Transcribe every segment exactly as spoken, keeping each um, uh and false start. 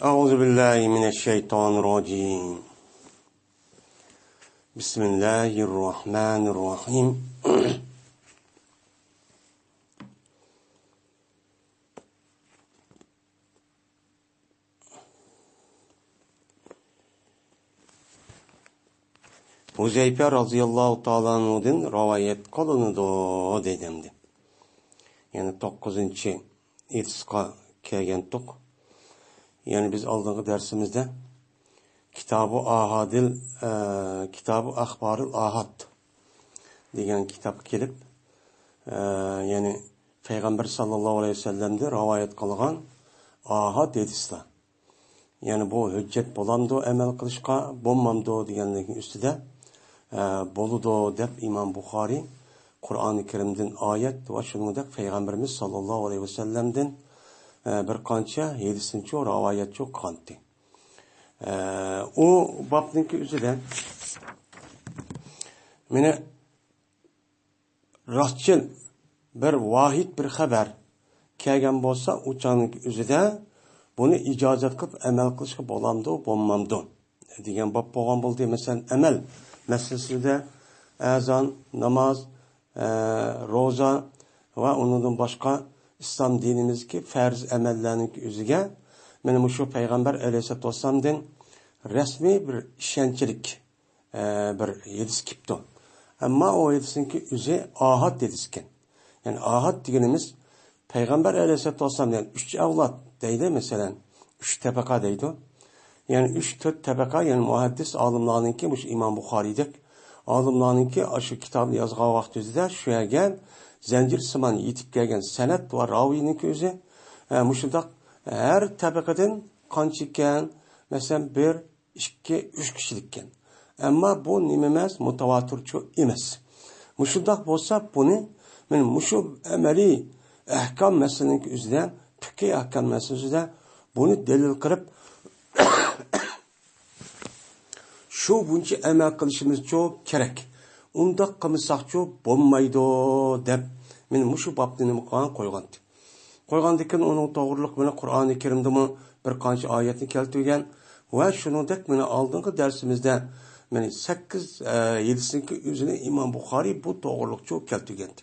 أعوذ بالله من الشيطان الرجيم. بسم الله الرحمن الرحيم. ھۇزەيپە رازىياللاھۇ تائالا ئەنھۇدىن رىۋايەت قىلىنىدۇ دېدىم. يەنى توققۇزىنچى ھېدىسقا كەلگەنتۇق. يەنى بىز ئالدىنقى دەرسىمىزدە كىتابۇ ئاھادىل، ئە، كىتابۇ ئەخبارىل ئاھاد دېگەن كىتابقا كېلىپ، ئە، يەنى پەيغەمبەر ساللاللاھۇ ئەلەيھى ۋەسەللەمدىن رىۋايەت قىلغان ئاھاد ھېدىسلار. يەنى بۇ ھۆججەت بولامدۇ ئەمەل قىلىشقا، بولمامدۇ دېگەنلىكنىڭ ئۈستىدە، ئە، بولىدۇ دەپ ئىمام بۇخارىي قۇرئانى كەرىمدىن ئايەت ۋە شۇنىڭدەك پەيغەمبىرىمىز ساللاللاھۇ ئەلەيھى ۋەسەللەمدىن، ئە، بىر قانچە ھېدىسنىچۇ رىۋايەتچۇ قىلغانتى. ئە، ئۇ بابنىڭكى ئۆزىدە مېنى راستچىل بىر ۋاھىد بىر خەۋەر كەلگەن بولسا، ئۇ چاغنىڭ ئۆزىدە بۇنى ئىجازەت قىلىپ ئەمەل قىلىشقا بولامدۇ، بولمامدۇ دېگەن باب بولغان بولدى. مەسىلەن، ئەمەل مەسىلىسىدە ئەزان، ناماز، ئە، روزا ۋە ئۇنىڭدىن باشقا ئىسلام دىنىمىزدىكى پەرز ئەمەللەرنىڭ ئۆزىگە مانا مۇشۇ پەيغەمبەر ئەلەيھىسسالاتۇ ۋەسسالامدىن رەسمىي بىر ئىشەنچلىك ئە، بىر ھېدىس كېلىپتۇ. ئەمما ئۇ ھېدىسنىڭكى ئۆزى ئاھاد ھېدىسكەن. يەنى ئاھاد دېگىنىمىز پەيغەمبەر ئەلەيھىسسالاتۇ ۋەسسالام، يەنى ئۈچ ئەۋلاد دەيدۇ، مەسىلەن، ئۈچ تەبەقە دەيدۇ. يەنى ئۈچ، تۆت تەبەقە، يەنى مۇھەددىس ئالىملارنىڭكى، مۇشۇ ئىمام بۇخارىيدەك ئالىملارنىڭكى ئاشۇ كىتابنى يازغان ۋاقتىدا شۇ يەرگە زەنجىرسىمان يېتىپ كەلگەن سەنەد ۋە راۋىينىڭكى ئۆزى، ئە، مۇشۇنداق ھەر تەبەقىدىن قانچە ئىكەن؟ مەسىلەن، بىر، ئىككى، ئۈچ كىشىلىككەن. ئەمما بۇ نېمە ئەمەس؟ مۇتەۋاتىرچۇ ئەمەس. مۇشۇنداق بولسا، بۇنى مەن مۇشۇ ئەمەلىي ئەھكام مەسىلىنىڭ ئۆزىدە، پىقھىي ئەھكام مەسىلىسىدە بۇنى دەلىل قىلىپ، شۇ بويىچە ئەمەل قىلىشىمىزچۇ كېرەك. ئۇنداق قىلمىساقچۇ بولمايدۇ، دەپ، مەن مۇشۇ بابنى نېمە قىلغان قويغانتى. قويغاندىكىن ئۇنىڭ توغرىلىق مانا قۇرئانى كەرىمدىمۇ بىر قانچە ئايەتنى كەلتۈرگەن ۋە شۇنىڭدەك مانا ئالدىنقى دەرسىمىزدە مانا سەككىز، ئە، ھېدىسنىڭكى ئۆزىنى ئىمام بۇخارىي بۇ توغرىلىقچۇ كەلتۈرگەنتى.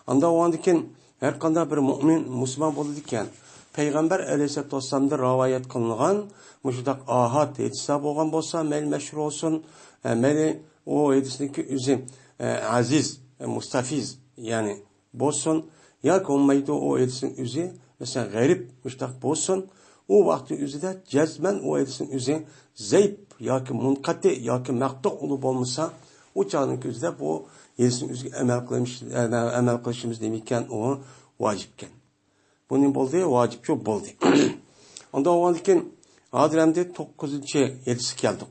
ئاندا ئۇندىكىن ھەر قانداق بىر مۇئمىن، مۇسۇلمان بولىدىكەن، پەيغەمبەر ئەلەيھىسسالاتۇ ۋەسسالامدىن رىۋايەت قىلىنغان مۇشۇنداق ئاھاد ھېدىسلار بولغان بولسا، مەيلى مەشھۇر بولسۇن، ئە، مەيلى ئۇ ھېدىسنىڭكى ئۆزى، ئە، ئەزىز، ئە، مۇستەفىز، يەنى بولسۇن، ياكى بولمايدۇ، ئۇ ھېدىسنىڭ ئۆزى، مەسىلەن، غەرىب مۇشتاق بولسۇن، ئۇ ۋاقىتنىڭ ئۆزىدە جەزمەن ئۇ ھېدىسنىڭ ئۆزى زەئىپ ياكى مۇنقەتى ياكى مەقتۇئ ئۇلۇغ بولمىسا، ئۇ چاغنىڭ ئۆزىدە بۇ ھېدىسنىڭ ئۆزىگە ئەمەل قىلىش، ئەمەل، ئەمەل قىلىشىمىز نېمە ئىكەن، ئۇ ۋاجىپكەن. بۇ نېمە بولدى؟ ۋاجىپچۇ بولدى. ئۇنداق بولغاندىكىن، ھازىر ئەمدى توققۇزىنچى ھېدىسكە كەلدۇق.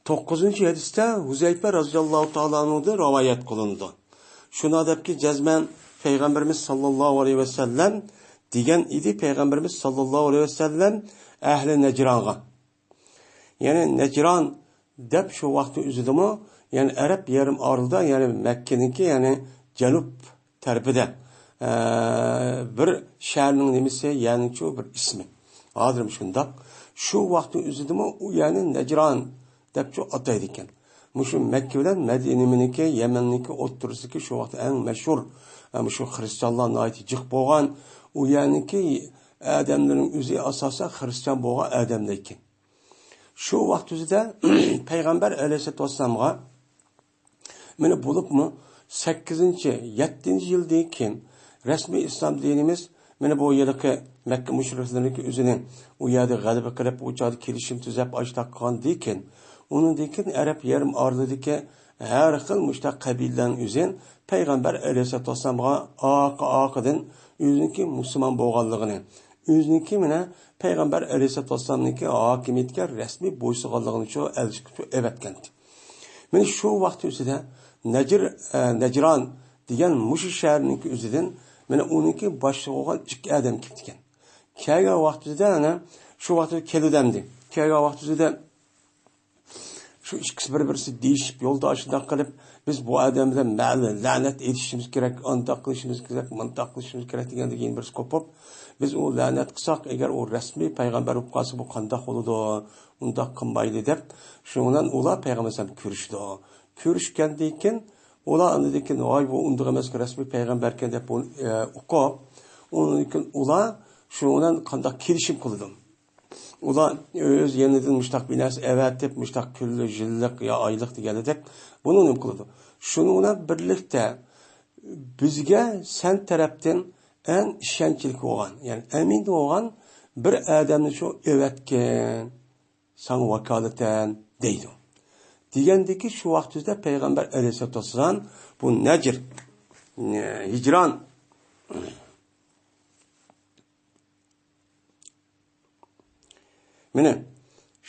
توققۇزىنچى ھەدىستە ھۇزەيپە رازىياللاھۇ تائالا ئەنھۇدىن رىۋايەت قىلىنىدۇ. شۇنىڭ دەپكى جەزمەن پەيغەمبىرىمىز ساللاللاھۇ ئەلەيھى ۋەسەللەم دېگەن ئىدى، پەيغەمبىرىمىز ساللاللاھۇ ئەلەيھى ۋەسەللەم ئەھلى نەجرانغا. يەنى نەجران دەپ شۇ ۋاقىتنىڭ ئۆزىدىمۇ، يەنى ئەرەب يېرىم ئارىلىدا، يەنى مەككىنىڭكى، يەنى جەنۇب تەرىپىدە، ئە، بىر شەھەرنىڭ نېمىسى، يەنىچۇ بىر ئىسمى. ھازىرمۇ شۇنداق. شۇ ۋاقىتنىڭ ئۆزىدىمۇ ئۇ يەرنى نەجران دەپچۇ ئاتايدىكەن. مۇشۇ مەككە بىلەن مەدىنىنىڭكى، يەمەننىڭكى ئوتتۇرىسىدىكى شۇ ۋاقىت ئەڭ مەشھۇر، ئە، مۇشۇ خرىستىيانلار ناھايىتى جىق بولغان، ئۇ يەرنىڭكى ئادەملىرىنىڭ ئۆزى ئاساسەن خرىستىيان بولغان ئادەملەر ئىكەن. شۇ ۋاقىت ئۆزىدە پەيغەمبەر ئەلەيھىسسالاتۇ ۋەسسالامغا مانا بولۇپمۇ سەككىزىنچى، يەتتىنچى يىلدىن كېيىن رەسمىي ئىسلام دىنىمىز مانا بۇ ھېلىقى مەككە مۇشرىكلىرىنىڭكى ئۆزىنى ئۇ يەردە غەلىبە قىلىپ، ئۇ چاغدا كېلىشىم تۈزەپ ئاشۇنداق قىلغاندىن كېيىن، ئۇنىڭدىن كېيىن ئەرەب يېرىم ئارىلىدىكى ھەر خىل مۇشۇنداق قەبىلىلەرنىڭ ئۆزى پەيغەمبەر ئەلەيھىسسالاتۇ ۋەسسالامغا ئارقا ئارقىدىن ئۆزىنىڭكى مۇسۇلمان بولغانلىقىنى، ئۆزىنىڭكى مانا پەيغەمبەر ئەلەيھىسسالاتۇ ۋەسسالامنىڭكى ھاكىمىيىتىگە رەسمىي بويسۇنغانلىقىنى شۇ ئەلچىكە ئەۋەتكەنتى. مانا شۇ ۋاقىت ئۆزىدە نەجر، ئە، نەجران دېگەن مۇشۇ شەھەرنىڭكى ئۆزىدىن مانا ئۇنىڭكى باشلىقى بولغان ئىككى ئادەم كېلىپتىكەن. كەلگەن ۋاقتىدا ئەنە شۇ ۋاقىتتا كېلىدۇ ئەمدى. كەلگەن ۋاقتىدا شۇ ئىككىسى بىر-بىرسى دېيىشىپ، يولدا شۇنداق قىلىپ، بىز بۇ ئادەم بىلەن مەلۇم لەنەت ئېيتىشىمىز كېرەك، ئانداق قىلىشىمىز كېرەك، مۇنداق قىلىشىمىز كېرەك دېگەندىن كېيىن بىرسى قوپۇپ، بىز ئۇ لەنەت قىلساق، ئەگەر ئۇ رەسمىي پەيغەمبەر بولۇپ قالسا، بۇ قانداق بولىدۇ؟ ئۇنداق قىلمايلى دەپ، شۇنىڭ بىلەن ئۇلار پەيغەمبەر ئەلەيھىسسالام كۆرۈشىدۇ. كۆرۈشكەندىن كېيىن، ئۇلار ئاندىن كېيىن، ۋاي، بۇ ئۇنداق ئەمەس، رەسمىي پەيغەمبەركەن دەپ بۇنى، ئە، ئۇقۇپ، ئۇنىڭدىن كېيىن ئۇلار شۇنىڭ بىلەن قانداق كېلىشىم قىلىدۇ؟ ئۇلار ئۆز يېنىدىن مۇشتاق بىر نەرسە ئەۋەتىپ، مۇشتاق كۈنلۈك، يىللىق يا ئايلىق دېگەندەك بۇنى نېمە قىلىدۇ؟ شۇنىڭ بىلەن بىرلىكتە بىزگە سەن تەرەپتىن ئەڭ ئىشەنچلىك بولغان، يەنى ئەمىن بولغان بىر ئادەمنى شۇ ئەۋەتكىن، ساڭا ۋاكالىتەن دەيدۇ. دېگەندىكى شۇ ۋاقتىدا پەيغەمبەر ئەلەيھىسسالاتۇ ۋەسسالام بۇ نەجر، ھىجران، مانا،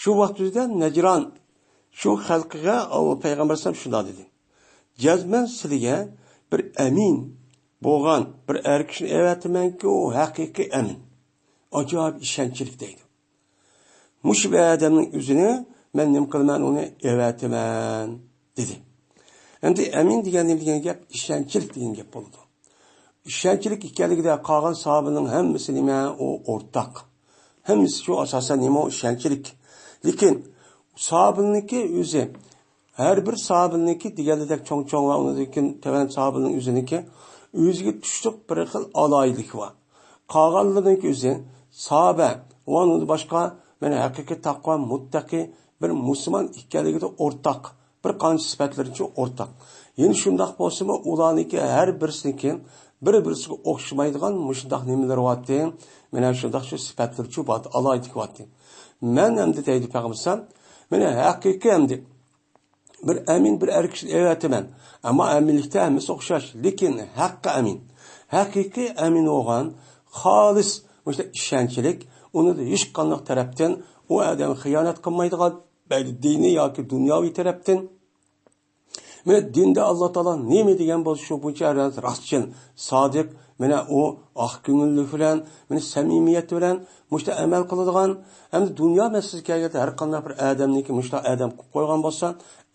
شۇ ۋاقىت ئۆزىدە نەجران شۇ خەلقىگە ئاللا پەيغەمبەر ئەلەيھىسسالام شۇنداق دېدى: جەزمەن سىلىگە بىر ئەمىن بولغان بىر ئەر كىشىنى ئەۋەتىمەنكى، ئۇ ھەقىقىي ئەمىن، ئاجايىپ ئىشەنچلىك دەيدۇ. مۇشۇ بىر ئادەمنىڭ ئۆزىنى مەن نېمە قىلىمەن، ئۇنى ئەۋەتىمەن دېدى. ئەمدى ئەمىن دېگەن نېمە دېگەن گەپ؟ ئىشەنچلىك دېگەن گەپ بولىدۇ. ئىشەنچلىك ئىكەنلىكىدە قالغان ساھابىنىڭ ھەممىسى نېمە؟ ئۇ ئورتاق. ھەممىسى شۇ ئاساسەن نېمە؟ ئۇ ئىشەنچلىك. لېكىن ساھابىنىڭكى ئۆزى، ھەر بىر ساھابىنىڭكى دېگەندەك چوڭ-چوڭ ۋە ئۇنىڭدىن كېيىن تۆۋەن ساھابىنىڭ ئۆزىنىڭكى ئۆزىگە تۇشلۇق بىر خىل ئالاھىدىلىكى بار. قالغانلىرىنىڭكى ئۆزى ساھابە ۋە ئۇنىڭدىن باشقا، مانا، ھەقىقىي تەقۋا، مۇتتەقى بىر مۇسۇلمان ئىكەنلىكىدە ئورتاق. بىر قانچە سۈپەتلىرىچۇ ئورتاق. يەنە شۇنداق بولسىمۇ، ئۇلارنىڭكى ھەر بىرسىنىڭكى بىر-بىرسىگە ئوخشىمايدىغان مۇشۇنداق نېمىلىرى بارتى، مانا شۇنداق شۇ سۈپەتلىرىچۇ بارتى، ئالاھىدىلىكى بارتى. مەن ئەمدى دەيدۇ پەيغەمبەر، مانا ھەقىقىي ئەمدى بىر ئەمىن بىر ئەر كىشىنى ئەۋەتىمەن. ئەمما ئەمىنلىكتە ھەممىسى ئوخشاش، لېكىن ھەققىي ئەمىن. ھەقىقىي ئەمىن بولغان، خالىس مۇشۇنداق ئىشەنچلىك، ئۇنىڭدا ھېچقانداق تەرەپتىن ئۇ ئادەم خىيانەت قىلمايدىغان، مەيلى دىنىي ياكى دۇنياۋى تەرەپتىن. مانا دىندا ئاللا تائالا نېمە دېگەن بولسا، شۇ بويىچە ھەر راستچىل، سادىق، مانا ئۇ ئاق كۆڭۈللۈك بىلەن، مانا سەمىمىيەت بىلەن مۇشۇنداق ئەمەل قىلىدىغان، ھەمدە دۇنيا مەسىلىسىگە كەلگەندە ھەر قانداق بىر ئادەمنىكى مۇشۇنداق ئادەم قىلىپ قويغان بولسا،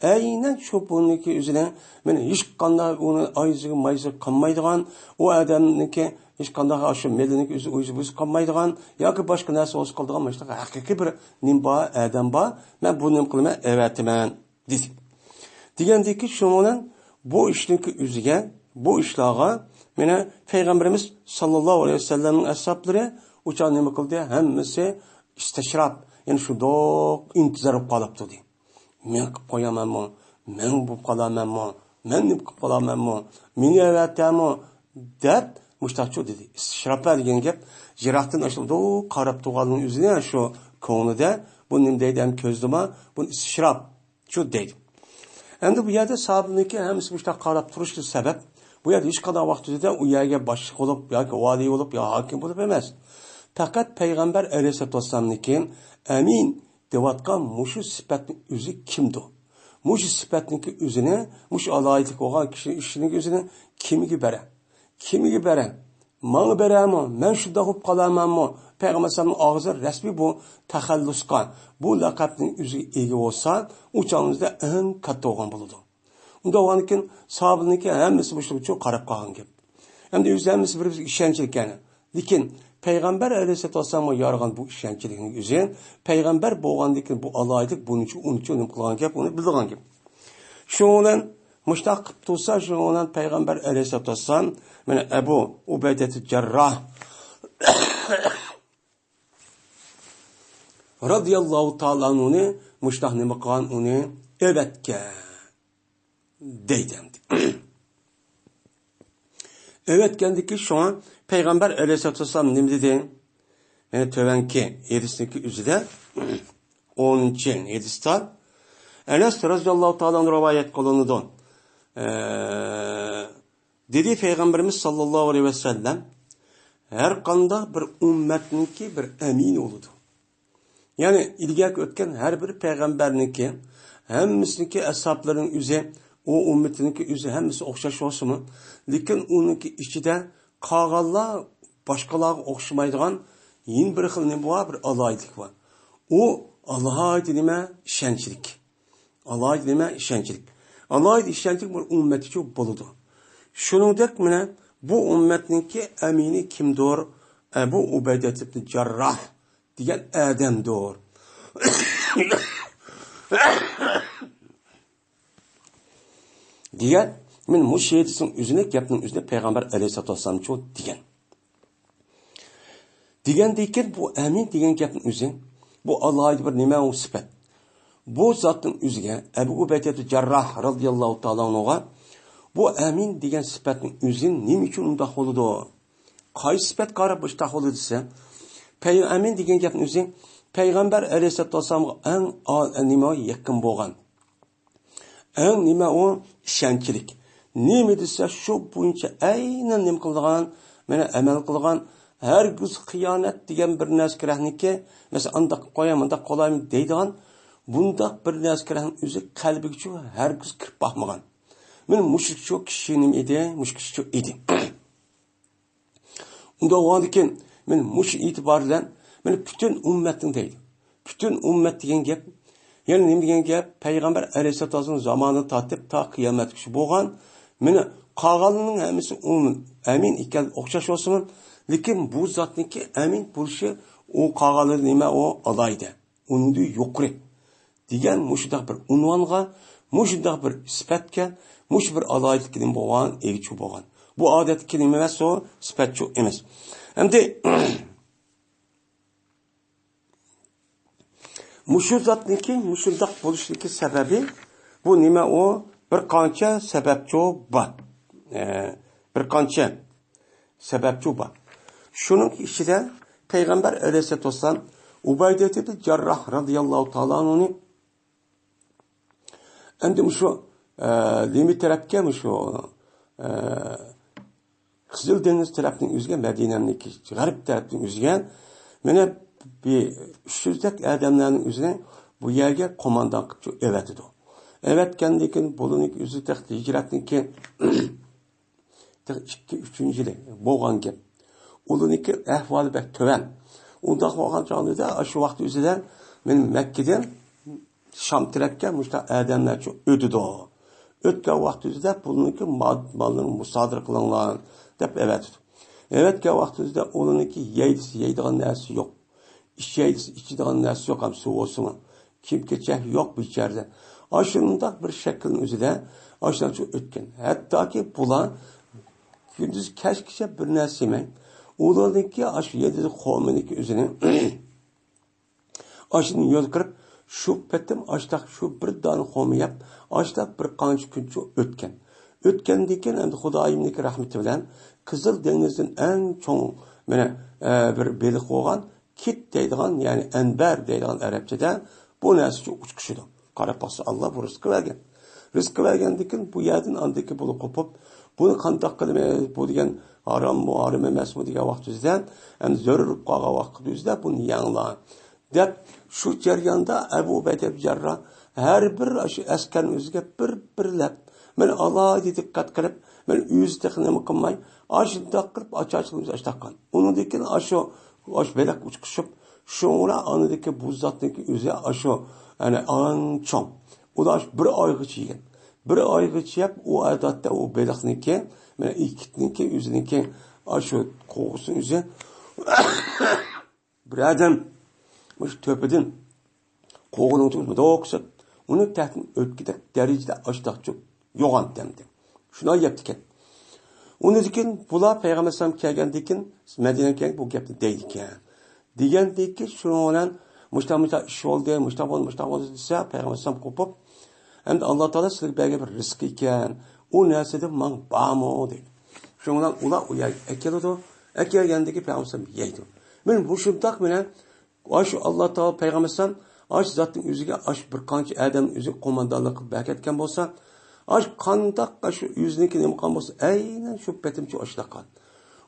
ئەينەن شۇ بۇنىڭكى ئۆزىنى، مانا ھېچقانداق ئۇنى ئايزىغا مايزىغا قىلمايدىغان، ئۇ ئادەمنىكى ھېچقانداق شۇ مېلىنىكى ئۆزى ئۆزى قىلمايدىغان ياكى باشقا نەرسە بولسا قىلىدىغان مۇشۇنداق ھەقىقىي بىر نېمە بار، ئادەم بار، مەن بۇ نېمە قىلىمەن، ئەۋەتىمەن دېدى. دېگەندىكى شۇنىڭ بىلەن بۇ ئىشنىڭكى ئۆزىگە، بۇ ئىشلارغا مانا پەيغەمبىرىمىز ساللاللاھۇ ئەلەيھى ۋەسەللەمنىڭ ئەسھابلىرى ئۇ چاغ نېمە قىلدى؟ ھەممىسى ئىستىشراپ، يەنى شۇنداق ئىنتىزار بولۇپ قالاپ تۇردى. مەن قىلىپ قويامەنمۇ؟ مەن بولۇپ قالامەنمۇ؟ مەن نېمە قىلىپ قالامەنمۇ؟ مېنى ئەۋەتەمۇ؟ دەپ مۇشتاقچۇ دېدى. ئىستىشراپا دېگەن گەپ يىراقتىن ئاشۇنداق قاراپ تۇرغاننىڭ ئۆزىنى شۇ كۆڭلىدە بۇ نېمە دەيدۇ ھەم كۆزدىما بۇنى ئىستىشراپ شۇ دەيدۇ. ئەمدى بۇ يەردە ساھابىنىڭكى ھەممىسى مۇشۇنداق قاراپ تۇرۇشى سەۋەب، بۇ يەردە ھېچقانداق ۋاقىتتا ئۇ يەرگە باشلىق بولۇپ ياكى ۋالىي بولۇپ يا ھاكىم بولۇپ ئەمەس. پەقەت پەيغەمبەر ئەلەيھىسسالاتۇ ۋەسسالامنىڭكى ئەمىن دەۋاتقان مۇشۇ سۈپەتنىڭ ئۆزى كىمدۇ؟ مۇشۇ سۈپەتنىڭكى ئۆزىنى، مۇشۇ ئالاھىدىلىك بولغان كىشىنىڭ ئىشىنىڭ ئۆزىنى كىمگە بەرە؟ كىمگە بەرە؟ ماڭا بەرەمۇ؟ مەن شۇنداق بولۇپ قالامەنمۇ؟ پەيغەمبەر ئەلەيھىسسالامنىڭ ئاغزىدا رەسمىي بۇ تەخەللۇسقا، بۇ لەقەبنىڭ ئۆزىگە ئىگە بولسا، ئۇ چاغىمىزدا ئەڭ كاتتا بولغان بولىدۇ. ئۇنداق بولغاندىكىن ساھابىنىڭكى ھەممىسى مۇشۇنىڭغا قاراپ قالغان گەپ. ئەمدى ئۆزى ھەممىسى بىر-بىرىگە ئىشەنچلىك يەنى. لېكىن پەيغەمبەر ئەلەيھىسسالاتۇ ۋەسسالامغا يارىغان بۇ ئىشەنچلىكنىڭ ئۆزى، پەيغەمبەر بولغاندىكىن بۇ ئالاھىدىلىك، بۇنىچۇ، ئۇنىچۇ نېمە قىلغان گەپ، ئۇنى بىلىدىغان گەپ. شۇنىڭ بىلەن مۇشتاق قىلىپ تۇرسا، شۇنىڭ بىلەن پەيغەمبەر ئەلەيھىسسالاتۇ ۋەسسالام، مانا ئەبۇ ئۇبەيدەتۇ جەرراھ رازىياللاھۇ تائالا ئەنھۇنى مۇشتاق نېمە قىلغان، ئۇنى ئەۋەتكەن دەيدۇ ئەمدى. ئەۋەتكەندىكى شۇڭا پەيغەمبەر ئەلەيھىسسالاتۇ ۋەسسالام نېمە دېدى؟ يەنى تۆۋەنكى ھەدىسنىڭكى ئۆزىدە، ئونىنچى ھەدىستە ئەنەس رازىياللاھۇ تائالا ئەنھۇ رىۋايەت قىلىنىدۇ. ئە، دېدى پەيغەمبىرىمىز ساللاللاھۇ ئەلەيھى ۋەسەللەم، ھەر قانداق بىر ئۈممەتنىڭكى بىر ئەمىنى بولىدۇ. يەنى ئىلگەركى ئۆتكەن ھەر بىر پەيغەمبەرنىڭكى، ھەممىسىنىڭكى ئەسھابلىرىنىڭ ئۆزى، ئۇ ئۈممىتىنىڭكى ئۆزى ھەممىسى ئوخشاش بولسىمۇ، لېكىن ئۇنىڭكى ئىچىدە قالغانلار باشقىلارغا ئوخشىمايدىغان يەنە بىر خىل نېمە بار، بىر ئالاھىدىلىك بار. ئۇ ئالاھىدە نېمە؟ ئىشەنچلىك. ئالاھىدە نېمە؟ ئىشەنچلىك. ئالاھىدە ئىشەنچلىك بىر ئۈممەتكىچۇ بولىدۇ. شۇنىڭدەك مانا بۇ ئۈممەتنىڭكى ئەمىنى كىمدۇر؟ ئەبۇ ئۇبەيدە ئىبن جارراھ دېگەن ئادەمدۇر. دېگەن، مەن مۇشۇ ھەدىسنىڭ ئۆزىنى، گەپنىڭ ئۆزىنى پەيغەمبەر ئەلەيھىسسالاتۇ ۋەسسالامچۇ دېگەن. دېگەندىن كېيىن بۇ ئەمىن دېگەن گەپنىڭ ئۆزى، بۇ ئالاھىدە بىر نېمە، ئۇ سۈپەت. بۇ زاتنىڭ ئۆزىگە، ئەبۇ ئۇبەيدە جارراھ رازىياللاھۇ تائالا ئەنھۇغا بۇ ئەمىن دېگەن سۈپەتنىڭ ئۆزى نېمە ئۈچۈن ئۇنداق بولىدۇ؟ قايسى سۈپەتكە قاراپ مۇشۇنداق بولىدۇ دېسە، پەي-، ئەمىن دېگەن گەپنىڭ ئۆزى پەيغەمبەر ئەلەيھىسسالاتۇ ۋەسسالامغا ئەڭ ئا-، نېمە، يېقىن بولغان. ئەڭ نېمە ئۇ؟ ئىشەنچلىك. نېمە دېسە، شۇ بويىچە ئەينەن نېمە قىلىدىغان، مانا ئەمەل قىلىدىغان، ھەرگىز خىيانەت دېگەن بىر نەرسە كېرەكنىكى، مەسىلەن، ئانداق قوياي، مۇنداق قولايمۇ دەيدىغان، بۇنداق بىر نەرسە كېرەكنىڭ ئۆزى قەلبىگىچۇ ھەرگىز كىرىپ باقمىغان. مانا مۇشۇچۇ كىشى نېمە ئىدى؟ مۇشۇ كىشىچۇ ئىدى. ئۇنداق بولغاندىكىن، مەن مۇشۇ ئېتىبار بىلەن، مەن پۈتۈن ئۈممەتنىڭ دەيدۇ. پۈتۈن ئۈممەت دېگەن گەپ، يەنى نېمە دېگەن گەپ؟ پەيغەمبەر ئەلەيھىسسالاتۇ ۋەسسالام زامانىدىن تارتىپ تا قىيامەتكىچە بولغان، مانا قالغانلارنىڭ ھەممىسى ئۇ ئەمىن ئىكەن ئوخشاش بولسىمۇ، لېكىن بۇ زاتنىڭكى ئەمىن بولۇشى ئۇ قالغانلىرى نېمە، ئۇ ئالاھىدە. ئۇنىڭدىن يۇقىرى دېگەن مۇشۇنداق بىر ئۇنۋانغا، مۇشۇنداق بىر سۈپەتكە، مۇشۇ بىر ئالاھىدىلىككە نېمە بولغان، ئىگىچۇ بولغان. بۇ ئادەتتىكى نېمە ئەمەس، ئۇ سۈپەتچۇ ئەمەس. ئەمدى مۇشۇ زاتنىڭكى مۇشۇنداق بولۇشىدىكى سەۋەبى، بۇ نېمە ئۇ؟ بىر قانچە سەۋەبچۇ بار. ئە، بىر قانچە سەۋەبچۇ بار. شۇنىڭ ئىچىدە پەيغەمبەر ئەلەيھىسسالاتۇ ۋەسسالام ئۇبەيدە ئىبن جارراھ رازىياللاھۇ تائالا ئەنھۇنى ئەمدى مۇشۇ، ئە، نېمە تەرەپكە، مۇشۇ، ئە، قىزىل دېڭىز تەرەپنىڭ ئۆزىگە، مەدىنەنىڭكى غەرب تەرەپنىڭ ئۆزىگە، مانا بىر ئۈچ يۈزدەك ئادەملەرنىڭ ئۆزىنى بۇ يەرگە قوماندان قىلىپ ئەۋەتىدۇ. ئەۋەتكەندىن كېيىن بۇلارنىڭ ئۆزى تېخى ھىجرەتنىڭكى تېخى ئىككى، ئۈچىنچى يىلى بولغان گەپ. ئۇلارنىڭكى ئەھۋالى بەك تۆۋەن. ئۇنداق بولغان چاغدا شۇ ۋاقىت ئۆزىدە مەن مەككىدىن شام تەرەپكە مۇشۇنداق ئادەملەرچە ئۆتىدۇ. ئۆتكەن ۋاقتىمىزدا بۇلارنىڭكى مال-، ماللىرىنى مۇسادىرە قىلىڭلار دەپ ئەۋەتىدۇ. ئەۋەتكەن ۋاقتىمىزدا ئۇلارنىڭكى يەيدىسى يەيدىغان نەرسىسى يوق. ئىچەيدىسى ئىچىدىغان نەرسىسى يوق، ھەم سۇ بولسىمۇ. كىيىم-كېچەك يوق بىچارىدە. ئاشۇنداق بىر شەكىلنىڭ ئۆزىدە ئاشۇنداقچە ئۆتكەن. ھەتتاكى بۇلار كۈندۈز كەچكىچە بىر نەرسە يېمەي، ئۇلارنىڭكى ئاشۇ يەيدىسى قومىنىڭكى ئۆزىنى ئاشۇنى يول قىرىپ، شۇ پېتىم ئاشتاق شۇ بىر دانە خورما يەپ، ئاشتاق بىر قانچە كۈنچە ئۆتكەن. ئۆتكەندىن كېيىن ئەمدى خۇدايىمنىڭكى رەھمىتى بىلەن قىزىل دېڭىزدىن ئەڭ چوڭ، مانا، ئە، بىر بېلىق بولغان كىت دەيدىغان، يەنى ئەنبەر دەيدىغان ئەرەبچىدە بۇ نەرسىچۇ ئۇچقۇچىدۇ. قاراپ باقسا، ئاللا بۇ رىزقى بەرگەن. رىزقى بەرگەندىن كېيىن بۇ يەردىن ئاندىكى بۇلۇت قوپۇپ، بۇنى قانداق قىلىمىز، بۇ دېگەن ھاراممۇ، ھارام ئەمەسمۇ دېگەن ۋاقتىمىزدا، ئەمدى زۆرۈر بولۇپ قالغان ۋاقتىمىزدا بۇنى يەڭلار دەپ، شۇ جەرياندا ئەبۇ ئۇبەيدە ئىبن جەرراھ ھەر بىر ئاشۇ ئەسكەرنىڭ ئۆزىگە بىر-بىرلەپ، مەن ئالاھىدە دىققەت قىلىپ، مەن ئۆزى تېخى نېمە قىلماي، ئاشۇنداق قىلىپ ئاچارچىلىقىمىز ئاشتاققان. ئۇنىڭدىن كېيىن ئاشۇ، ئاشۇ بېلىق ئۇچقۇچۇپ، شۇڭا ئانىدىكى بۇ زاتنىڭكى ئۆزى ئاشۇ، يەنى ئەڭ چوڭ. ئۇلار ئاشۇ بىر ئايغىچە يېگەن. بىر ئايغىچە يەپ، ئۇ ئادەتتە ئۇ بېلىقنىڭكى، مانا ئىككىنىڭكى ئۆزىنىڭكى ئاشۇ قوغۇسىنىڭ ئۆزى بىر ئادەم مۇشۇ تۆپىدىن قوغۇنىڭ تۈگمىدى ئوقۇسا، ئۇنى تەختىن ئۆتكۈدەك دەرىجىدە ئاشتاقچۇ يوغان دەمدى. شۇنداق يەپتىكەن. ئۇنىڭدىن كېيىن بۇلار پەيغەمبەر ئەلەيھىسسالام كەلگەندىن كېيىن، مەدىنەگە كەلگەن بۇ گەپنى دەيدىكەن. دېگەندىن كېيىن شۇنىڭ بىلەن مۇشتا مۇشتا ئىش بولدى، مۇشتا بولدى، مۇشتا بولدى دېسە، پەيغەمبەر ئەلەيھىسسالام قوپۇپ، ئەمدى ئاللا تائالا سىلەرگە بەرگەن بىر رىزقى ئىكەن، ئۇ نەرسىدىن ماڭا بارمۇ دەيدۇ. شۇنىڭ بىلەن ئۇلار ئۇ يەرگە ئەكېلىدۇ، ئەكەلگەندىن كېيىن پەيغەمبەر ئەلەيھىسسالام يەيدۇ. مانا مۇشۇنداق مانا ئاشۇ ئاللا تائالا پەيغەمبەر ئەلەيھىسسالام ئاشۇ زاتنىڭ ئۆزىگە ئاشۇ بىر قانچە ئادەمنىڭ ئۆزىگە قوماندانلىق قىلىپ بەركەتكەن بولسا، ئاشۇ قانداق ئاشۇ ئۆزىنىڭكى نېمە قىلغان بولسا، ئەينەن شۇ پېتىمچە ئاشتاققان.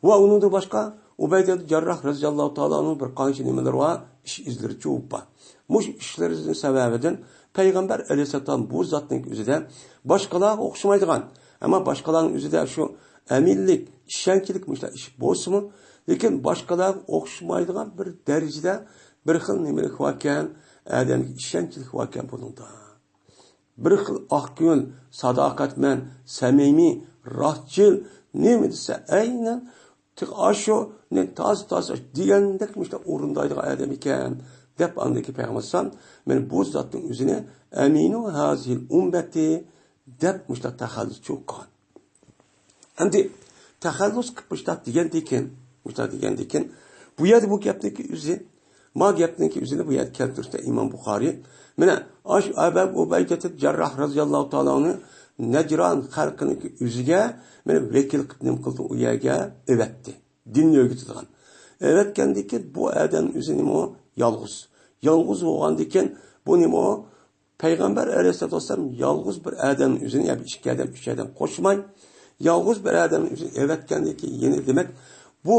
ۋە ئۇنىڭدىن باشقا ئۇبەيدە ئىبن جەرراھ رەزىياللاھۇ تائالا ئەنھۇ بىر قانچە نېمىلىرى بار، ئىش ئىزلىرىچۇ بار. مۇشۇ ئىشلىرى سەۋەبىدىن پەيغەمبەر ئەلەيھىسسالام بۇ زاتنىڭ ئۆزىدە باشقىلارغا ئوخشىمايدىغان، ئەمما باشقىلارنىڭ ئۆزىدە شۇ ئەمىنلىك، ئىشەنچلىك مۇشۇنداق ئىش بولسىمۇ، لېكىن باشقىلارغا ئوخشىمايدىغان بىر دەرىجىدە بىر خىل نېمىلىك باركەن، ئادەمگە ئىشەنچلىك باركەن بۇنىڭدا. بىر خىل ئاق كۆڭۈل، ساداقەتمەن، سەمىمىي، راستچىل، نېمە دېسە ئەينەن تېخى ئاشۇنى تازا تازا دېگەندەك مۇشۇنداق ئورۇندايدىغان ئادەم ئىكەن، دەپ ئاندىكى پەيغەمبەر ئەلەيھىسسالام مانا بۇ زاتنىڭ ئۆزىنى ئەمىنۇ ھازىھىل ئۇممەتى دەپ مۇشۇنداق تەخەللۇس قىلغان. ئەمدى تەخەللۇس قىلىپ مۇشۇنداق دېگەندىكىن، مۇشۇنداق دېگەندىكىن، بۇ يەردە بۇ گەپنىڭكى ئۆزى، ما گەپنىڭكى ئۆزىنى بۇ يەردە كەلتۈرۈشتە ئىمام بۇخارىي، مانا ئاشۇ ئەبۇ ئۇبەيدەتۇل جەرراھ رەزىياللاھۇ تائالا ئەنھۇ نەجران خەلقىنىڭكى ئۆزىگە مانا ۋەكىل قىلىپ نېمە قىلدى، ئۇ يەرگە ئەۋەتتى. دىننى ئۆگىتىدىغان. ئەۋەتكەندىكىن بۇ ئادەم ئۆزى نېمە ئۇ؟ يالغۇز. يالغۇز بولغاندىكىن بۇ نېمە ئۇ؟ پەيغەمبەر ئەلەيھىسسالاتۇ ۋەسسالام يالغۇز بىر ئادەمنى ئۆزىنى، يا ئىككى ئادەم، ئۈچ ئادەم قوشماي، يالغۇز بىر ئادەمنى ئۆزىنى ئەۋەتكەندىن كېيىن يەنە دېمەك، بۇ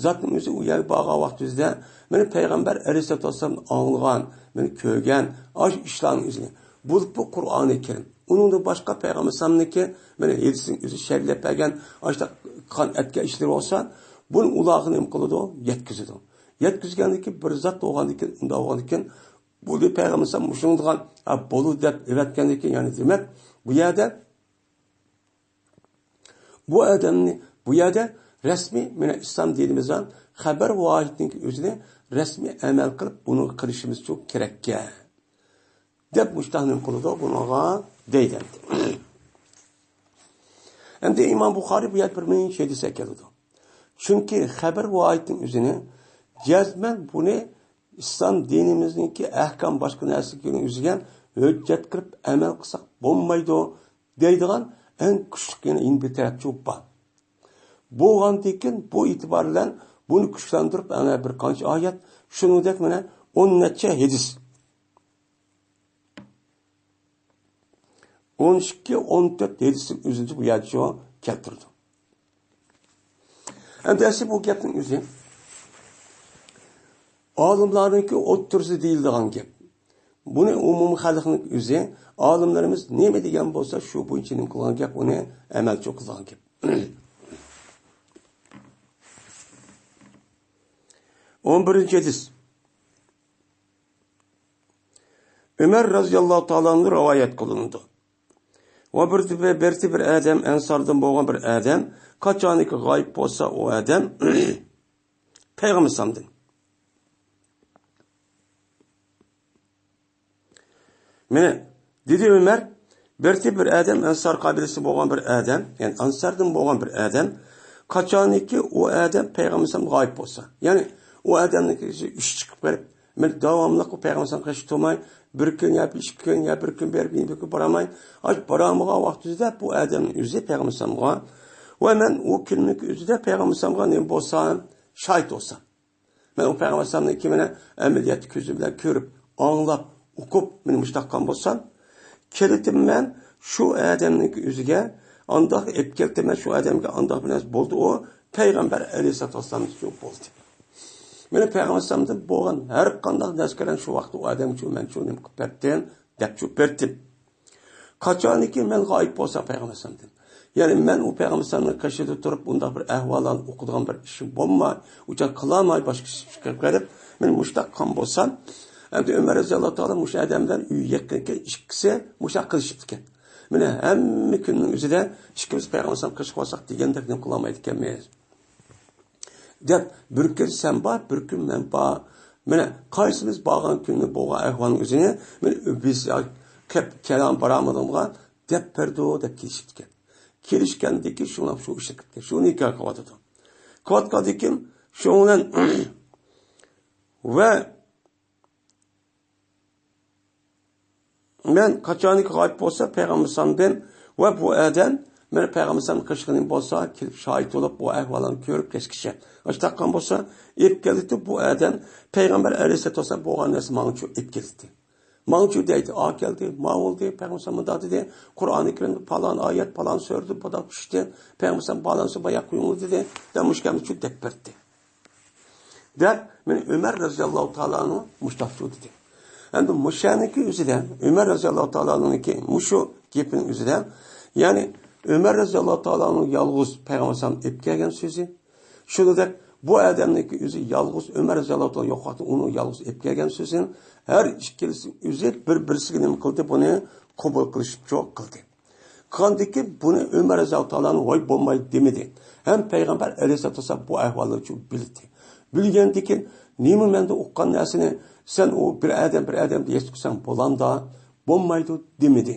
زاتنىڭ ئۆزى ئۇ يەرگە بارغان ۋاقتىمىزدا مانا پەيغەمبەر ئەلەيھىسسالاتۇ ۋەسسالام ئاڭلىغان، مانا كۆرگەن ئاشۇ ئىشلارنىڭ ئۆزىنى، بولۇپ بۇ قۇرئانى كەرىم، ئۇنىڭدىن باشقا پەيغەمبەر ئەلەيھىسسالامنىڭكى مانا ھەدىسنىڭ ئۆزى شەرھلەپ بەرگەن ئاشۇنداق قان ئەتكەن ئىشلىرى بولسا، بۇنى ئۇلارغا نېمە قىلىدۇ؟ يەتكۈزىدۇ. يەتكۈزگەندىن كېيىن بىر زات بولغاندىن كېيىن، ئۇنداق بولغاندىن كېيىن، بۇ دېدى پەيغەمبەر مۇشۇنى دېگەن، ھە، بولدى دەپ ئەۋەتكەندىن كېيىن، يەنى دېمەك، بۇ يەردە بۇ ئادەمنى، بۇ يەردە رەسمىي، مانا ئىسلام دىنىمىزدا خەبەر ۋاھىدنىڭ ئۆزىنى رەسمىي ئەمەل قىلىپ، بۇنى قىلىشىمىز شۇ كېرەككەن، دەپ مۇشۇنداق نېمە قىلىدۇ، بۇنىڭغا دەيدۇ. ئەمدى ئىمام بۇخارىي بۇ يەردە بىر مۇھىم شەيئنى كەلتۈرىدۇ. چۈنكى خەبەر ۋاھىدنىڭ ئۆزىنى جەزمەن بۇنى ئىسلام دىنىمىزنىڭكى ئەھكام باشقا نەرسىنىڭ ئۆزىگە ھۆججەت قىلىپ ئەمەل قىلساق بولمايدۇ دەيدىغان ئەڭ كۈچلۈك يەنە، يەنە بىر تەرەپ چوقۇم بار. بولغاندىكىن بۇ ئېتىبار بىلەن بۇنى كۈچلەندۈرۈپ، ئەنە بىر قانچە ئايەت، شۇنىڭدەك مانا ئون نەچچە ھەدىس. ئون ئىككى، ئون تۆت ھەدىسنىڭ ئۆزىنى بۇ يەردە شۇ كەلتۈرىدۇ. ئەمدى ئەسلى بۇ گەپنىڭ ئۆزى ئالىملارنىڭكى ئوتتۇرىسىدا دېيىلىدىغان گەپ. بۇنى ئومۇمىي خەلقنىڭ ئۆزى، ئالىملىرىمىز نېمە دېگەن بولسا، شۇ بويىچە نېمە قىلغان گەپ، ئۇنى ئەمەلچى قىلغان گەپ. ئون بىرىنچى ھەدىس. ئۆمەر رەزىياللاھۇ تائالا ئەنھۇ رىۋايەت قىلىنىدۇ. ۋە بىر، بىر، بىر ئادەم، ئەنساردىن بولغان بىر ئادەم، قاچانكى غايىب بولسا، ئۇ ئادەم پەيغەمبەر ئەلەيھىسسالامدىن. مانا، دېدى ئۆمەر، بىرتى بىر ئادەم، ئەنسار قەبىلىسى بولغان بىر ئادەم، يەنى ئەنساردىن بولغان بىر ئادەم، قاچانكى ئۇ ئادەم پەيغەمبەر ئەلەيھىسسالام غايىب بولسا، يەنى ئۇ ئادەمنىڭكى ئىشى چىقىپ بېرىپ، مانا داۋاملىق ئۇ پەيغەمبەر ئەلەيھىسسالام قېشىدا تۇرماي، بىر كۈن يا ئىككى كۈن يا بىر كۈن بېرىپ، يەنە بىر كۈن بارالماي، ئاشۇ بارالمىغان ۋاقتىدا بۇ ئادەمنىڭ ئۆزى پەيغەمبەر ئەلەيھىسسالامغا، ۋە مەن ئۇ كۈننىڭ ئۆزىدە پەيغەمبەر ئەلەيھىسسالامغا نېمە بولسام، شاھىت بولسام. مەن ئۇ پەيغەمبەر ئەلەيھىسسالامنىڭكى مانا ئەمەلىيەتتە كۆزۈم بىلەن كۆرۈپ، ئاڭلاپ، ئۇقۇپ، مانا مۇشۇنداق قىلغان بولسام، كېلىتىمەن شۇ ئادەمنىڭكى ئۆزىگە، ئانداق ئېلىپ كېلىتىمەن شۇ ئادەمگە، ئانداق بىر نەرسە بولدى، ئۇ پەيغەمبەر ئەلەيھىسسالاتۇ ۋەسسالامدىن بولدى. مانا پەيغەمبەر ئەلەيھىسسالامدىن بولغان ھەر قانداق نەرسىلەرنى شۇ ۋاقىتتا ئۇ ئادەمگە شۇ مەن شۇ نېمە قىلىپ بەردىم، دەپ شۇ بەردىم. قاچانكى مەن غايىب بولسام پەيغەمبەر ئەلەيھىسسالامدىن، يەنى مەن ئۇ پەيغەمبەر ئەلەيھىسسالامنىڭ قېشىدا تۇرۇپ، ئۇنداق بىر ئەھۋاللارنى ئوقۇيدىغان بىر ئىشىم بولماي، ئۇچان قىلالماي، باشقا ئىشقا كىرىپ قېلىپ، مەن مۇشۇنداق قىلغان بولسام، ئەمدى ئۆمەر رەزىياللاھۇ تائالا مۇشۇ ئادەم بىلەن ئۆيگە يېقىنكى ئىككىسى مۇشۇنداق قىلىشىپتىكەن. مانا ھەممە كۈننىڭ ئۆزىدە ئىككىمىز پەيغەمبەر ئەلەيھىسسالام قېشىغا بارساق دېگەندەك نېمە قىلالمايدىكەنمىز. دەپ، بىر كۈن سەن بار، بىر كۈن مەن بار. مانا، قايسىمىز بارغان كۈنى بولغان ئەھۋالنىڭ ئۆزىنى، مانا، بىز يا كەپ-، كەلگەن بارالمىدىڭلار دەپ بەردۇ، دەپ كېلىشىپتىكەن. كېلىشكەندىكى شۇڭلاپ شۇ ئىشنى قىپتىكەن. شۇ نىكاھ قىلىۋاتىدۇ. قىلىۋاتقاندىكىن شۇنىڭ بىلەن ۋە مەن قاچانكى غايىب بولسا پەيغەمبەر ئەلەيھىسسالامدىن ۋە بۇ ئادەم مانا پەيغەمبەر ئەلەيھىسسالام قېشىغا نېمە بولسا كېلىپ شاھىت بولۇپ، بۇ ئەھۋاللارنى كۆرۈپ كەچكىچە ئاشۇنداق قىلغان بولسا، ئېلىپ كېلىدۇ بۇ ئادەم پەيغەمبەر ئەلەيھىسسالاتۇ ۋەسسالام بولغان نەرسە ماڭىچۇ ئېلىپ كېلىدۇ. ماڭىچۇ دەيدۇ، ئا كەلدى، ما بولدى، پەيغەمبەر ئەلەيھىسسالام مۇنداق دېدى، قۇرئانى كەرىمدە پالان ئايەت، پالان سۈرىدە بۇنداق چۈشتى، پەيغەمبەر ئەلەيھىسسالام پالان سۆز باياققا يۇڭلىدى دېدى، دەپ مۇشۇ گەپنى شۇ دەپ بەردى. دەپ، مانا ئۆمەر رەزىياللاھۇ تائالا ئەنھۇ مۇشۇنداق دېدى. ئەمدى مۇشۇنىڭكى ئۆزىدە، ئۆمەر رەزىياللاھۇ تائالا ئەنھۇنىڭكى مۇشۇ گېپىنىڭ ئۆزىدە، يەنى ئۆمەر رەزىياللاھۇ تائالا ئەنھۇ يالغۇز پەيغەمبەر ئەلەيھىسسالام ئېلىپ كەلگەن سۆزى، شۇنىڭدەك بۇ ئادەمنىڭكى ئۆزى يالغۇز ئۆمەر رەزىياللاھۇ تائالا يوق ۋاقىتتا ئۇنىڭ يالغۇز ئېلىپ كەلگەن سۆزىنى ھەر ئىككىلىسى ئۆزى بىر-بىرسىگە نېمە قىلدى، بۇنى قوبۇل قىلىشچۇ قىلدى. قىلغاندىكىن بۇنى ئۆمەر رەزىياللاھۇ تائالانى ۋاي بولمايدۇ دېمىدى. ھەم پەيغەمبەر ئەلەيھىسسالاتۇ ۋەسسالام بۇ ئەھۋالنى شۇ بىلدى. بىلگەندىكىن نېمە مەندىن ئۇققان نەرسىنى سەن ئۇ بىر ئادەم بىر ئادەمدە يەتكۈزسەڭ بولامدا، بولمايدۇ دېمىدى.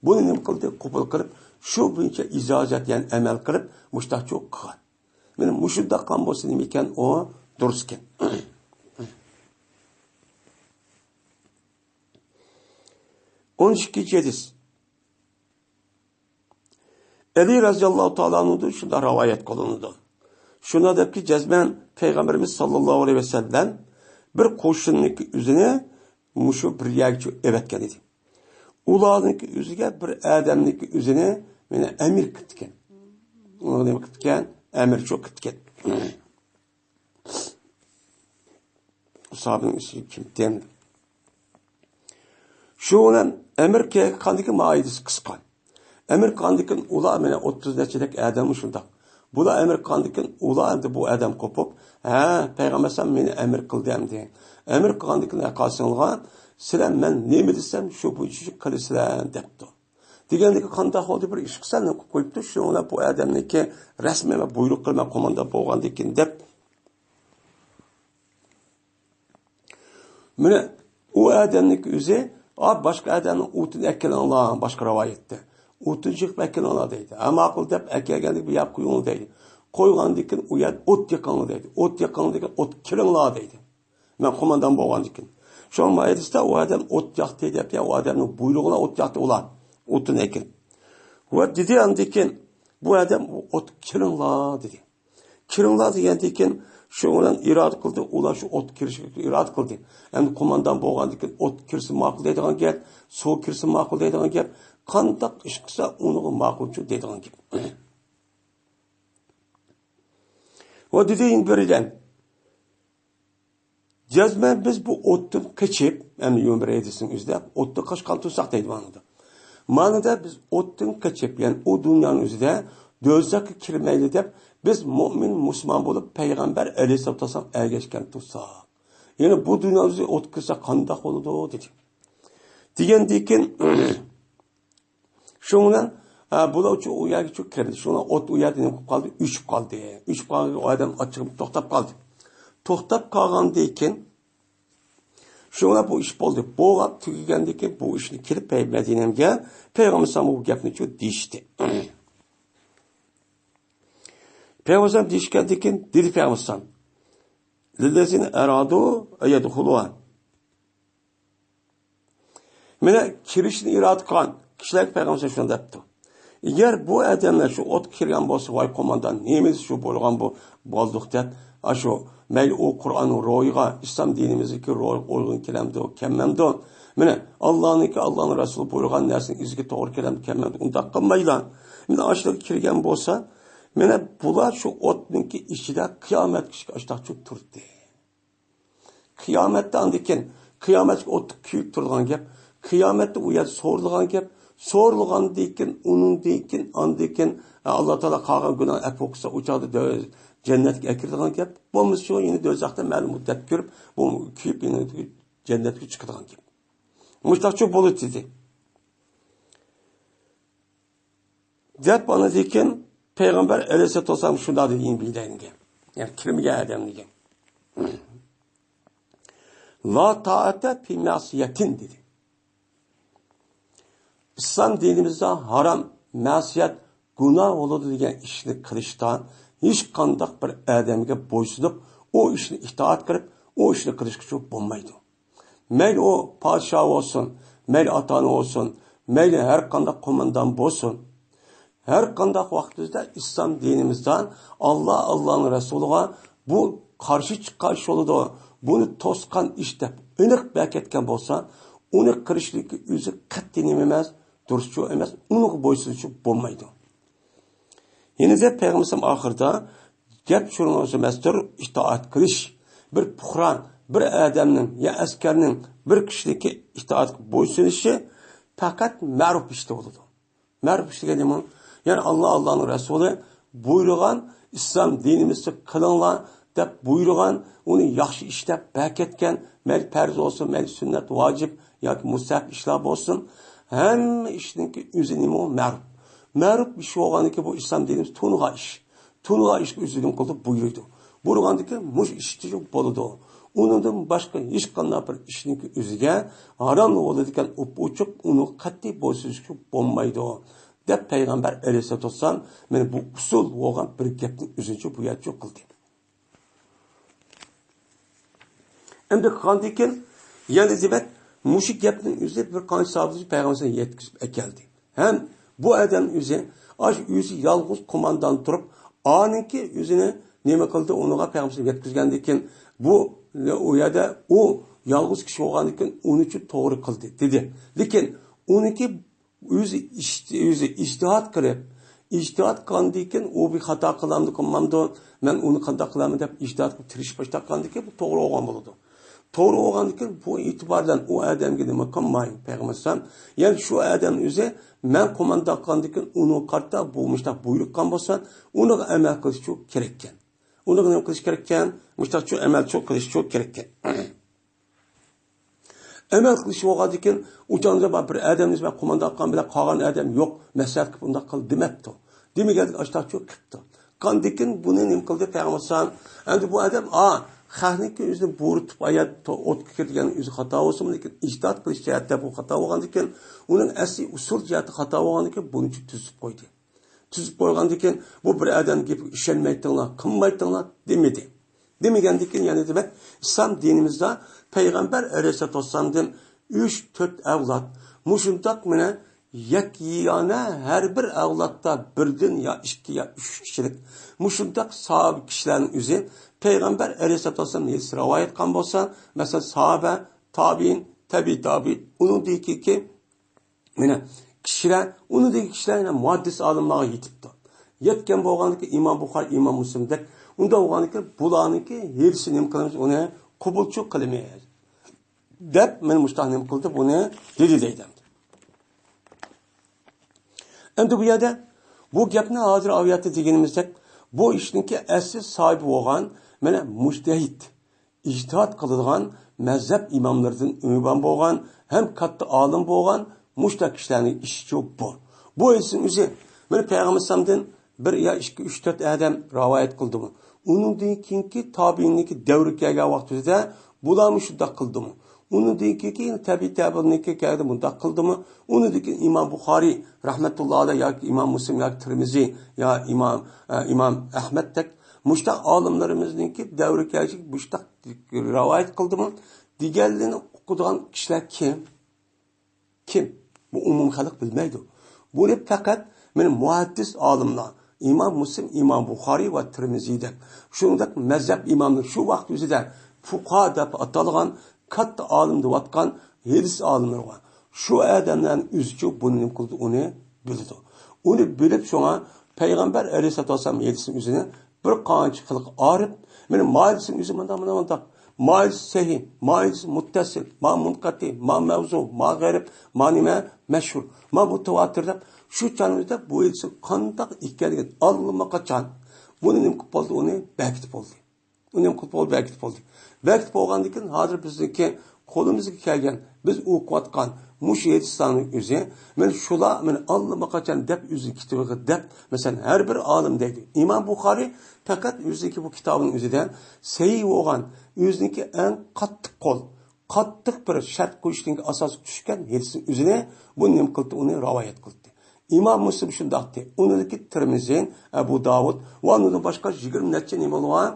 بۇنى نېمە قىلدى؟ قوبۇل قىلىپ، شۇ بويىچە ئىجازەت، يەنى ئەمەل قىلىپ، مۇشتاقچۇ قىلغان. مېنىڭ مۇشۇنداق قىلغان بولسا نېمىكەن ئۇ؟ دۇرۇسكەن. ئون ئىككىنچى ھەدىس. ئەلى رەزىياللاھۇ تائالا ئەنھۇدىن شۇنداق رىۋايەت قىلىنىدۇ. شۇنداق دەپكى، جەزمەن پەيغەمبىرىمىز ساللاللاھۇ ئەلەيھى ۋەسەللەم بىر قوشۇننىڭكى ئۆزىنى مۇشۇ بىر يەرگىچۇ ئەۋەتكەن ئىدى. ئۇلارنىڭكى ئۆزىگە بىر ئادەمنىڭكى ئۆزىنى مانا ئەمىر قىپتىكەن. ئۇنى نېمە قىپتىكەن؟ ئەمىرچۇ قىپتىكەن. ئۇسابىنىڭ ئىسمى كىمتىن؟ شۇ بىلەن ئەمىر قىلغاندىكىن مائىدىسى قىسقا. ئەمىر قىلغاندىكىن ئۇلار مانا ئوتتۇز نەچچىدەك ئادەم شۇنداق. بۇلار ئەمىر قىلغاندىكىن ئۇلار ئەمدى بۇ ئادەم قوپۇپ، ھە، پەيغەمبەر ئەلەيھىسسالام مېنى ئەمىر قىلدى ئەمدى. ئەمىر قىلغاندىكىن ھەققاسىڭلار، سىلەر مەن نېمە دېسەم شۇ بويىچە قىلىسىلەر دەپتۇ. دېگەندىكى قانداق بولدى، بىر ئىش قىلسا نېمە قىلىپ قويۇپتۇ، شۇنىڭ بىلەن بۇ ئادەمنىڭكى رەسمىي بۇيرۇق قىلىمەن قوماندان بولغاندىكىن دەپ. مانا ئۇ ئادەمنىڭكى ئۆزى، ئا، باشقا ئادەمنىڭ ئوتىنى ئەكېلىڭلار، باشقا رىۋايەتتە. ئوتۇن چېقىپ ئەكېلىڭلار دەيدۇ. ھە، ماقۇل دەپ ئەكەلگەندىكىن بۇ يەرگە قويۇڭلار دەيدۇ. قويغاندىكىن ئۇ يەردە ئوت يېقىڭلار دەيدۇ. ئوت يېقىڭلار دەيدۇ. مەن قوماندان بولغاندىكىن. شۇڭا مائىدىسىدا ئۇ ئادەم ئوت ياقتى دەپ، يا ئۇ ئادەمنىڭ بۇيرۇقىنى ئوت ياقتى ئۇلار. ئوتۇن ئەكىل. ۋە دېدى ئاندىكىن، بۇ ئادەم ئوت كىرىڭلار دېدى. كىرىڭلار دېگەندىكىن، شۇ بىلەن ئىرادە قىلدى، ئۇلار شۇ ئوت كىرىشكە ئىرادە قىلدى. ئەمدى قوماندان بولغاندىكىن ئوت كىرسە ماقۇل دەيدىغان گەپ، سۇ كىرسە ماقۇل دەيدىغان گەپ، قانداق ئىش قىلسا ئۇنىڭغا ماقۇلچۇ دەيدىغان گەپ. ۋە دېدى يەنە بىرىدىن، جەزمەن بىز بۇ ئوتتىن قېچىپ، ئەمدى يەنە بىر ھەدىسنىڭ ئۆزىدە ئوتتىن قاچقان تۇرساق دەيدۇ مانىدا. مانىدا بىز ئوتتىن قېچىپ، يەنى ئۇ دۇنيانىڭ ئۆزىدە دوزاخقا كىرمەيلى دەپ، بىز مۆمىن مۇسۇلمان بولۇپ، پەيغەمبەر ئەلەيھىسسالاتۇ ۋەسسالام ئەگەشكەن تۇرساق. يەنى بۇ دۇنيانىڭ ئۆزىگە ئوت كىرسە قانداق بولىدۇ دېدى. دېگەندىكىن، شۇنىڭ بىلەن، ھە، بۇلارچۇ ئۇ يەرگىچۇ كىرمىدى. شۇنىڭ ئوت ئۇ يەردە نېمە قىلىپ قالدى؟ ئۆچۈپ قالدى. ئۆچۈپ قالغان ئادەم ئاچچىقىپ توختاپ قالدى. توختاپ قالغاندىن كېيىن، شۇنىڭ بىلەن بۇ ئىش بولدى. بولغاپ تۈگىگەندىن كېيىن بۇ ئىشنى كېلىپ پەي-، مەدىنەمگە پەيغەمبەر ئەلەيھىسسالام بۇ گەپنىچۇ دېيىشتى. پەيغەمبەر ئەلەيھىسسالام دېيىشكەندىن كېيىن دېدى پەيغەمبەر ئەلەيھىسسالام، لىللەزىنە ئەرادۇ ئەيەدخۇلۇھا. مانا كىرىشنى ئىرادە قىلغان كىشىلەرگە پەيغەمبەر شۇنداق دەپتۇ. ئەگەر بۇ ئادەملەر شۇ ئوتقا كىرگەن بولسا، ۋاي قوماندان، نېمىسى شۇ بولغان بۇ، بولدۇق دەپ، ئاشۇ مەيلى ئۇ قۇرئاننىڭ روھىغا، ئىسلام دىنىمىزدىكى روھىغا ئۇيغۇن كېلەمدۇ، كەلمەمدۇ؟ مانا ئاللانىڭكى، ئاللانىڭ رەسۇلى بۇيرۇغان نەرسىنىڭ ئىزىگە توغرا كېلەمدۇ، كەلمەمدۇ؟ ئۇنداق قىلمايلا. مانا ئاشۇلارغا كىرگەن بولسا، مانا بۇلار شۇ ئوتنىڭكى ئىچىدە قىيامەتكىچە ئاشتاقچۇ تۇردى. قىيامەتتە ئاندىن كېيىن، قىيامەتتىكى ئوتتا كۆيۈپ تۇرىدىغان گەپ، قىيامەتتە ئۇ يەردە سورىلىدىغان گەپ، سورىلغاندىن كېيىن، ئۇنىڭدىن كېيىن، ئاندىن كېيىن، ئاللا تائالا قالغان گۇناھنى ئەپۇ قىلسا، ئۇ چاغدا دۆ-، جەننەتكە ئەكىرىدىغان گەپ، بولمىسا شۇ يەنە دوزاختا مەلۇم مۇددەت كۆرۈپ، بۇ كۆيۈپ يەنە جەننەتكە چىقىدىغان گەپ. مۇشتاقچۇ بولىدۇ دېدى. دەپ ئاندىن كېيىن پەيغەمبەر ئەلەيھىسسالاتۇ ۋەسسالام شۇنداق دېدى يەنە بىلەينىگە. يەنى كىرمىگەن ئادەملەرگە. لا تائەتە فى مەسىيەتىن دېدى. ئىسلام دىنىمىزدا ھارام، مەسىيەت، گۇناھ بولىدۇ دېگەن ئىشنى قىلىشتا ھېچقانداق بىر ئادەمگە بويسۇنۇپ، ئۇ ئىشنى ئىتائەت قىلىپ، ئۇ ئىشنى قىلىشقىچۇ بولمايدۇ. مەيلى ئۇ پادىشاھ بولسۇن، مەيلى ئاتا-ئانا بولسۇن، مەيلى ھەر قانداق قوماندان بولسۇن. ھەر قانداق ۋاقتىمىزدا ئىسلام دىنىمىزدا ئاللا، ئاللانىڭ رەسۇلىغا بۇ قارشى چىققان ئىش بولىدۇ، بۇنى توسقان ئىش دەپ ئېنىق بەركەتكەن بولسا، ئۇنى قىلىشنىڭكى ئۆزى قەتئىي نېمە ئەمەس، دۇرۇسچۇ ئەمەس، ئۇنىڭغا بويسۇنۇشچۇ بولمايدۇ. يەنە دەپ پەيغەمبەر ئاخىرىدا گەپ شۇنىڭ ئۆزى ئەمەستۇر، ئىتائەت قىلىش. بىر پۇقرا، بىر ئادەمنىڭ يا ئەسكەرنىڭ، بىر كىشىنىڭكى ئىتائەتكە بويسۇنۇشى پەقەت مەرۇپ ئىشتا بولىدۇ. مەرۇپ ئىش دېگەن نېمە؟ يەنى ئاللا، ئاللانىڭ رەسۇلى بۇيرۇغان ئىسلام دىنىمىزدا قىلىڭلار، دەپ بۇيرۇغان، ئۇنى ياخشى ئىش دەپ بەكەتكەن، مەيلى پەرز بولسۇن، مەيلى سۈننەت، ۋاجىپ ياكى مۇستەھەپ ئىشلار بولسۇن، ھەممە ئىشنىڭكى ئۆزى نېمە؟ مەرۇپ. مەرۇپ ئىش بولغاندىكىن بۇ ئىسلام دىنىمىز تونۇغان ئىش. تونۇغان ئىشقا ئۆزى نېمە قىلىدۇ؟ بۇيرۇيدۇ. بۇيرۇغاندىكىن مۇشۇ ئىشتا بولىدۇ. ئۇنىڭدىن باشقا ھېچقانداق بىر ئىشنىڭكى ئۆزىگە ھارام بولىدىكەن، ئوپئوچۇق ئۇنى قەتئىي بويسۇنۇشقا بولمايدۇ، دەپ پەيغەمبەر ئەلەيھىسسالاتۇ ۋەسسالام مانا بۇ ئۇسۇل بولغان بىر گەپنىڭ ئۆزىنى بۇ يەرچۇ قىلدى. ئەمدى قىلغاندىن كېيىن يەنە دېمەك، مۇشۇ گەپنىڭ ئۆزى بىر قانچە ساھابىسى پەيغەمبەرگە يەتكۈزۈپ ئەكەلدى. ھەم بۇ ئادەم ئۆزى، ئاش ئۆزى يالغۇز قوماندان تۇرۇپ، ئانىڭكى ئۆزىنى نېمە قىلدى، ئۇنىڭغا پەيغەمبەر يەتكۈزگەندىن كېيىن، بۇ، ئۇ يەردە ئۇ يالغۇز كىشى بولغاندىن كېيىن، ئۇنىچۇ توغرا قىلدى، دېدى. لېكىن ئۇنىڭكى ئۆزى ئىش-، ئۆزى ئىجتىھات قىلىپ، ئىجتىھات قىلغاندىن كېيىن ئۇ بىر خاتا قىلامدۇ، قىلمامدۇ، مەن ئۇنى قانداق قىلامەن دەپ ئىجتىھات قىلىپ تىرىشىپ باشلاپ قىلغاندىن كېيىن بۇ توغرا بولغان بولىدۇ. توغرا بولغاندىن كېيىن بۇ ئېتىبار بىلەن ئۇ ئادەمگە نېمە قىلماي، پەيغەمبەر ئەلەيھىسسالام، يەنى شۇ ئادەم ئۆزى مەن قوماندان قىلغاندىن كېيىن ئۇنىڭغا قارىتا بۇ مۇشتاق بۇيرۇق قىلغان بولسا، ئۇنىڭغا ئەمەل قىلىشچۇ كېرەككەن. ئۇنىڭغا نېمە قىلىش كېرەككەن؟ مۇشتاقچۇ ئەمەلچۇ قىلىشچۇ كېرەككەن. ئەمەل قىلىش بولغاندىكىن، ئۇچاندا بار بىر ئادەمنى مەن قوماندان قىلغان بىلەن قالغان ئادەم يوق، مەسلىھەت قىلىپ ئۇنداق قىل دېمەپتۇ. دېمىگەندىكىن ئاشتاقچۇ قىپتۇ. قاندىكىن بۇنى نېمە قىلدى پەيغەمبەر ئەلەيھىسسالام؟ ئەمدى بۇ ئادەم، ئا، خەقنىڭكى ئۆزىنى بۇرۇتۇپ ئايات ئوتقا كىرگەن ئۆزى خاتا بولسىمۇ، لېكىن ئىجتىھات قىلىش جەھەتتە بۇ خاتا بولغاندىكىن، ئۇنىڭ ئەسلى ئۇسۇل جەھەتتە خاتا بولغاندىكىن، بۇنىچۇ تۈزۈپ قويدى. تۈزۈپ قويغاندىكىن، بۇ بىر ئادەم گېپىگە ئىشەنمەيتىڭلار، قىلمايتىڭلار دېمىدى. دېمىگەندىكىن، يەنە دېمەك، ئىسلام دىنىمىزدا پەيغەمبەر ئەلەيھىسسالاتۇ ۋەسسالامدىن ئۈچ، تۆت ئەۋلاد، مۇشۇنداق مانا يەككە يانە ھەر بىر ئەۋلادتا بىردىن يا ئىككى يا ئۈچ كىشىلىك مۇشۇنداق ساھابە كىشىلەرنىڭ ئۆزى پەيغەمبەر ئەلەيھىسسالاتۇ ۋەسسالام ھەدىس رىۋايەت قىلغان بولسا، مەسىلەن، ساھابە، تابىئىن، تەبىئىي تابىئىن، ئۇنىڭدىن كېيىنكى مانا كىشىلەر، ئۇنىڭدىن كېيىن كىشىلەر يەنە مۇھەددىس ئالىملارغا يېتىپتۇ. يەتكەن بولغاندىكىن ئىمام بۇخارى، ئىمام مۇسلىمدەك، ئۇنداق بولغاندىكىن بۇلارنىڭكى ھەدىسى نېمە قىلىمىز، ئۇنى قوبۇلچۇ قىلىمىز دەپ، مانا مۇشۇنداق نېمە قىلدى، بۇنى دېدى دەيدۇ. ئەمدى بۇ يەردە بۇ گەپنى ھازىر ئاۋۇ يەردە دېگىنىمىزدەك، بۇ ئىشنىڭكى ئەسلى ساھىبى بولغان مانا مۇجتەھىد، ئىجتىھات قىلىدىغان مەزھەپ ئىماملىرىدىن ئۈنۋان بولغان ھەم كاتتا ئالىم بولغان مۇشۇنداق كىشىلەرنىڭ ئىشىچۇ بۇ. بۇ ھەدىسنىڭ ئۆزى مانا پەيغەمبەر ئەلەيھىسسالامدىن بىر يا ئىككى، ئۈچ، تۆت ئادەم رىۋايەت قىلدىمۇ؟ ئۇنىڭدىن كېيىنكى تابىئىننىڭكى دەۋرى كەلگەن ۋاقتىدا بۇلارمۇ شۇنداق قىلدىمۇ؟ ئۇنىڭدىن كېيىنكى تەبىئىي تابىئىننىڭكى كەلگەندە مۇنداق قىلدىمۇ؟ ئۇنىڭدىن كېيىن ئىمام بۇخارىي رەھمەتۇللا ئەلەيھ ياكى ئىمام مۇسلىم ياكى تىرمىزى يا ئىمام، ئە، ئىمام ئەھمەدتەك مۇشۇنداق ئالىملىرىمىزنىڭكى دەۋرى كەلگەن مۇشۇنداق رىۋايەت قىلدىمۇ دېگەنلىرىنى ئوقۇيدىغان كىشىلەر كىم؟ كىم؟ بۇ ئومۇم خەلق بىلمەيدۇ. بۇنى پەقەت مانا مۇھەددىس ئالىملار، ئىمام مۇسلىم، ئىمام بۇخارىي ۋە تىرمىزىدەك، شۇنداق مەزھەپ ئىماملىرى، شۇ ۋاقىت ئۆزىدە فۇقاھا دەپ ئاتالغان كاتتا ئالىم دەۋاتقان ھەدىس ئالىملىرى بار. شۇ ئادەملەرنىڭ ئۆزىچۇ بۇنى نېمە قىلىدۇ، ئۇنى بىلىدۇ. ئۇنى بىلىپ، شۇڭا پەيغەمبەر ئەلەيھىسسالاتۇ ۋەسسالام ھەدىسىنىڭ ئۆزىنى بىر قانچە خەلققە ئايرىپ، مانا مايىلسىنىڭ ئۆزى مانداق، مانا مانداق، مايىلسى سەھىھ، مايىلسى مۇتتەسىل، ما مۇنقەتى، ما مەۋزۇ، ما غەرىب، ما نېمە مەشھۇر، ما مۇتەۋاتىر دەپ، شۇ چاغدا بۇ ھەدىسنىڭ قانداق ئىكەنلىكىنى ئاللىماقاچان بۇنى نېمە قىلىپ بولدى، ئۇنى بەكىتىپ بولدى. ئۇنى نېمە قىلىپ بولدى، بەكىتىپ بولدى. بەكىتىپ بولغاندىن كېيىن، ھازىر بىزنىڭكى قولىمىزغا كەلگەن، بىز ئوقۇۋاتقان مۇشۇ ھەدىسلەرنىڭ ئۆزى، مانا شۇلار، مانا ئاللىماقاچان دەپ ئۆزىنىڭ كىتابىغا دەپ، مەسىلەن، ھەر بىر ئالىم دەيدۇ. ئىمام بۇخارىي پەقەت ئۆزىنىڭكى بۇ كىتابىنىڭ ئۆزىدە سەھىھ بولغان، ئۆزىنىڭكى ئەڭ قاتتىق قول، قاتتىق بىر شەرت قويۇشتىن ئاساس چۈشكەن ھەدىسنىڭ ئۆزىنى بۇ نېمە قىلدى، ئۇنى رىۋايەت قىلدى. ئىمام مۇسلىم شۇنداقتى. ئۇنىڭدىكى تىرمىزى، ئەبۇ داۋۇد ۋە ئۇنىڭدىن باشقا يىگىرمە نەچچە نېمە بولغان؟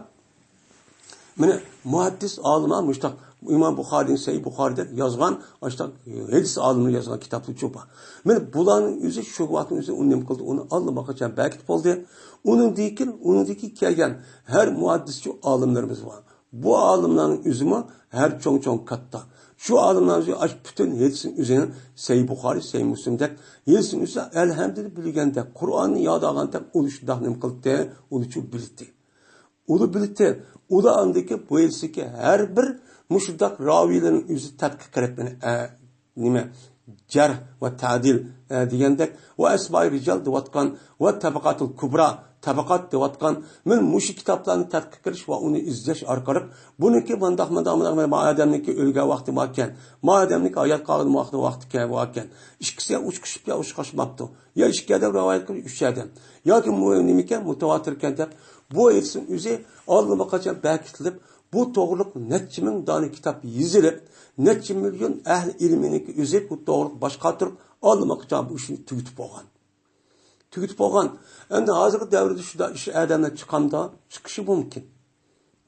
مانا مۇھەددىس ئالىملار مۇشتاق ئىمام بۇخارىنىڭ سەھىھ بۇخارى دەپ يازغان، مۇشتاق ھەدىس ئالىملىرى يازغان كىتابلىرى بار. مانا بۇلارنىڭ ئۆزى شۇ ۋاقىتنىڭ ئۆزى ئۇنى نېمە قىلدى، ئۇنى ئاللىماقاچان بەكىتىپ بولدى. ئۇنىڭدىن كېيىن، ئۇنىڭدىن كېيىن كەلگەن ھەر مۇھەددىسچۇ ئالىملىرىمىز بار. بۇ ئالىملارنىڭ ئۆزىمۇ ھەر چوڭ-چوڭ كاتتا. شۇ ئالىملارنىڭ ئۆزى ئاشۇ پۈتۈن ھەدىسنىڭ ئۆزىنى سەھىھ بۇخارى، سەھىھ مۇسلىمدەك ھەدىسنىڭ ئۆزى ئەلھەمدۇلىللا بىلگەندەك، قۇرئاننى ياد ئالغاندەك ئۇنى شۇنداق نېمە قىلدى، ئۇنى شۇ بىلدى. ئۇنى بىلدى. ئۇلار ئاندىكى بۇ ھەدىستىكى ھەر بىر مۇشۇنداق راۋىيلىرىنىڭ ئۆزى تەتقىق قىلىپ، مانا، ئە، نېمە، جەرھ ۋە تەدىل، ئە، دېگەندەك، ۋە ئەسمائى رىجال دەۋاتقان ۋە تەبەقاتۇل كۇبرا تەبىقات دەۋاتقان، مەن مۇشۇ كىتابلارنى تەتقىق قىلىش ۋە ئۇنى ئىزدەش ئارقىلىق، بۇنىڭكى مانداق، مانداق، مانداق، ما ئادەمنىڭكى ئۆلگەن ۋاقتى باركەن، ما ئادەمنىڭكى ھايات قالغان ۋاقتى، ۋاقتى باركەن. ئىككىسى يا ئۇچقۇشۇپ يا ئۇچقاشماپتۇ. يا ئىككى ئادەم رىۋايەت قىلىپ، ئۈچ ئادەم. ياكى مۇ-، نېمىكەن، مۇتەۋاتىركەن دەپ، بۇ ھەدىسنىڭ ئۆزى ئاللىقاچان بەكىتىلىپ، بۇ توغرىلىق نەچچە مىڭ دانە كىتاب يېزىلىپ، نەچچە مىليون ئەھلى ئىلمىنىڭكى ئۆزى بۇ توغرىلىق باش قاتۇرۇپ، ئاللىقاچان بۇ ئىشنى تۈگىتىپ بولغان. تۈگىتىپ بولغان. ئەمدى ھازىرقى دەۋردە شۇنداق ئىش ئادەملەر چىقامدا؟ چىقىشى مۇمكىن.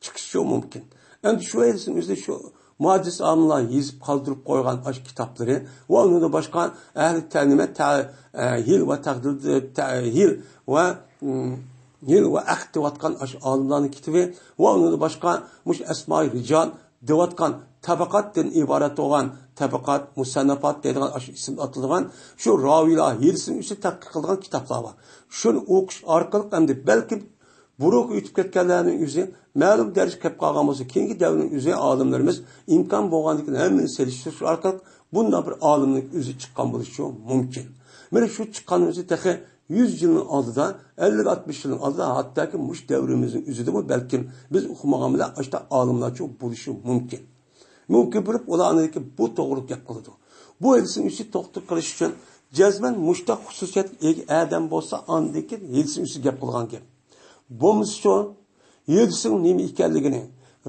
چىقىشى مۇمكىن. ئەمدى شۇ ھەدىسنىڭ ئۆزى شۇ مۇھەددىس ئالىملار يېزىپ قالدۇرۇپ قويغان ئاشۇ كىتابلىرى ۋە ئۇنىڭدىن باشقا ئەھلى تە-، نېمە، تە-، ئە، ھىل ۋە تەقدىر، تە-، ھىل ۋە، ئىم، ھىل ۋە ئەقىد دەۋاتقان ئاشۇ ئالىملارنىڭ كىتابى ۋە ئۇنىڭدىن باشقا مۇشۇ ئەسمائى رىجال دەۋاتقان تەبىقاتتىن ئىبارەت بولغان تەبىقات، مۇسەننەپات دەيدىغان ئاشۇ ئىسىمدا ئاتىلىدىغان شۇ راۋىيلار ھەدىسىنىڭ ئۈستىدە تەتقىق قىلىدىغان كىتابلار بار. شۇنى ئوقۇش ئارقىلىق ئەمدى بەلكىم بۇرۇنقى ئۆتۈپ كەتكەنلەرنىڭ ئۆزى مەلۇم دەرىجىگە كەپ قالغان بولسا، كېيىنكى دەۋرنىڭ ئۆزى ئالىملىرىمىز ئىمكان بولغاندىكىن ھەممىنى سېلىشتۇرۇش ئارقىلىق بۇنداق بىر ئالىمنىڭ ئۆزى چىققان بولۇشى مۇمكىن. مانا شۇ چىققان ئۆزى تېخى يۈز يىلنىڭ ئالدىدا، ئەللىك ئاتمىش يىلنىڭ ئالدىدا، ھەتتاكى مۇشۇ دەۋرىمىزنىڭ ئۆزىدىمۇ بەلكىم بىز ئوقۇمىغان بىلەن ئاشۇنداق ئالىملارچۇ بولۇشى مۇمكىن. مۇمكىن بولۇپ، ئۇلار ئاندىن كېيىن بۇ توغرىلىق گەپ قىلىدۇ. بۇ ھەدىسنىڭ ئۈستىگە توختىلىپ قېلىش ئۈچۈن، جەزمەن مۇشۇنداق خۇسۇسىيەتكە ئىگە ئادەم بولسا، ئاندىن كېيىن ھەدىسنىڭ ئۈستىگە گەپ قىلغان گەپ. بولمىسىچۇ، ھەدىسنىڭ نېمە ئىكەنلىكىنى،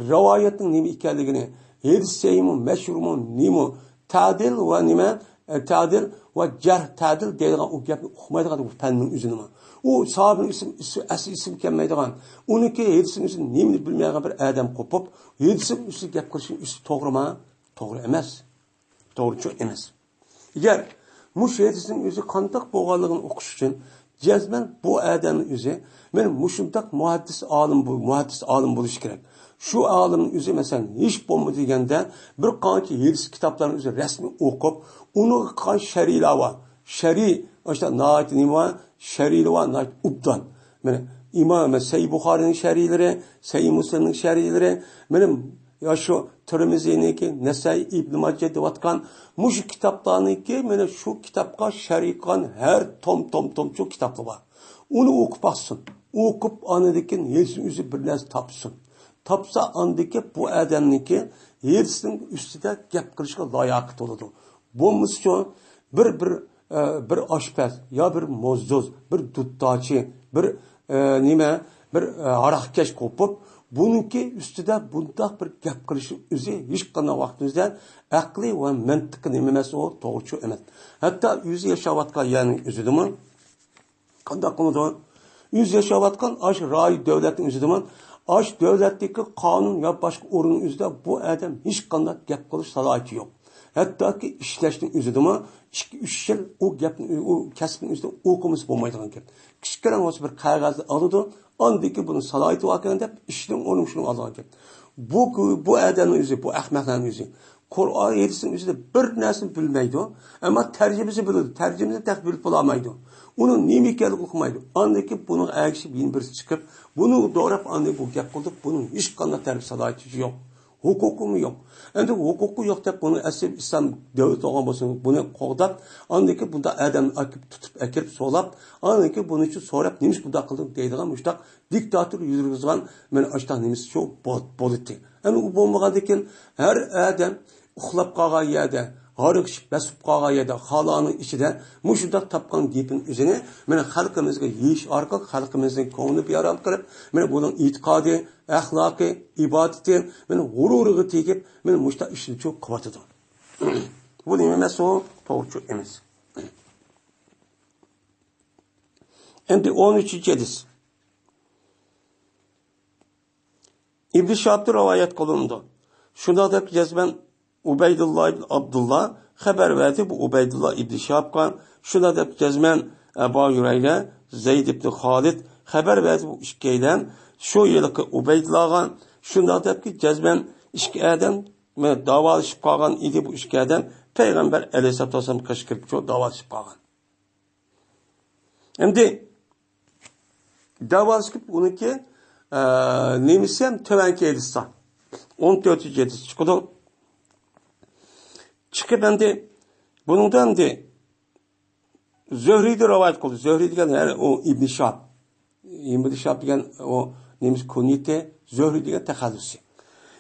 رىۋايەتنىڭ نېمە ئىكەنلىكىنى، ھەدىس سەھىھمۇ، مەشھۇرمۇ، نېمە، تەدىل ۋە نېمە، ئە، تەدىل ۋە جەرھ تەدىل دەيدىغان ئۇ گەپنى ئۇقمايدىغان بۇ پەننىڭ ئۆزىنىمۇ. ئۇ ساھابىنىڭ ئىسمى، ئىسمى، ئەسلى ئىسمى كەلمەيدىغان، ئۇنىڭكى ھەدىسنىڭ ئۆزىنى نېمىنى بىلمەيدىغان بىر ئادەم قوپۇپ، ھەدىسنىڭ ئۈستىدە گەپ قىلىشنىڭ ئۈستى توغرىمۇ؟ توغرا ئەمەس. توغرىچۇ ئەمەس. ئەگەر مۇشۇ ھەدىسنىڭ ئۆزى قانداق بولغانلىقىنى ئۇقۇش ئۈچۈن، جەزمەن بۇ ئادەمنىڭ ئۆزى، مانا مۇشۇنداق مۇھەددىس ئالىم بۇ، مۇھەددىس ئالىم بولۇشى كېرەك. شۇ ئالىمنىڭ ئۆزى، مەسىلەن، ھېچ بولمىدى دېگەندە، بىر قانچە ھەدىس كىتابلارنىڭ ئۆزى رەسمىي ئوقۇپ، ئۇنىڭغا قىلغان شەرھلەر بار. شەرھ، ئاشۇنداق ناھايىتى نېمە بار؟ شەرھلەر بار، ناھايىتى ئوبدان. مانا ئىمام، مانا سەھىھ بۇخارىنىڭ شەرھلىرى، سەھىھ مۇسلىمنىڭ شەرھلىرى، مانا يا شۇ تىرمىزىنىڭكى، نەسائىي، ئىبن ماجە دەۋاتقان مۇشۇ كىتابلارنىڭكى، مانا شۇ كىتابقا شەرھ قىلغان ھەر توم، توم، تومچۇ كىتابلار بار. ئۇنى ئوقۇپ باقسۇن. ئوقۇپ، ئاندىن كېيىن ھەدىسنىڭ ئۆزى بىر نەرسە تاپسۇن. تاپسا، ئاندىن كېيىن بۇ ئادەمنىڭكى ھەدىسنىڭ ئۈستىدە گەپ قىلىشقا لاياقىتى بولىدۇ. بولمىسىچۇ، بىر، بىر، ئە، بىر ئاشپەز يا بىر موزدۇز، بىر دۇتتاچى، بىر، ئە، نېمە، بىر، ئە، ھاراقكەش قوپۇپ، بۇنىڭكى ئۈستىدە بۇنداق بىر گەپ قىلىشنىڭ ئۆزى ھېچقانداق ۋاقىتىمىزدا ئەقلىي ۋە مەنتىقىي نېمە ئەمەس، ئۇ توغرىچۇ ئەمەس. ھەتتا ئۆزى ياشاۋاتقان يەرنىڭ ئۆزىدىمۇ قانداق قىلىدۇ؟ ئۆزى ياشاۋاتقان ئاشۇ رايون دۆلەتنىڭ ئۆزىدىمۇ، ئاشۇ دۆلەتتىكى قانۇن يا باشقا ئورۇننىڭ ئۆزىدە بۇ ئادەم ھېچقانداق گەپ قىلىش سالاھىيىتى يوق. ھەتتاكى ئىشلەشنىڭ ئۆزىدىمۇ ئىككى، ئۈچ يىل ئۇ گەپنى، ئۇ كەسىپنىڭ ئۆزىدە ئوقۇمىسا بولمايدىغان گەپ. كىچىككىنە بولسا بىر قەغەزنى ئالىدۇ، ئاندىن كېيىن بۇنىڭ سالاھىيىتى باركەن دەپ ئىشنىڭ ئورنىنى شۇنىڭ ئالىدىغان گەپ. بۇ، بۇ ئادەمنىڭ ئۆزى، بۇ ئەخمەقلەرنىڭ ئۆزى قۇرئان ھەدىسنىڭ ئۆزىدە بىر نەرسىنى بىلمەيدۇ، ئەمما تەرجىمىسىنى بىلىدۇ، تەرجىمىسىنى تېخى بىلىپ بولالمايدۇ. ئۇنىڭ نېمە ئىكەنلىكىنى ئۇقمايدۇ. ئاندىن كېيىن بۇنىڭغا ئەگىشىپ يەنە بىرسى چىقىپ، بۇنى دوراپ، ئاندىن بۇ گەپ قىلدۇق، بۇنىڭ ھېچقانداق تەرەپ سالاھىيىتى يوق. ھوقۇقىمۇ يوق. ئەمدى ھوقۇقى يوق دەپ، بۇنى ئەسلى ئىسلام دۆلىتى بولغان بولسا، بۇنى قوغداپ، ئاندىن كېيىن بۇنداق ئادەمنى ئاكىپ، تۇتۇپ ئەكىرىپ سولاپ، ئاندىن كېيىن بۇنى شۇ سوراپ، نېمىشقا بۇنداق قىلدىڭ دەيدىغان مۇشۇنداق دىكتاتور يۈرگۈزگەن مانا ئاشۇنداق نېمىسى شۇ بو-، بولىدۇ. ئەمدى ئۇ بولمىغاندىن كېيىن ھەر ئادەم ئۇخلاپ قالغان يەردە، ھاراق ئىچىپ بەس بولۇپ قالغان يەردە، خالانىڭ ئىچىدە مۇشۇنداق تاپقان گېپىنىڭ ئۆزىنى مانا خەلقىمىزگە يېيىش ئارقىلىق خەلقىمىزنىڭ كۆڭلىنى بىئارام قىلىپ، مانا بۇنىڭ ئېتىقادى، ئەخلاقى، ئىبادىتى، مانا غۇرۇرىغا تېگىپ، مانا مۇشۇنداق ئىشنى شۇ قىلىۋاتىدۇ. بۇ نېمە ئەمەس ئۇ؟ توغرىچۇ ئەمەس. ئەمدى ئون ئۈچىنچى ھەدىس. ئىبن شىھابتىن رىۋايەت قىلىنىدۇ. شۇنداق دەپ جەزمەن ئۇبەيدۇللا ئىبن ئابدۇللا خەۋەر بەردى، بۇ ئۇبەيدۇللا ئىبن شىھابقا. شۇنداق دەپ جەزمەن ئەبۇ ھۇرەيرە، زەيد ئىبن خالىد خەۋەر بەردى، بۇ ئىككىيلەن شۇ ھېلىقى ئۇبەيدۇللاغا. شۇنداق دەپكى جەزمەن ئىككى ئادەم داۋالىشىپ قالغان ئىدى، بۇ ئىككى ئادەم پەيغەمبەر ئەلەيھىسسالاتۇ ۋەسسالام قېشىغا كىرىپ شۇ داۋالىشىپ قالغان. ئەمدى داۋالىشىپ ئۇنىڭكى، ئە، نېمىسى ھەم تۆۋەنكى ھەدىستا، ئون تۆتىنچى ھەدىس چىقىدۇ. چىقىپ ئەمدى بۇنىڭدا ئەمدى زۆھرىدىن رىۋايەت قىلدى. زۆھرى دېگەن يەنى ئۇ ئىبن شىھاب. يىمىدىشاپ دېگەن ئۇ نېمىسى، كۇنيىتى، زۆھرى دېگەن تەخەللۇسى.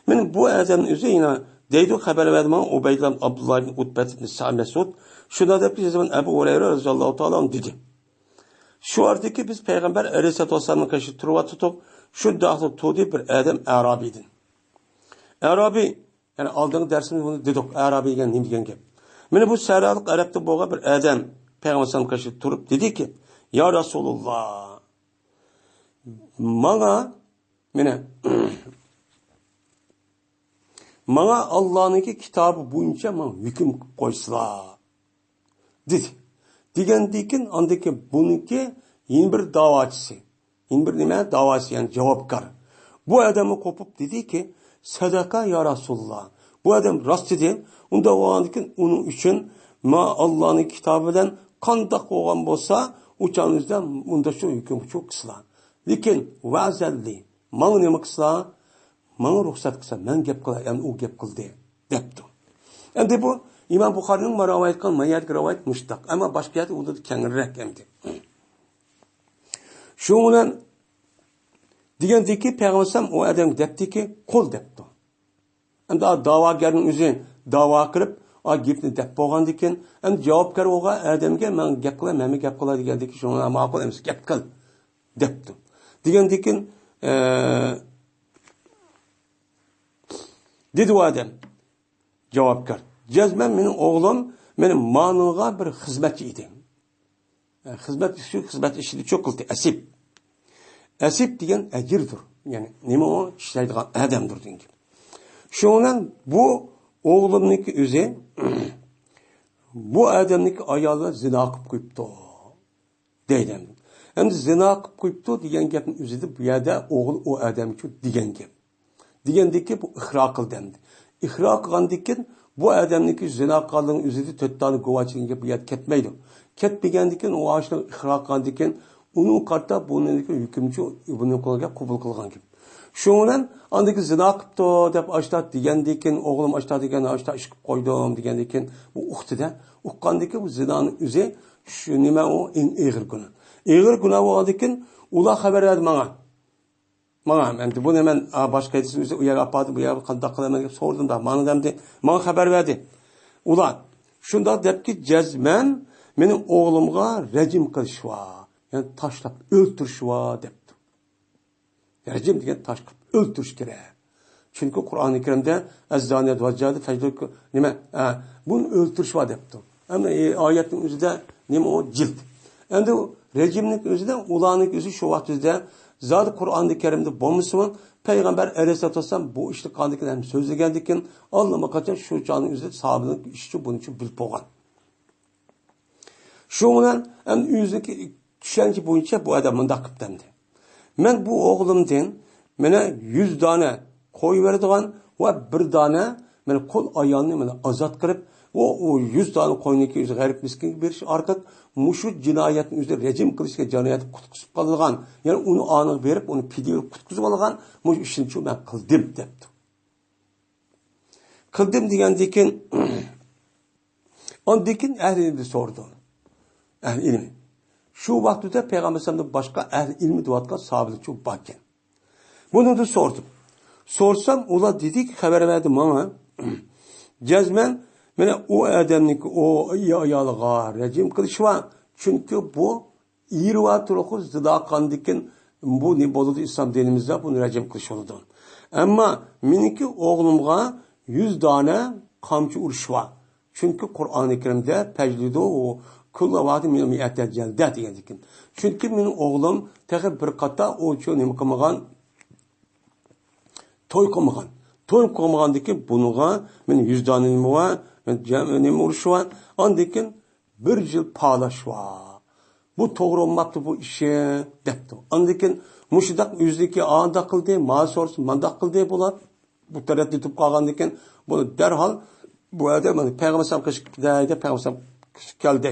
مانا بۇ ئادەمنىڭ ئۆزى يەنە دەيدۇ، خەۋەر بەردى ماڭا ئۇبەيدۇللا ئابدۇللا ئىبن ئۇتبەت ئىبن سەئىد مەسئۇد. شۇنداق دەپ يازىمەن، ئەبۇ ھۇرەيرە رەزىياللاھۇ تائالا ئەنھۇ دېدى. شۇ ئارىدىكى بىز پەيغەمبەر ئەلەيھىسسالاتۇ ۋەسسالامنىڭ قېشىدا تۇرۇۋاتىدۇق. شۇنداقلا تۇردى بىر ئادەم ئەرابىيدىن. ئەرابىي، يەنى ئالدىنقى دەرسىمىزدە بۇنى دېدۇق، ئەرابىي دېگەن نېمە دېگەن گەپ؟ مانا بۇ سەھرالىق ئەرەبتىن بولغان بىر ئادەم پەيغەمبەر ئەلەيھىسسالام قېشىدا تۇرۇپ دېدىكى، يا رەسۇلۇللا، ماڭا، مانا، ماڭا ئاللانىڭكى كىتابى بويىچە ماڭا ھۆكۈم قىلىپ قويسىلا. دېدى. دېگەندىن كېيىن ئاندىن كېيىن بۇنىڭكى يەنە بىر داۋاچىسى، يەنە بىر نېمە داۋاچىسى، يەنى جاۋابكار. بۇ ئادەممۇ قوپۇپ دېدىكى، سەدەقە يا رەسۇلۇللا. بۇ ئادەم راست دېدى. ئۇنداق بولغاندىن كېيىن ئۇنىڭ ئۈچۈن ما ئاللانىڭ كىتابى بىلەن قانداق بولغان بولسا، ئۇ چاغنىڭ ئۆزىدە ئۇندا شۇ ھۆكۈم شۇ قىلسىلا. لېكىن ۋەزەللى، ماڭا نېمە قىلسا، ماڭا رۇخسەت قىلسا، مەن گەپ قىلاي، ئەمدى ئۇ گەپ قىلدى، دەپتۇ. ئەمدى بۇ ئىمام بۇخارىنىڭ مانا رىۋايەت قىلغان، مانا يەردىكى رىۋايەت مۇشتاق. ئەمما باشقا يەردە ئۇنىڭدىن كەڭرىرەك ئەمدى. شۇنىڭ بىلەن دېگەندىكى پەيغەمبەر ئەلەيھىسسالام ئۇ ئادەمگە دەپتىكى، قۇل دەپتۇ. ئەمدى داۋاگەرنىڭ ئۆزى داۋا قىلىپ، ئا گېپنى دەپ بولغاندىكىن، ئەمدى جاۋابكار بولغان ئادەمگە مەن گەپ قىلاي، مەنمۇ گەپ قىلاي دېگەندىكىن، شۇڭا ماقۇل ئەمىسە گەپ قىل، دەپتۇ. دېگەندىكىن، ئە، دېدى ئۇ ئادەم، جاۋابكار. جەزمەن مېنىڭ ئوغلۇم مېنىڭ مانىڭغا بىر خىزمەتچى ئىدى. خىزمەت ئىشى، خىزمەت ئىشىنى چوقۇلتى ئەسىپ. ئەسىپ دېگەن ئەجىردۇر. يەنى نېمە ئۇ؟ ئىشلەيدىغان ئادەمدۇر دېگەن گەپ. شۇنىڭ بىلەن بۇ ئوغلۇمنىڭكى ئۆزى بۇ ئادەمنىڭكى ئايالى بىلەن زىنا قىلىپ قويۇپتۇ، دەيدۇ. ئەمدى زىنا قىلىپ قويۇپتۇ دېگەن گەپنىڭ ئۆزىدە بۇ يەردە ئوغۇل ئۇ ئادەمگە دېگەن گەپ. دېگەندىكى بۇ ئىقرار قىلدى ئەمدى. ئىقرار قىلغاندىكىن بۇ ئادەمنىڭكى زىنا قىلغانلىقىنىڭ ئۆزىدە تۆت دانە گۇۋاھچىنىڭ گېپى بۇ يەردە كەتمەيدۇ. كەتمىگەندىكىن ئۇ ئاشۇنداق ئىقرار قىلغاندىكىن ئۇنىڭغا قارىتا بۇنىڭكى ھۆكۈمچى بۇنى قولىغا قوبۇل قىلغان گەپ. شۇنىڭ بىلەن ئاندىكى زىنا قىپتۇ دەپ ئاشتا دېگەندىكىن، ئوغلۇم ئاشتا دېگەن، ئاشتا ئىش قىلىپ قويدۇم دېگەندىكىن، بۇ ئۇقتىدە، ئۇققاندىكىن بۇ زىنانىڭ ئۆزى شۇ نېمە ئۇ ئەڭ ئېغىر گۇناھ. ئېغىر گۇناھ بولغاندىكىن ئۇلار خەۋەر بەردى ماڭا. ماڭا، ئەمدى بۇنى مەن، ئا، باشقا ھەدىسنى ئۆزى ئۇ يەرگە ئاپاردىم، بۇ يەرگە قانداق قىلىمەن دەپ سورىدىم دا، مانا دەمدى، ماڭا خەۋەر بەردى. ئۇلار شۇنداق دەپكى، جەزمەن مېنىڭ ئوغلۇمغا رەجىم قىلىش بار، يەنى تاشلاپ ئۆلتۈرۈش بار دەپتۇ. رەجىم دېگەن تاشلاپ ئۆلتۈرۈش كېرەك. چۈنكى قۇرئانى كەرىمدە ئەززانىيەت ۋەززانى فەجلىدۇ، نېمە، ئە، بۇنى ئۆلتۈرۈش بار دەپتۇ. ئەمما، ئە، ئايەتنىڭ ئۆزىدە نېمە ئۇ؟ جىلد. ئەمدى رەجىمنىڭ ئۆزىدە ئۇلارنىڭ ئۆزى شۇ ۋاقىت ئۆزىدە زادى قۇرئانى كەرىمدە بولمىسىمۇ، پەيغەمبەر ئەلەيھىسسالاتۇ ۋەسسالام بۇ ئىشنى قىلغاندىكىن ھەم سۆزلىگەندىكىن، ئاللىماقاچان شۇ چاغنىڭ ئۆزىدە ساھابىنىڭ ئىشىچۇ بۇنىچۇ بىلىپ بولغان. شۇنىڭ بىلەن ئەمدى ئۆزىنىڭكى چۈشەنچە بويىچە بۇ ئادەم مۇنداق قىپتۇ ئەمدى. مەن بۇ ئوغلۇمدىن مانا يۈز دانە قوي بېرىدىغان ۋە بىر دانە مانا قۇل ئايالنى مانا ئازاد قىلىپ، ئۇ، ئۇ يۈز دانە قوينىكى ئۆزى غەرىب مىسكىنگە بېرىش ئارقىلىق مۇشۇ جىنايەتنى ئۆزى رەجىم قىلىشقا جىنايەتنى قۇتقۇزۇپ قالىدىغان، يەنى ئۇنى ئانىغا بېرىپ، ئۇنى پىدىيە قىلىپ قۇتقۇزۇپ ئالغان مۇشۇ ئىشنى شۇ مەن قىلدىم دەپتۇ. قىلدىم دېگەندىن كېيىن، ئاندىن كېيىن ئەھلى ئىلىمدىن سورىدىم. ئەھلى ئىلمى. شۇ ۋاقىتتا پەيغەمبەر ئەلەيھىسسالامدىن باشقا ئەھلى ئىلمى دەۋاتقان ساھابىلەرچۇ باركەن. بۇنىڭدىن سورىدىم. سورىسام، ئۇلار دېدىكى، خەۋەر بەردى ماڭا. جەزمەن، مانا ئۇ ئادەمنىڭكى ئۇ ئايالىغا رەجىم قىلىش بار. چۈنكى بۇ ئېرى بار تۇرۇقى زىنا قىلغاندىكىن بۇ نېمە بولىدۇ؟ ئىسلام دىنىمىزدا بۇنى رەجىم قىلىش بولىدۇ. ئەمما مېنىڭكى ئوغلۇمغا يۈز دانە قامچا ئۇرۇش بار. چۈنكى قۇرئانى كەرىمدە فەجلىدۇ كۇللە ۋاھىدىن مىنھۇم مىئەتە جەلدە دېگەندىكىن. چۈنكى مېنىڭ ئوغلۇم تېخى بىر قاتا ئۇچۇ نېمە قىلمىغان، توي قىلمىغان. توي قىلمىغاندىكىن بۇنىڭغا مېنىڭ يۈز دانە نېمە بار، نېمە ئۇرۇش بار. ئاندىن كېيىن بىر يىل پالاش بار. بۇ توغرا بولماپتۇ بۇ ئىشى، دەپتۇ. ئاندىن كېيىن مۇشۇنداق ئۆزىنىڭكى ئانداق قىلدى، ماڭا سورىسا مانداق قىلدى، بۇلار بۇ تەرەددۇت قىلىپ قالغاندىن كېيىن بۇنى دەرھال بۇ ئادەم مانا پەيغەمبەر ئەلەيھىسسالام قېشىپ كېتەي دەپ پەيغەمبەر ئەلەيھىسسالام قېشىپ كەلدى.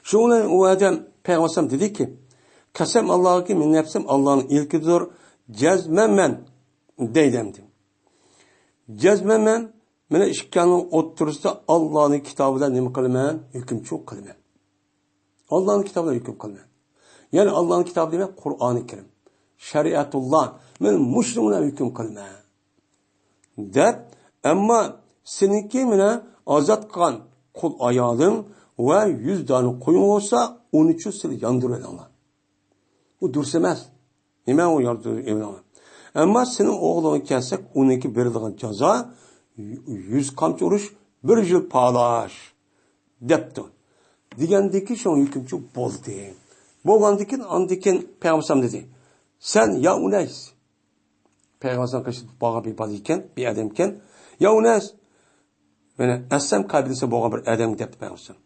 شۇنىڭ بىلەن ئۇ ئادەم پەيغەمبەر ئەلەيھىسسالام دېدىكى، قەسەم ئاللاھقى، مېنىڭ نەپسىم ئاللانىڭ ئىلكىدۇر، جەزمەن مەن دەيدۇ ئەمدى. جەزمەن مەن مانا ئىككىڭلارنىڭ ئوتتۇرىسىدا ئاللانىڭ كىتابى بىلەن نېمە قىلىمەن؟ ھۆكۈمچى قىلىمەن. ئاللانىڭ كىتابى بىلەن ھۆكۈم قىلىمەن. يەنى ئاللانىڭ كىتابى دېمەك، قۇرئانى كەرىم. شەرىئەتۇللا، مەن مۇشۇنىڭ بىلەن ھۆكۈم قىلىمەن. دەپ، ئەمما سېنىڭكى مېنى ئازاد قىلغان قۇل ئايالىڭ ۋە يۈز دانە قويۇڭ بولسا، ئۇنىچۇ سىلى ياندۇرۇۋېلىڭلار. ئۇ دۇرۇس ئەمەس. نېمە ئۇ ياندۇرۇۋېلىڭلار؟ ئەمما سېنىڭ ئوغلۇڭغا كەلسەك، ئۇنىڭكى بېرىدىغان جازا يۈز قامچا ئۇرۇش، بىر يىل پالاش، دەپتۇ. دېگەندىكى شۇ ھۆكۈمچى بولدى. بولغاندىكىن، ئاندىكىن پەيغەمبەر دېدى، سەن يا ئۇنەيس، پەيغەمبەر قېشىدا بارغان بىر بالا ئىكەن، بىر ئادەم ئىكەن. يا ئۇنەس، مانا ئەسلەم قەبىلىسى بولغان بىر ئادەمگە دەپتۇ پەيغەمبەر.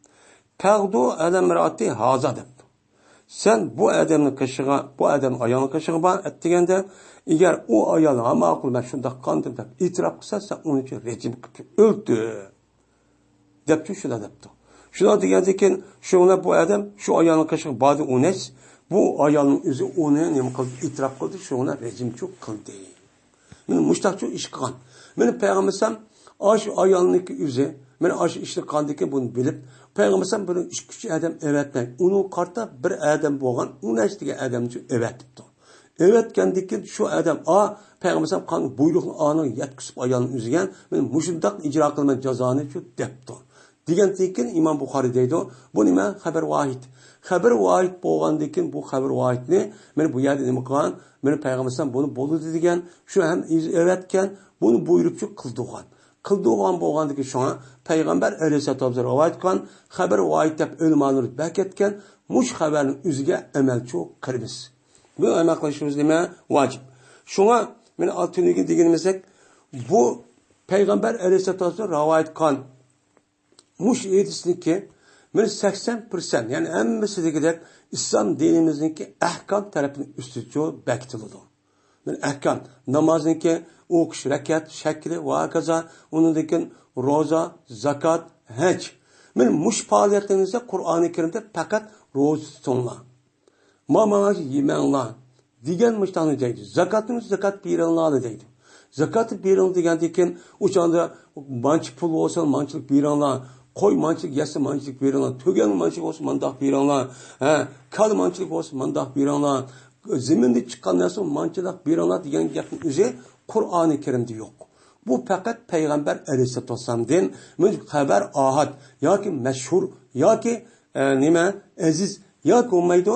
تەغدۇ ئەلەمراتى ھازا دەپتۇ. سەن بۇ ئادەمنىڭ قېشىغا، بۇ ئادەم ئايالنىڭ قېشىغا بار ئەتىگەندە، ئەگەر ئۇ ئايال ھە ماقۇل، مەن شۇنداق قىلدىم دەپ ئېتىراپ قىلسا، سەن ئۇنى رەجىم قىلىپ ئۆلتۈر. دەپتۇ، شۇنداق دەپتۇ. شۇنداق دېگەندىن كېيىن، شۇڭا بۇ ئادەم شۇ ئايالنىڭ قېشىغا باردى، ئۇنەس. بۇ ئايالنىڭ ئۆزى ئۇنى نېمە قىلدى؟ ئېتىراپ قىلدى، شۇڭا رەجىمچۇ قىلدى. مانا مۇشتاقچۇ ئىش قىلغان. مانا پەيغەمبەر ئەلەيھىسسالام ئاشۇ ئايالنىڭكى ئۆزى، مانا ئاشۇ ئىشنى قىلغاندىن كېيىن بۇنى بىلىپ، پەيغەمبەر ئەلەيھىسسالام بۇنى ئىككى ئۈچ ئادەم ئەۋەتمەي، ئۇنىڭغا قارىتا بىر ئادەم بولغان ئۇنەس دېگەن ئادەمنى ئەۋەتىپتۇ. ئەۋەتكەندىن كېيىن شۇ ئادەم، ئا، پەيغەمبەر ئەلەيھىسسالام قانۇن بۇيرۇقنى ئانىڭ يەتكۈزۈپ ئايالنىڭ ئۆزىگە، مەن مۇشۇنداق ئىجرا قىلىمەن جازانى شۇ دەپتۇ. دېگەندىن كېيىن ئىمام بۇخارىي دەيدۇ، بۇ نېمە؟ خەبەر ۋاھىد. خەبەر ۋاھىد بولغاندىن كېيىن بۇ خەبەر ۋاھىدنى مانا بۇ يەردە نېمە قىلغان؟ مانا پەيغەمبەر ئەلەيھىسسالام بۇنى بولدى دېگەن، شۇ ھەم ئەۋەتكەن، بۇنى بۇيرۇپچۇ قىلدۇرغان. قىلدۇرغان بولغاندىن كېيىن شۇڭا پەيغەمبەر ئەلەيھىسسالام رىۋايەت قىلغان خەبەر ۋاھىد دەپ ئۆلىمالىرىمىز بەك ئەتكەن، مۇشۇ خەۋەرنىڭ ئۆزىگە ئەمەلچۇ قىلىمىز. بۇ ئەمەل قىلىشىمىز نېمە؟ ۋاجىپ. شۇڭا مانا تۈنۈگۈن دېگىنىمىزدەك، بۇ پەيغەمبەر ئەلەيھىسسالام رىۋايەت قىلغان مۇشۇ ھەدىسنىڭكى مانا سەكسەن پىرسەنت، يەنى ھەممىسى دېگۈدەك ئىسلام دىنىمىزنىڭكى ئەھكام تەرىپىنى ئۈستىچۇ بېكىتىلىدۇ. مانا ئەھكام، نامازنىڭكى ئوقۇش، رەكەت شەكلى ۋە ھاكازا، ئۇنىڭدىن كېيىن روزا، زاكات، ھەج. مانا مۇشۇ پائالىيەتلىرىمىزدە قۇرئانى كەرىمدە پەقەت روزا تۇتۇڭلار، ما ماڭا يېمەڭلار دېگەن مۇشتاقنى دەيدۇ. زاكاتنى، زاكات بېرىڭلارنى دەيدۇ. زاكاتنى بېرىڭ دېگەندىن كېيىن، ئۇ چاغدا مانچە پۇل بولسا مانچىلىك بېرىڭلار، قوي مانچىلىك يەسە مانچىلىك بېرىڭلار، تۆگەن مانچىلىك بولسا مانداق بېرىڭلار، ھە، كالا مانچىلىك بولسا مانداق بېرىڭلار، زېمىندا چىققان نەرسە مانچىلىق بېرىڭلار دېگەن گەپنىڭ ئۆزى قۇرئانى كەرىمدە يوق. بۇ پەقەت پەيغەمبەر ئەلەيھىسسالاتۇ ۋەسسالامدىن مۇشۇ خەۋەر ئاھاد ياكى مەشھۇر ياكى، ئە، نېمە، ئەزىز ياكى بولمايدۇ،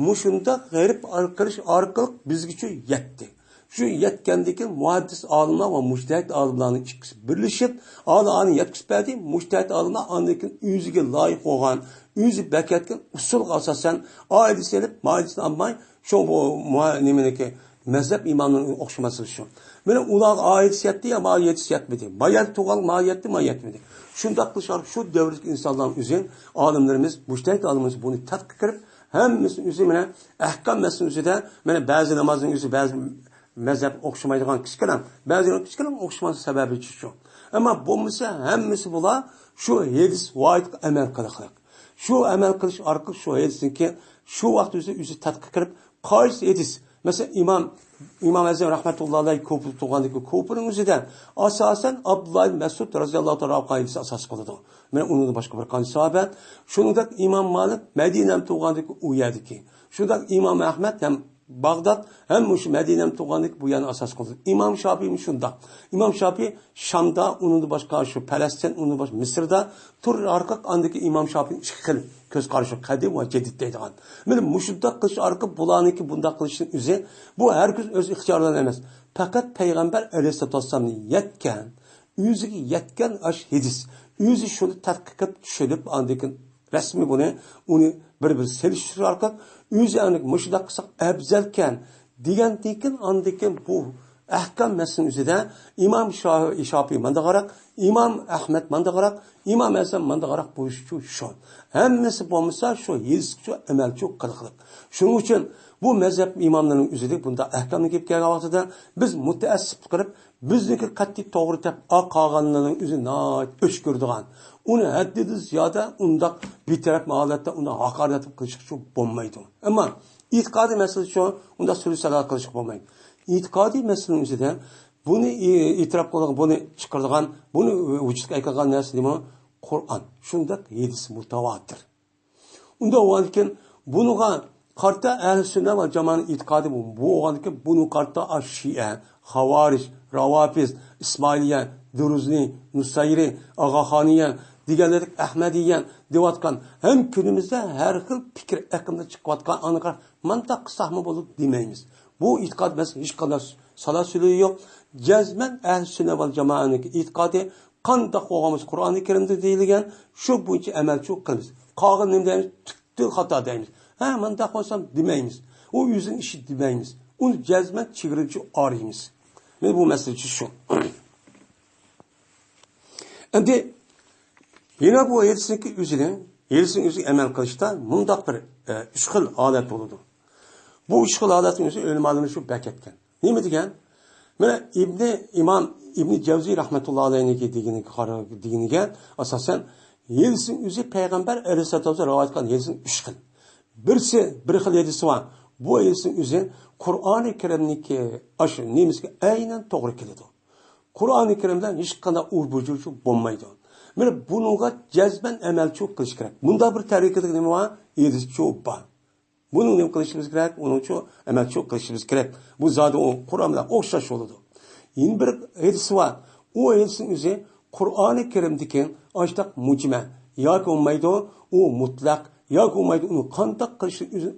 مۇشۇنداق غەرىب قىلىش ئارقىلىق بىزگىچە يەتتى. شۇ يەتكەندىن كېيىن مۇھەددىس ئالىملار ۋە مۇجتەھىد ئالىملارنىڭ ئىككىسى بىرلىشىپ، ئالىنى يەتكۈزۈپ بەردى. مۇجتەھىد ئالىملار ئاندىن كېيىن ئۆزىگە لايىق بولغان، ئۆزى بەك يەتكەن ئۇسۇلغا ئاساسەن، ئايەت سېلىپ، مۇھەددىسنى ئالماي، شۇ بۇ مۇ-، نېمىنىكى، مەزھەپ ئىماملىرىنىڭ ئوخشىماسلىقى شۇ. مانا ئۇلارغا ئايەت يەتتى يا ما يەتتى يەتمىدى. ما يەتتى تۇغان ما يەتتى، ما يەتمىدى. شۇنداق قىلىش ئارقىلىق شۇ دەۋردىكى ئىنسانلارنىڭ ئۆزى، ئالىملىرىمىز، مۇجتەھىد ئالىملىرىمىز بۇنى تەتقىق قىلىپ، ھەممىسىنىڭ ئۆزى مانا ئەھكام مەسىلىنىڭ ئۆزىدە، مانا بەزى نامازنىڭ ئۆزى، بەزى مەزھەپ ئوخشىمايدىغان كىچىككىنە، بەزى كىچىككىنە ئوخشىماسلىق سەۋەبى شۇ. ئەمما بولمىسا ھەممىسى بۇلار شۇ ھەدىس ۋاھىدقا ئەمەل قىلىقلىق. شۇ ئەمەل قىلىش ئارقىلىق شۇ ھەدىسنىڭكى شۇ ۋاقىت ئۆزى، ئۆزى تەتقىق قىلىپ، قايسى ھەدىس، مەسىلەن، ئىمام، ئىمام ئەزەم رەھمەتۇللا ئەلەيھ كۇفىدا تۇرغاندىكى كۇفىنىڭ ئۆزىدە ئاساسەن ئابدۇللا ئىبن مەسئۇد رەزىياللاھۇ تائالا ئەنھۇ ھەدىسى ئاساس قىلىدۇ. مانا ئۇنىڭدىن باشقا بىر قانچە ساھابە. شۇنىڭدەك ئىمام مالىك مەدىنەدە تۇرغاندىكى ئۇ يەردىكى. شۇنداق ئىمام ئەھمەد ھەم باغداد ھەم مۇشۇ مەدىنەمۇ تۇغانلىق بۇ يەرنى ئاساس قىلدى. ئىمام شاپىيمۇ شۇنداق. ئىمام شاپىي شامدا، ئۇنىڭدىن باشقا شۇ پەلەستىن، ئۇنىڭدىن باشقا مىسىردا تۇرۇش ئارقىلىق ئاندىكى ئىمام شاپىينىڭ ئىككى خىل كۆز قارىشى، قەدىم ۋە جەدىد دەيدىغان. مانا مۇشۇنداق قىلىش ئارقىلىق بۇلارنىڭكى بۇنداق قىلىشىنىڭ ئۆزى، بۇ ھەرگىز ئۆز ئىختىيارلىرىدىن ئەمەس. پەقەت پەيغەمبەر ئەلەيھىسسالاتۇ ۋەسسالامنى يەتكەن، ئۆزىگە يەتكەن ئاش ھەدىس، ئۆزى شۇنى تەتقىق قىلىپ چۈشىنىپ، ئاندىن كېيىن رەسمىي بۇنى، ئۇنى بىر-بىر سېلىشتۇرۇش ئارقىلىق ئۆزى ئەنە مۇشۇنداق قىلساق ئەۋزەلكەن دېگەندىن كېيىن، ئاندىن كېيىن بۇ ئەھكام مەسىلىنىڭ ئۆزىدە ئىمام شا-، شاپىي مانداقراق، ئىمام ئەھمەد مانداقراق، ئىمام ئەزەم مانداقراق بولۇشىچۇ شۇ. ھەممىسى بولمىسا شۇ ھېدىسكىچۇ ئەمەلچۇ قىلىقلىق. شۇنىڭ ئۈچۈن بۇ مەزھەپ ئىماملىرىنىڭ ئۆزىدە بۇنداق ئەھكامنى كېلىپ كەلگەن ۋاقتىدا بىز مۇتەئەسسىپلىك قىلىپ، بىزنىڭكى قەتئىي توغرا دەپ قالغانلىرىنىڭ ئۆزى ناھايىتى ئۆچ كۆرىدىغان. ئۇنى ھەددىدىن زىيادە ئۇنداق بىتەرەپ ھالەتتە ئۇنداق ھاقارەت قىلىشقىچۇ بولمايدۇ. ئەمما ئېتىقادىي مەسىلىچۇ ئۇنداق سۈرۈشتە قىلىشقا بولمايدۇ. ئېتىقادىي مەسىلىنىڭ ئۆزىدە بۇنى ئېتىراپ قىلىدىغان، بۇنى چىقىرىدىغان، بۇنى ۋۇجۇدقا ئەكەلگەن نەرسە نېمە؟ قۇرئان. شۇنداق ھەدىس مۇتەۋاتىر. ئۇنداق بولغاندىكىن بۇنىڭغا قارتا ئەھلى سۈننە ۋە جامائەتنىڭ ئېتىقادى بۇ. بۇ بولغاندىكىن بۇنىڭ قارتا ئاش شىئە، خاۋارىج، راۋاپىز، ئىسمائىلىيە، دۇرۇزنى، نۇسەيرى، ئاغاخانىيە دېگەنلەردەك ئەھمەدىيە دەۋاتقان، ھەم كۈنىمىزدە ھەر خىل پىكىر ئېقىمدا چىقىۋاتقان ئانىقا مانداق قىلساقمۇ بولىدۇ دېمەيمىز. بۇ ئېتىقاد مەسىلىسى ھېچقانداق سالا سۆزى يوق. جەزمەن ئەھلى سۈننە ۋەل جامائەنىڭ ئېتىقادى قانداق بولغان بولسا، قۇرئانى كەرىمدە دېيىلگەن، شۇ بويىچە ئەمەلچىلىك قىلىمىز. قالغان نېمە دەيمىز؟ پۈتۈن خاتا دەيمىز. ھە، مانداق بولسام دېمەيمىز. ئۇ ئۆزىنىڭ ئىشى دېمەيمىز. ئۇنى جەزمەن چېگرىچە ئايرىيمىز. مانا بۇ مەسىلە شۇ. ئەمدى يەنە بۇ ھەدىسنىڭكى ئۆزىنى، ھەدىسنىڭ ئۆزىگە ئەمەل قىلىشتا مۇنداق بىر، ئە، ئۈچ خىل ھالەت بولىدۇ. بۇ ئۈچ خىل ھالەتنىڭ ئۆزى ئۆلىمالىرىمىز شۇ بەك ئېيتكەن. نېمە دېگەن؟ مانا ئىبنى، ئىمام ئىبنى جەۋزىي رەھمەتۇللا ئەلەيھنىڭكى دېگىنىگە قارا-، دېگىنىگە ئاساسەن، ھەدىسنىڭ ئۆزى پەيغەمبەر ئەلەيھىسسالام رىۋايەت قىلغان ھەدىسنىڭ ئۈچ خىل. بىرسى، بىر خىل ھەدىسى بار. بۇ ھەدىسنىڭ ئۆزى قۇرئانى كەرىمنىڭكى ئاشۇ نېمىسىگە ئەينەن توغرا كېلىدۇ. قۇرئانى كەرىم بىلەن ھېچقانداق ئۇر بۇجۇرچۇ بولمايدۇ. مانا بۇنىڭغا جەزمەن ئەمەلچىلىك قىلىش كېرەك. بۇنداق بىر تەرىقىدىكى نېمە بار؟ ھەدىسچۇ بار. بۇنىڭ نېمە قىلىشىمىز كېرەك؟ ئۇنىڭچۇ ئەمەلچىلىك قىلىشىمىز كېرەك. بۇ زادى ئۇ قۇرئان بىلەن ئوخشاش بولىدۇ. يەنە بىر ھەدىسى بار. ئۇ ھەدىسنىڭ ئۆزى قۇرئانى كەرىمدىكى ئاشتاق مۇجمەل ياكى بولمايدۇ، ئۇ مۇتلەق ياكى بولمايدۇ، ئۇنى قانداق قىلىشنى ئۆزى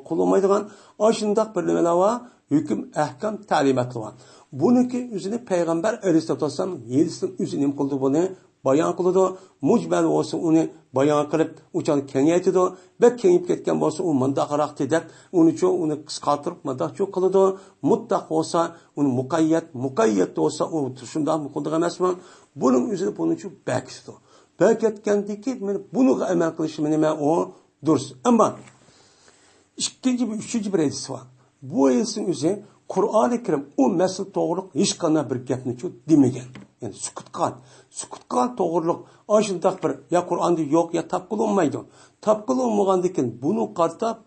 قوللىمايدىغان ئاشۇنداق بىر نېمىلەر بار، ھۆكۈم، ئەھكام، تەلىماتلار بار. بۇنىڭكى ئۆزىنى پەيغەمبەر ئەلەيھىسسالاتۇ ۋەسسالام ھەدىسنىڭ ئۆزى نېمە قىلىدۇ بۇنى؟ بايان قىلىدۇ. مۇجمەل بولسا ئۇنى بايان قىلىپ، ئۇچان كېڭەيتىدۇ. بەك كېڭىيىپ كەتكەن بولسا ئۇ مۇنداقراقتى دەپ، ئۇنىچۇ ئۇنى قىسقارتىپ مۇنداقچۇ قىلىدۇ. مۇتلەق بولسا ئۇنى مۇقەييەت، مۇقەييەت بولسا ئۇ شۇنداق قىلىدىغان ئەمەسمۇ؟ بۇنىڭ ئۆزىنى بۇنىچۇ بەكىتىدۇ. بەكەتكەندىكى مانا بۇنىڭغا ئەمەل قىلىشى نېمە ئۇ؟ دۇرۇس. ئەمما ئىككىنچى بىر، ئۈچىنچى بىر ھەدىسى بار. بۇ ھەدىسنىڭ ئۆزى قۇرئانى كەرىم ئۇ مەسىلە توغرۇلۇق ھېچقانداق بىر گەپنىچۇ دېمىگەن. يەنى سۈكۈت قىلغان. سۈكۈت قىلغان توغرۇلۇق ئاشۇنداق بىر يا قۇرئاندا يوق، يا تاپقىلى بولمايدۇ. تاپقىلى بولمىغاندىن كېيىن بۇنى قارىتاپ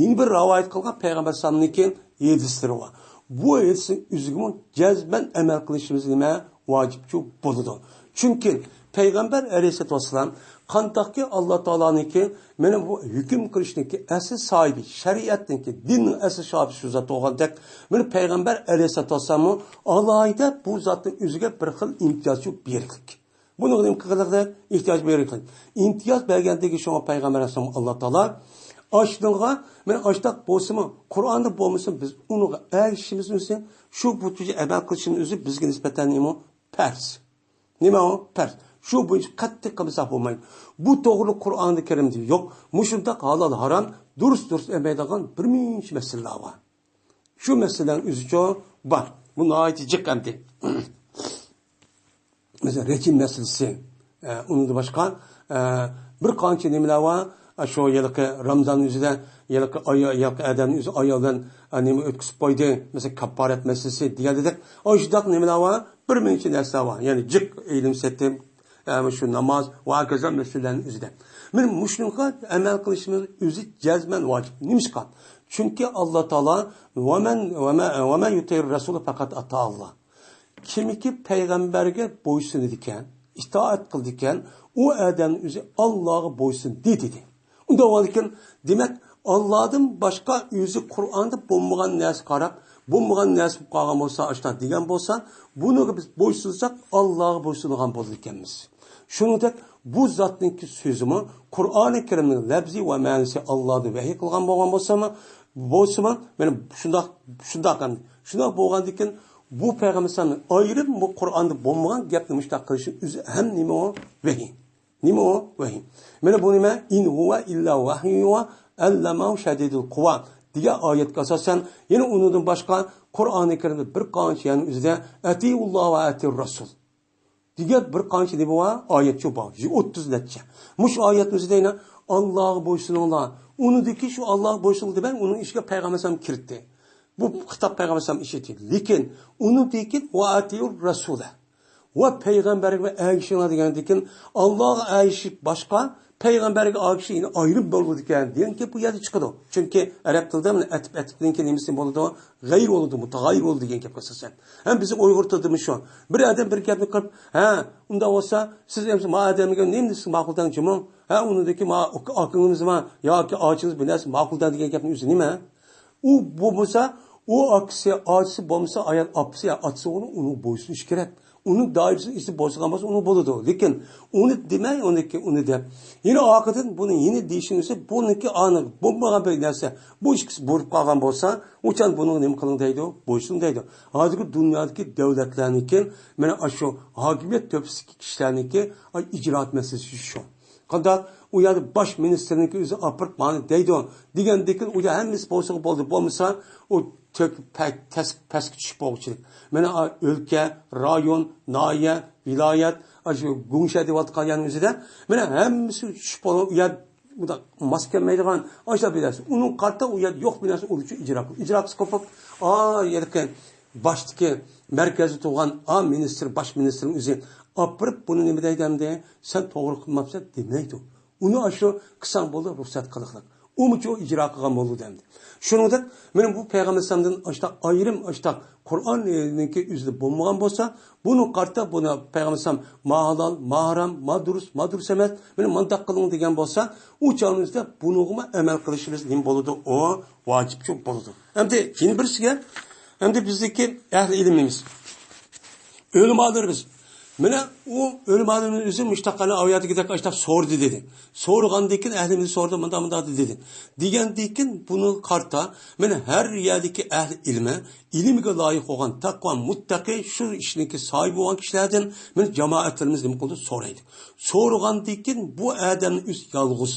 يەنە بىر رىۋايەت قىلغان پەيغەمبەر ئەلەيھىسسالامنىڭكى ھەدىسلىرى بار. بۇ ھەدىسنىڭ ئۆزىگىمۇ جەزمەن ئەمەل قىلىشىمىز نېمە؟ ۋاجىپچۇ بولىدۇ. چۈنكى پەيغەمبەر ئەلەيھىسسالاتۇ ۋەسسالام قانداقكى ئاللا تائالانىڭكى مانا بۇ ھۆكۈم قىلىشنىڭكى ئەسلى ساھىبى، شەرىئەتنىڭكى، دىننىڭ ئەسلى ساھىبى شۇ زات بولغاندەك، مانا پەيغەمبەر ئەلەيھىسسالاتۇ ۋەسسالاممۇ ئالاھىدە بۇ زاتنىڭ ئۆزىگە بىر خىل ئىمتىيازچۇ بېرىكلىك. بۇنىڭغا نېمە قىلغىلىق دەپ ئېھتىياج بېرىكلىك. ئىمتىياز بەرگەندىكى شۇڭا پەيغەمبەر ئەلەيھىسسالام ئاللا تائالا ئاشۇنىڭغا، مانا ئاشتاق بولسىمۇ، قۇرئاندا بولمىسا، بىز ئۇنىڭغا ئەگىشىشىمىز ئۈچۈن شۇ بويىچە ئەمەل قىلىشىمىز ئۆزى بىزگە نىسبەتەن نېمە؟ پەرز. نېمە ئۇ؟ پەرز. شۇ بويىچە قەتئىي قىلمىساق بولمايدۇ. بۇ توغرىلىق قۇرئاندا كەرىمدە يوق. مۇشۇنداق ھالال ھارام، دۇرۇس دۇرۇس دېمەيدىغان بىر مۇنچە مەسىلىلەر بار. شۇ مەسىلىلەرنىڭ ئۆزىچۇ بار. بۇ ناھايىتى جىق ئەمدى. مەسىلەن، رەجىم مەسىلىسى، ئە، ئۇنىڭدىن باشقا، ئە، بىر قانچە نېمىلەر بار. ئە، شۇ ھېلىقى رامزان ئۆزىدە، ھېلىقى ئاي-، ھېلىقى ئادەمنى ئۆزى ئايال بىلەن، ئە، نېمە ئۆتكۈزۈپ قويدى. مەسىلەن، كاپپارەت مەسىلىسى دېگەندەك. ئاشۇنداق نېمىلەر بار. بىر مۇنچە نەرسىلەر بار. يەنى جىق ئىلىم سېتىم، ئە، شۇ ناماز ۋە ھاكازا مەسىلىلەرنىڭ ئۆزىدە. مانا مۇشۇنىڭغا ئەمەل قىلىشىمىز ئۆزى جەزمەن ۋاجىپ. نېمىشقا؟ چۈنكى ئاللا تائالا، «ۋەمەن، ۋەمە-، ۋەمەن يۇتىئىر رەسۇلە پەقەت ئاتائاللا.» كىمكى پەيغەمبەرگە بويسۇنىدىكەن، ئىتائەت قىلىدىكەن، ئۇ ئادەمنىڭ ئۆزى ئاللاغا بويسۇندى دېدى. ئۇنداق بولغاندىكىن، دېمەك، ئاللادىن باشقا ئۆزى قۇرئاندا بولمىغان نەرسە قاراپ، بولمىغان نەرسە بولۇپ قالغان بولسا، ئاشۇنداق دېگەن بولسا، بۇنىڭغا بىز بويسۇنساق، ئاللاغا بويسۇنغان بولىدىكەنمىز. شۇنىڭدەك بۇ زاتنىڭكى سۆزىمۇ، قۇرئانى كەرىمنىڭ لەپزى ۋە مەنىسى ئاللادىن ۋەھىي قىلغان بولغان بولسىمۇ، بولسىمۇ، مانا شۇنداق، شۇنداق ئەمدى. شۇنداق بولغاندىكىن، بۇ پەيغەمبەر ئەلەيھىسسالامنى ئايرىپ، بۇ قۇرئاندا بولمىغان گەپنى مۇشۇنداق قىلىشى ئۆزى ھەم نېمە ئۇ؟ ۋەھىي. نېمە ئۇ؟ ۋەھىي. مانا بۇ نېمە؟ «ئىن ھۇۋە ئىللا ۋەھيۇ يۇھا ئەللەمەھۇ شەدىدۇل قۇۋا» دېگەن ئايەتكە ئاساسەن، يەنە ئۇنىڭدىن باشقا قۇرئانى كەرىمدە بىر قانچە يەرنىڭ ئۆزىدە «ئەتىئۇللاھ ۋە ئەتىئۇر رەسۇل» دېگەن بىر قانچە نېمە بار؟ ئايەتچۇ بار. يۈز ئوتتۇز نەچچە. مۇشۇ ئايەتنىڭ ئۆزىدە يەنە «ئاللاغا بويسۇنۇڭلار». ئۇنىڭدىكى شۇ «ئاللاغا بويسۇنۇڭ» دېمەي، ئۇنىڭ ئىچىگە پەيغەمبەر ئەلەيھىسسالام كىرىتتى. بۇ خىتاب پەيغەمبەر ئەلەيھىسسالام ئىچىدە. لېكىن ئۇنىڭدىن كېيىن «ۋە ئەتىئۇر رەسۇلە» ۋە پەيغەمبەرگە ئەگىشىڭلار دېگەندىن كېيىن، ئاللاغا ئەگىشىش باشقا، پەيغەمبەرگە ئاكىشى يەنە ئايرىم بولىدىكەن دېگەن گەپ بۇ يەردە چىقىدۇ. چۈنكى ئەرەب تىلىدا مانا ئەتىپ، ئەتىپنىڭكى نېمىسى بولىدۇ؟ غەير بولىدۇ، مۇتەغەييىر بولىدۇ دېگەن گەپ ئاساسەن. ھەم بىزنىڭ ئۇيغۇر تىلىدىمۇ شۇ. بىر ئادەم بىر گەپنى قىلىپ، ھە، ئۇنداق بولسا، سىز ئەمسە ما ئادەمگە نېمە دېسىڭىز ماقۇل دەڭ جۇمۇ؟ ھە، ئۇنىڭدىكى ما ئاكىڭىزما ياكى ئاچىڭىز بىر نەرسە ماقۇل دەڭ دېگەن گەپنىڭ ئۆزى نېمە؟ ئۇ بولمىسا، ئۇ ئاكىسى، ئاچىسى بولمىسا، ئايال ئاپىسى يا ئاتىسى ئۇنى، ئۇنىڭ بويسۇنۇشى كېرەك. ئۇنىڭ دائىرىسىنىڭ ئىچىدە بولسىغان بولسا، ئۇنىڭ بولىدۇ. لېكىن ئۇنى دېمەي، ئۇنىڭكى، ئۇنى دەپ. يەنە ئارقىدىن بۇنى يەنە دېيىشىڭىزچە، بۇنىڭكى ئانىغ بولمىغان بىر نەرسە. بۇ ئىككىسى بولۇپ قالغان بولسا، ئۇچان بۇنىڭغا نېمە قىلىڭ دەيدۇ؟ بويسۇن دەيدۇ. ھازىرقى دۇنيادىكى دۆلەتلەرنىڭكى، مانا ئاشۇ ھاكىمىيەت تۆپىسىدىكى كىشىلەرنىڭكى ئىجرائات مەسىلىسى شۇ. قانداق؟ ئۇ يەردە باش مىنىستىرنىڭكى ئۆزى ئاپىرىپ مانا دەيدۇ. دېگەندىكىن ئۇ يەردە ھەممىسى بولسىغۇ بولدى. بولمىسا، ئۇ تۆك-، پەك-، تەس-، پەسكە چۈشۈپ بولغۇچىلىك. مانا، ئا، ئۆلكە، رايون، ناھىيە، ۋىلايەت، ئاشۇ گۇڭشە دەۋاتقان يەرنىڭ ئۆزىدە، مانا ھەممىسى چۈشۈپ بولغان، ئۇ يەر بۇنداق ماس كەلمەيدىغان، ئاشۇنداق بىر نەرسە. ئۇنىڭ قارىتا ئۇ يەردە يوق بىر نەرسە ئۇنىڭ ئۈچۈن ئىجرا قىلىپ، ئىجرا قىلسا قوپۇپ، ئا، يەركەن باشتىكى مەركەزدە تۇرغان ئا مىنىستىر، باش مىنىستىرنىڭ ئۆزى ئاپىرىپ، بۇنى نېمە دەيدۇ ئەمدى؟ سەن توغرا قىلماپسەن دېمەيدۇ. ئۇنى ئاشۇ قىلساڭ بولدى، رۇخسەت قىلىقلىق. ئۇمۇچۇ ئىجرا قىلغان بولىدۇ ئەمدى. شۇنىڭدەك، مانا بۇ پەيغەمبەر ئەلەيھىسسالامدىن ئاشۇنداق ئايرىم، ئاشۇنداق قۇرئاننىڭكى ئۆزىدە بولمىغان بولسا، بۇنى قارىتا، بۇنى پەيغەمبەر ئەلەيھىسسالام ما ھالال، ما ھارام، ما دۇرۇس، ما دۇرۇس ئەمەس، مانا مۇنداق قىلىڭ دېگەن بولسا، ئۇ چاغىمىزدا بۇنىڭغىمۇ ئەمەل قىلىشىمىز نېمە بولىدۇ؟ ئۇ ۋاجىپچۇ بولىدۇ. ئەمدى يەنە بىرسىگە، ئەمدى بىزدىكى ئەھلى ئىلمىمىز، ئۆلىمالىرىمىز، مانا ئۇ ئۆلىمالىرىمىز ئۆزى مۇشتاق، ئەنە ئاۋۇ يەردىكىدەك ئاشتاق سورىدى دېدى. سورىغاندىن كېيىن ئەھلىمىز سورىدى، مۇنداق، مۇنداق دېدى. دېگەندىن كېيىن بۇنىڭغا قارىتا، مانا ھەر يەردىكى ئەھلى ئىلمى، ئىلمىگە لايىق بولغان تەقۋا مۇتتەقى، شۇ ئىشنىڭكى ساھىبى بولغان كىشىلەردىن مانا جامائەتلىرىمىز نېمە قىلىدۇ؟ سورايدۇ. سورىغاندىن كېيىن بۇ ئادەمنى ئۆزى يالغۇز،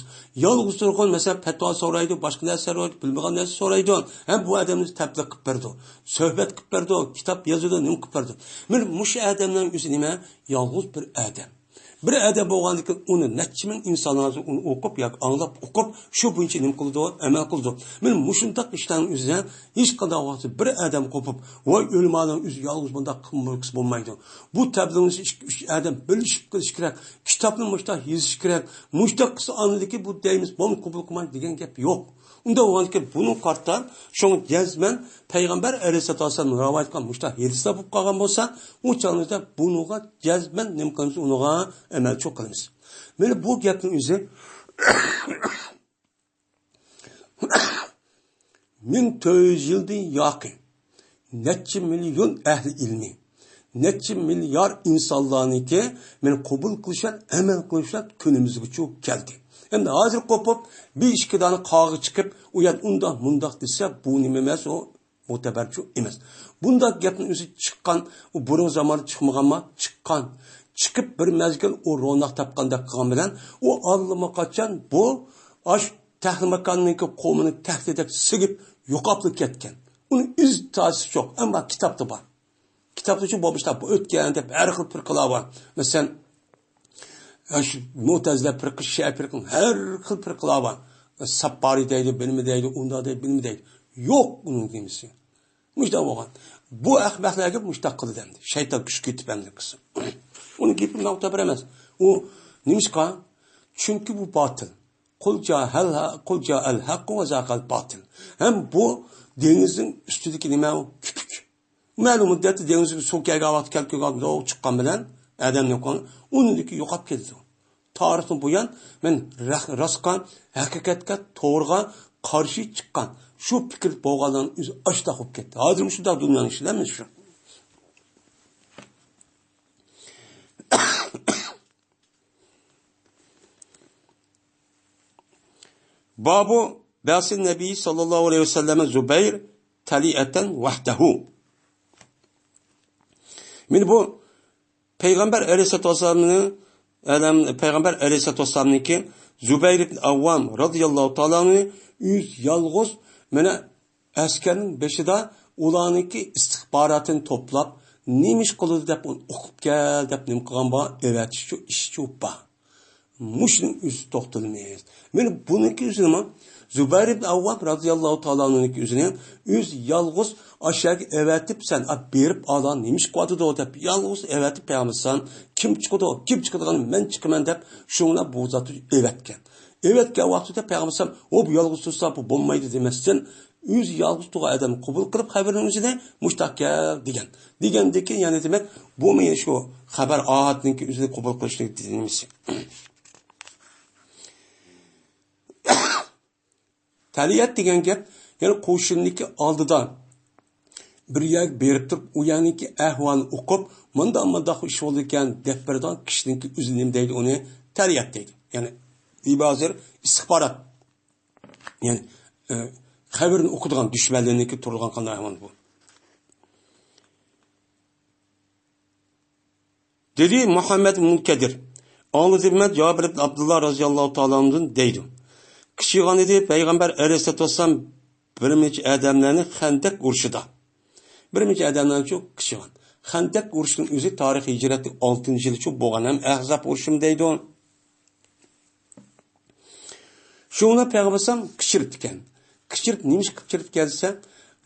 يالغۇز تۇرغان، مەسىلەن، پەتىۋا سورايدۇ، باشقا نەرسە سورايدۇ، بىلمىگەن نەرسە سورايدۇ. ھەم بۇ ئادەمنى تەبلىغ قىلىپ بېرىدۇ، سۆھبەت قىلىپ بېرىدۇ، كىتاب يازىدۇ، نېمە قىلىپ بېرىدۇ. مانا مۇشۇ ئادەمنىڭ ئۆزى نېمە؟ يالغۇز بىر ئادەم. بىر ئادەم بولغاندىكىن ئۇنى نەچچە مىڭ ئىنسانلار ئۇنى ئوقۇپ ياكى ئاڭلاپ ئوقۇپ، شۇ بويىچە نېمە قىلىدۇ؟ ئەمەل قىلىدۇ. مانا مۇشۇنداق ئىشلارنىڭ ئۆزىدە ھېچقانداق ۋاقىتتا بىر ئادەم قوپۇپ، ۋاي ئۆلىمانىڭ ئۆزى يالغۇز بۇنداق قىلمىسا بولمايدۇ. بۇ تەبلىغنى ئىككى، ئۈچ ئادەم بىرلىشىپ قىلىش كېرەك. كىتابنى مۇشۇنداق يېزىش كېرەك. مۇشۇنداق قىلسا ئاندىكى بۇ دەيمىز، بۇنى قوبۇل قىلمايدۇ دېگەن گەپ يوق. ئۇنداق بولغاندىكىن بۇنىڭ قارىتا، شۇڭا جەزمەن پەيغەمبەر ئەلەيھىسسالاتۇ ۋەسسالام رىۋايەت قىلغان مۇشۇنداق ھەدىسلەر بولۇپ قالغان بولسا، ئۇ چاغىمىزدا بۇنىڭغا جەزمەن نېمە قىلىمىز؟ ئۇنىڭغا ئەمەلچۇ قىلىمىز. مانا بۇ گەپنىڭ ئۆزى مىڭ تۆت يۈز يىلدىن ياقى نەچچە مىليون ئەھلى ئىلمى، نەچچە مىليار ئىنسانلارنىڭكى مانا قوبۇل قىلىشلار، ئەمەل قىلىشلار كۈنىمىزگىچە كەلدى. ئەمدى ھازىر قوپۇپ، بىر ئىككى دانە قاغا چىقىپ، ئۇ يەر ئۇنداق، مۇنداق دېسە، بۇ نېمە ئەمەس، ئۇ مۇتەبەرچۇ ئەمەس. بۇنداق گەپنىڭ ئۆزى چىققان، ئۇ بۇرۇن زاماندا چىقمىغانما؟ چىققان. چىقىپ بىر مەزگىل ئۇ روناق تاپقاندەك قىلغان بىلەن، ئۇ ئاللىماقاچان بۇ ئاش تەھلىماكاننىڭكى قومىنى تەختىدەك سىگىپ يوقاپلا كەتكەن. ئۇنىڭ ئىز تازىسى يوق، ئەمما كىتابتا بار. كىتابتا شۇ بولمۇشتا بۇ ئۆتكەن دەپ ھەر خىل پىرقىلار بار. مەسىلەن، ئە، شۇ مۇتەزىلە پىرقە، شىئە پىرقە، ھەر خىل پىرقىلار بار. ساپپارى دەيدۇ، بىلمە دەيدۇ، ئۇنداق دەيدۇ، بىلمە دەيدۇ. يوق ئۇنىڭ نېمىسى. مۇشۇنداق بولغان. بۇ ئەخمەقلەرگە مۇشۇنداق قىلدى ئەمدى. شەيتان كۈچ كېتىپ ئەمدى قىلسۇن. ئۇنىڭ گېپى ماڭا مۇتەبەر ئەمەس. ئۇ نېمىشقا؟ چۈنكى بۇ باتىل. قۇل جاءەل، قۇل جاءەل ھەققۇ ۋە زاھەقەل باتىل. ھەم بۇ دېڭىزنىڭ ئۈستىدىكى نېمە ئۇ؟ كۆپۈك. مەلۇم مۇددەتتە دېڭىزغا سۇ كەلگەن ۋاقتى كەلگەن چىققان بىلەن ئادەمنىڭ ئۇنىڭدىكى يوقاپ كېتىدۇ. تارىختىن بۇيان مەن رەخ-، راستقا، ھەقىقەتكە، توغرىغا قارشى چىققان، شۇ پىكىر بولغانلارنىڭ ئۆزى ئاشتاق بولۇپ كەتتى. ھازىرمۇ شۇنداق دۇنيانىڭ ئىچىدە مەن شۇ. بابۇ بەسى نەبىي ساللاللاھۇ ئەلەيھى ۋەسەللەم زۇبەير تەلىئەتەن ۋەھدەھۇ. مانا بۇ پەيغەمبەر ئەلەيھىسسالاتۇ ۋەسسالامنىڭ، ئەلەم-، پەيغەمبەر ئەلەيھىسسالاتۇ ۋەسسالامنىڭكى زۇبەير ئىبن ئەۋۋام رازىياللاھۇ تائالا ئەنھۇ ئۆزى يالغۇز مانا ئەسكەرنىڭ بېشىدا ئۇلارنىڭكى ئىستىخباراتىنى توپلاپ، نېمە ئىش قىلىدۇ دەپ ئۇنى ئوقۇپ كەل دەپ نېمە قىلغان بار؟ ئەۋەتىشچۇ، ئىشچۇ بار. مۇشۇنىڭ ئۆزى توختىلىمىز. مانا بۇنىڭكى ئۆزىنىمۇ زۇبەير ئىبن ئەۋۋام رازىياللاھۇ تائالا ئەنھۇنىڭكى ئۆزىنى ئۆزى يالغۇز ئاشۇ يەرگە ئەۋەتىپ، سەن ئاپ بېرىپ ئالا، نېمە ئىش قىلىۋاتىدۇ دەپ يالغۇز ئەۋەتىپ پەيغەمبەر ئەلەيھىسسالام كىم چىقىدۇ، كىم چىقىدىغان مەن چىقىمەن دەپ شۇڭا بۇ زاتنى ئەۋەتكەن. ئەۋەتكەن ۋاقتىدا پەيغەمبەر ئەلەيھىسسالام ئۇ بۇ يالغۇز تۇرسا بۇ بولمايدۇ دېمەستىن، ئۆزى يالغۇز تۇرغان ئادەمنى قوبۇل قىلىپ خەۋىرىنىڭ ئۆزىنى مۇشتاق كەل دېگەن. دېگەندىكى يەنى دېمەك بۇ مېنى شۇ خەۋەر ئاھەتنىڭكى ئۆزىنى قوبۇل قىلىشنىڭ نېمىسى. تەلىيەت دېگەن گەپ، يەنى قوشۇننىڭكى ئالدىدا بىر يەرگە بېرىپ تۇرۇپ، ئۇ يەرنىڭكى ئەھۋالىنى ئوقۇپ، مۇنداق مۇنداق ئىش بولىدىكەن دەپ بېرىدىغان كىشىنىڭكى ئۆزى نېمە دەيدۇ، ئۇنى تەلىيەت دەيدۇ. يەنى ئىبازىر ئىستىخبارات. يەنى، ئە، خەۋىرىنى ئوقۇيدىغان دۈشمەنلىرىنىڭكى تۇرىدىغان قانداق ئەھۋال بۇ. دېدى مۇھەممەد مۇنكەدىر. ئاڭلىدىم مەن جابىر ئىبن ئابدۇللا رازىياللاھۇ تائالا ئەنھۇدىن دەيدۇ. قىچىغان ئىدى پەيغەمبەر ئەلەيھىسسالاتۇ ۋەسسالام بىر نەچچە ئادەملەرنى خەندەق ئۇرۇشىدا. بىر نەچچە ئادەملەرنىچۇ قىچىغان. خەندەق ئۇرۇشنىڭ ئۆزى تارىخ ھىجرەتتە ئالتىنچى يىلىچۇ بولغان ھەم ئەھزاب ئۇرۇشىمۇ دەيدۇ. شۇڭا پەيغەمبەر ئەلەيھىسسالام قىچىرىپتىكەن. قىچىرىپ، نېمىشقا قىچىرىپتىكەن دېسە،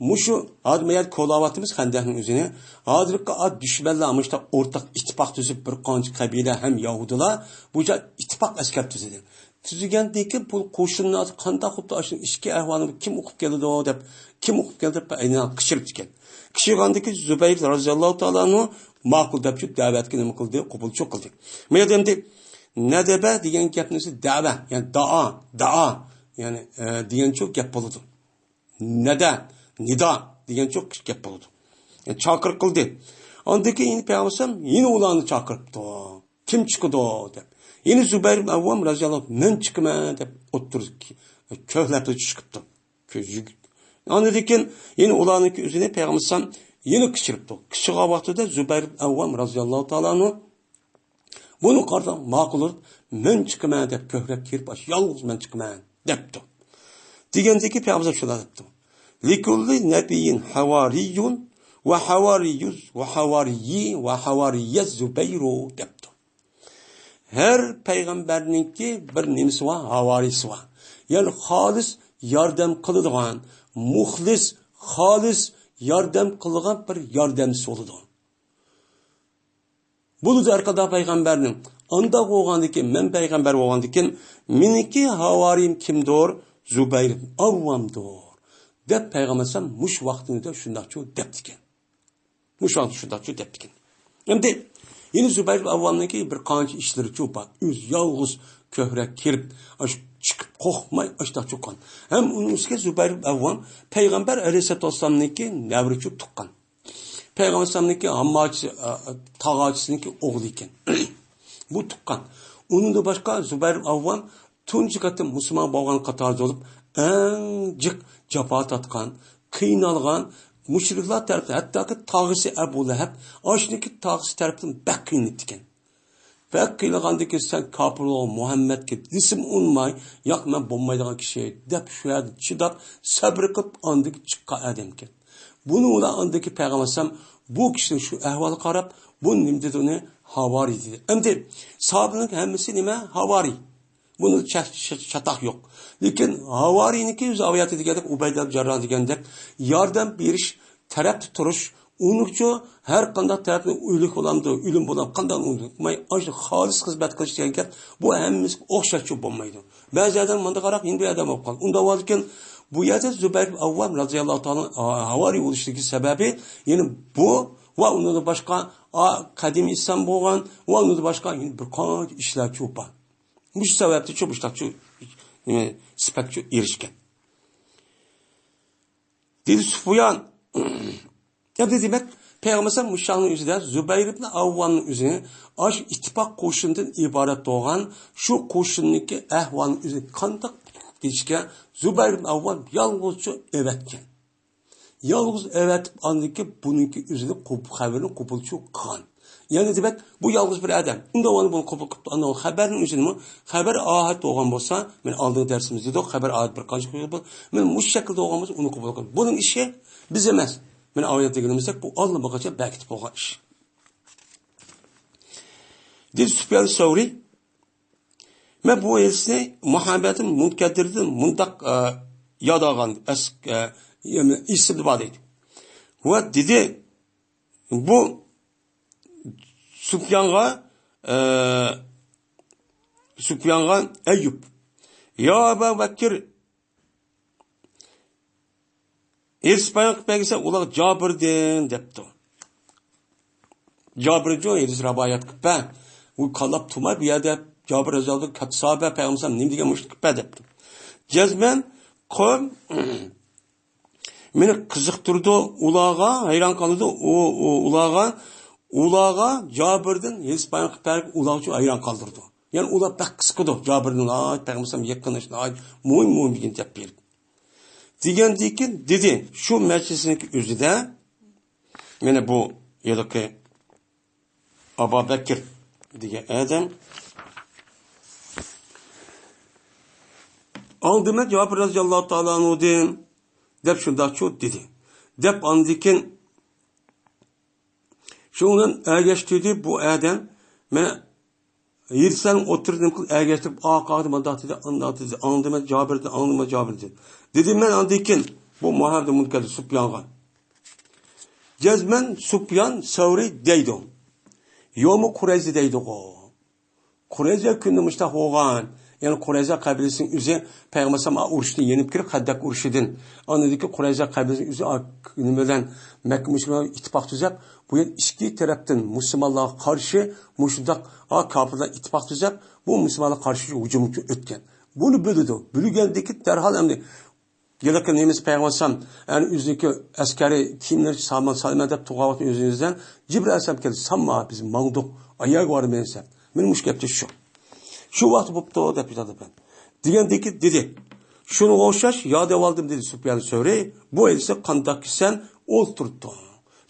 مۇشۇ ھازىر ما يەردە كولاۋاتىمىز خەندەكنىڭ ئۆزىنى. ھازىرقى ئا دۈشمەنلەر مۇشۇنداق ئورتاق ئىتتىپاق تۈزۈپ، بىر قانچە قەبىلە ھەم يەھۇدىيلار بۇ جاي ئىتتىپاق ئەسكەر تۈزىدى. تۈزگەندىن كېيىن بۇ قوشۇنلار قانداق خۇددى ئاشۇ ئىچكى ئەھۋالنى كىم ئوقۇپ كېلىدۇ دەپ، كىم ئوقۇپ كېلىدۇ دەپ ئەينەن قىچىرىپتىكەن. قىچىرغاندىن كېيىن زۇبەير رازىياللاھۇ تائالا ئەنھۇ ماقۇل دەپ شۇ دەۋەتكە نېمە قىلدى، قوبۇلچۇ قىلدى. ما يەردە ئەمدى نەدەبە دېگەن گەپنىڭ ئۆزى دەۋە، يەنى دائا، دائا، يەنى، ئە، دېگەنچۇ گەپ بولىدۇ. نەدە، نىدا دېگەنچۇ گەپ بولىدۇ. يەنى چاقىرىق قىلدى. ئاندىن كېيىن يەنە پەيغەمبەر ئەلەيھىسسالام يەنە ئۇلارنى چاقىرىپتۇ. كىم چىقىدۇ دەپ. يەنە زۇبەير ئىبن ئەۋۋام رازىياللاھۇ ئەنھۇ مەن چىقىمەن دەپ ئوتتۇرىسىغا كۆكلەپ چىقىپتۇ. كۆز يۈگۈت. ئاندىن كېيىن يەنە ئۇلارنىڭكى ئۆزىنى پەيغەمبەر ئەلەيھىسسالام يەنە قىچىرىپتۇ. قىچىرغان ۋاقتىدا زۇبەير ئىبن ئەۋۋام رازىياللاھۇ تائالا ئەنھۇ بۇنى قارىساڭ ماقۇل، مەن چىقىمەن دەپ كۆكرەك كېرىپ، يالغۇز مەن چىقىمەن دەپتۇ. دېگەندىكى پەيغەمبەر شۇنداق دەپتۇ. لىكۇللى نەبىيين ھاۋارىييۇن ۋە ھاۋارىييۇز ۋە ھاۋارىيي ۋە ھاۋارىييە زۇبەيرۇ دەپتۇ. ھەر پەيغەمبەرنىڭكى بىر نېمىسى بار، ھاۋارىيسى بار. يەنى خالىس ياردەم قىلىدىغان، مۇخلىس، خالىس ياردەم قىلىدىغان بىر ياردەمچىسى بولىدۇ. بولىدۇ ھەر قانداق پەيغەمبەرنىڭ. ئانداق بولغاندىكىن، مەن پەيغەمبەر بولغاندىكىن، مېنىڭكى ھاۋارىيىم كىمدۇر؟ زۇبەير ئىبن ئەۋۋامدۇر، دەپ پەيغەمبەر ئەلەيھىسسالام مۇشۇ ۋاقتىدا شۇنداقچۇ دەپتىكەن. مۇشۇ ۋاقىتتا شۇنداقچۇ دەپتىكەن. ئەمدى يەنە زۇبەير ئىبن ئەۋۋامنىڭكى بىر قانچە ئىشلىرىچۇ بار. ئۆزى يالغۇز كۆكرەك كېرىپ، ئاشۇ چىقىپ قورقماي، ئاشۇنداقچۇ قىلغان. ھەم ئۇنىڭ ئۈستىگە زۇبەير ئىبن ئەۋۋام پەيغەمبەر ئەلەيھىسسالاتۇ ۋەسسالامنىڭكى نەۋرىچۇ تۇغقان. پەيغەمبەر ئەلەيھىسسالامنىڭكى ھامماچى، ئا، تاغاچىسىنىڭكى ئوغلى ئىكەن. بۇ تۇغقان. ئۇنىڭدىن باشقا زۇبەير ئىبن ئەۋۋام تۇنجى قېتىم مۇسۇلمان بولغان قاتارىدا بولۇپ، ئەڭ جىق جاپا تارتقان، قىينالغان، مۇشرىكلار تەرىپىدىن، ھەتتاكى تاغىسى ئەبۇ لەھەب، ئاشۇنىڭكى تاغىسى تەرىپىدىن بەك قىينىلىپتىكەن. بەك قىينىلغاندىن كېيىن، سەن كاپىر بولغان مۇھەممەدكە دېسىمۇ ئۇنىماي، ياق، مەن بولمايدىغان كىشى دەپ، شۇ يەردە چىداپ، سەبرى قىلىپ، ئاندىن چىققان ئادەمكەن. بۇنى ئۇلار ئاندىكى پەيغەمبەر ئەلەيھىسسالام بۇ كىشىنىڭ شۇ ئەھۋالىغا قاراپ، بۇ نېمە دېدى ئۇنى؟ ھاۋارىي دېدى. ئەمدى ساھابىنىڭ ھەممىسى نېمە؟ ھاۋارىي. بۇنىڭ چا-، چا-، چاتاق يوق. لېكىن ھاۋارىينىڭكى ئۆزى ئاۋاياتى دېگەندەك، ئۇبەيدە جەرراھ دېگەندەك ياردەم بېرىش، تەرەپتە تۇرۇش، ئۇنىڭچۇ ھەر قانداق تەرەپنى ئۆلۈك بولامدۇ، ئۆلۈم بولام، قانداق ئۇنتۇماي، ئاشۇ خالىس خىزمەت قىلىش دېگەن گەپ، بۇ ھەممىسى ئوخشاشچۇ بولمايدۇ. بەزى ئادەم مۇنداق قاراق، يەنە بىر ئادەم بولۇپ قالدى. ئۇنداق بولىدىكەن، بۇ يەردە زۇبەير ئىبن ئەۋۋام رازىياللاھۇ تائالا ھاۋارىي بولۇشتىكى سەۋەبى، يەنى بۇ ۋە ئۇنىڭدىن باشقا، ئا، قەدىمىي ئىسلام بولغان ۋە ئۇنىڭدىن باشقا يەنە بىر قانچە ئىشلارچۇ بار. مۇشۇ سەۋەبتىنچۇ مۇشۇنداقچۇ، نېمە، سۈپەتچۇ ئېرىشكەن. دېدى سۇفيان. ئەمدى دېمەك، پەيغەمبەر ئەلەيھىسسالام مۇشۇ چاغنىڭ ئۆزىدە زۇبەير ئىبن ئەۋۋامنىڭ ئۆزىنى ئاشۇ ئىتتىپاق قوشۇنىدىن ئىبارەت بولغان شۇ قوشۇننىڭكى ئەھۋالىنىڭ ئۆزىنى قانداق دېيىشكە زۇبەير ئىبن ئەۋۋام يالغۇزچۇ ئەۋەتكەن. يالغۇز ئەۋەتىپ، ئاندىن كېيىن بۇنىڭكى ئۆزىنى قوب-، خەۋىرىنى قوبۇلچۇ قىلغان. يەنى دېمەك، بۇ يالغۇز بىر ئادەم. ئۇنداق ئۇنى بۇنى قوبۇل قىلىپتۇ. ئاندىن خەۋەرنىڭ ئۆزىنىمۇ، خەۋەر ئاھەت بولغان بولسا، مەن ئالدىنقى دەرسىمىزدە دېدۇق، خەۋەر ئاھەت بىر قانچە خىل بولىدۇ. مەن مۇشۇ شەكىلدە بولغان بولسا، ئۇنى قوبۇل قىلىمەن. بۇنىڭ ئىشى بىز ئەمەس. مەن ئاۋۋال دېگىنىمىزدەك، بۇ ئاللىبۇرۇنغىچە بەكىتىپ بولغان ئىش. دېدى سۇپيان سەۋرى، مەن بۇ ھەدىسنى مۇھەممەد مۇنكەدىردىن مۇنداق، ئە، ياد ئالغان، ئەس-، ئە، ئېسىمدە بار دەيدۇ. ۋە دېدى، بۇ سۇپيانغا، ئە، سۇپيانغا ئەييۇب، يا ئەبا بەكىر، ھېدىس بايان قىلىپ بەرگىسە، ئۇلار جابىردىن دەپتۇ. جابىرجۇ ھېدىس رىۋايەت قىلىپ بەر. ئۇ كاللاپ تۇرماي بۇ يەردە جابىر رەزىياللاھۇ كاتتا ساھابە پەيغەمبەر نېمە دېگەن مۇشۇنى قىلىپ بەر دەپتۇ. جەزمەن قوم مېنى قىزىقتۇرىدۇ، ئۇلارغا ھەيران قالىدۇ، ئۇ، ئۇ، ئۇلارغا، ئۇلارغا جابىردىن ھېدىس بايان قىلىپ بەرگەن ئۇلار ئۈچۈن ھەيران قالدۇرىدۇ. يەنى ئۇلار بەك قىزىقىدۇ، جابىردىن، ھاي، پەيغەمبەر يېقىن، ھاي، مۇھىم، مۇھىم دېگەن گەپ بېرىپ. دېگەندىن كېيىن دېدى، شۇ مەجلىسنىڭ ئۆزىدە، مانا بۇ ھېلىقى ئابا بەكىر دېگەن ئادەم، ئاڭدىمەن جابىر رەزىياللاھۇ تائالا ئەنھۇدىن، دەپ شۇنداقچۇ دېدى. دەپ ئاندىن كېيىن شۇنىڭ بىلەن ئەگەشتۈردى بۇ ئادەم. مانا ھېدىسلەرنىڭ ئوتتۇرىدا نېمە قىلىپ ئەگەشتۈرۈپ، ئا قاغدى مۇنداق دېدى، ئانداق دېدى، ئاڭدىمەن جابىردىن، ئاڭدىمەن جابىردىن دېدى. مەن ئاندىن كېيىن بۇ مۇھەممەد مۇنكەدىر سۇپيانغا، جەزمەن سۇپيان سەۋرى دەيدۇ. يومۇ قۇرەيزە دەيدىغۇ. قۇرەيزە كۈنى مۇشتاق بولغان. يەنى قۇرەيزە قەبىلىسىنىڭ ئۆزى پەيغەمبەر ئەلەيھىسسالام ئۇرۇشتىن يېنىپ كىرىپ، خەندەق ئۇرۇشىدىن. ئاندىن كېيىن قۇرەيزە قەبىلىسىنىڭ ئۆزى نېمە بىلەن، مەككە مۇشرىكلار بىلەن ئىتتىپاق تۈزەپ، بۇ يەر ئىچكى تەرەپتىن مۇسۇلمانلارغا قارشى مۇشۇنداق، ھا، كاپىرلار ئىتتىپاق تۈزەپ، بۇ مۇسۇلمانلارغا قارشى ھۇجۇمغا ئۆتكەن. بۇنى بىلىدۇ. بىلگەندىن كېيىن دەرھال ئەمدى ھېلىقى نېمىسى پەيغەمبەر ئەلەيھىسسالام، يەنى ئۆزىنىڭكى ئەسكەرىي كىيىملىرىنى سامان سالىمەن دەپ تۇرغان ۋاقتى ئۆزىڭىزدىن جىبرىل ئەلەيھىسسالام كەلدى، سالما، بىز ماڭدۇق، ئاياغ بارمىز دەپ. مېنىڭ مۇشۇ گەپتە شۇ. شۇ ۋاقىت بوپتۇ دەپ ئېيتىدۇ. دېگەندىن كېيىن دېدى، شۇنىڭغا ئوخشاش ياد ئېۋالدىم دېدى سۇپيان سەۋرى، بۇ ھەدىسنى قانداق سەن ئولتۇرتتۇڭ؟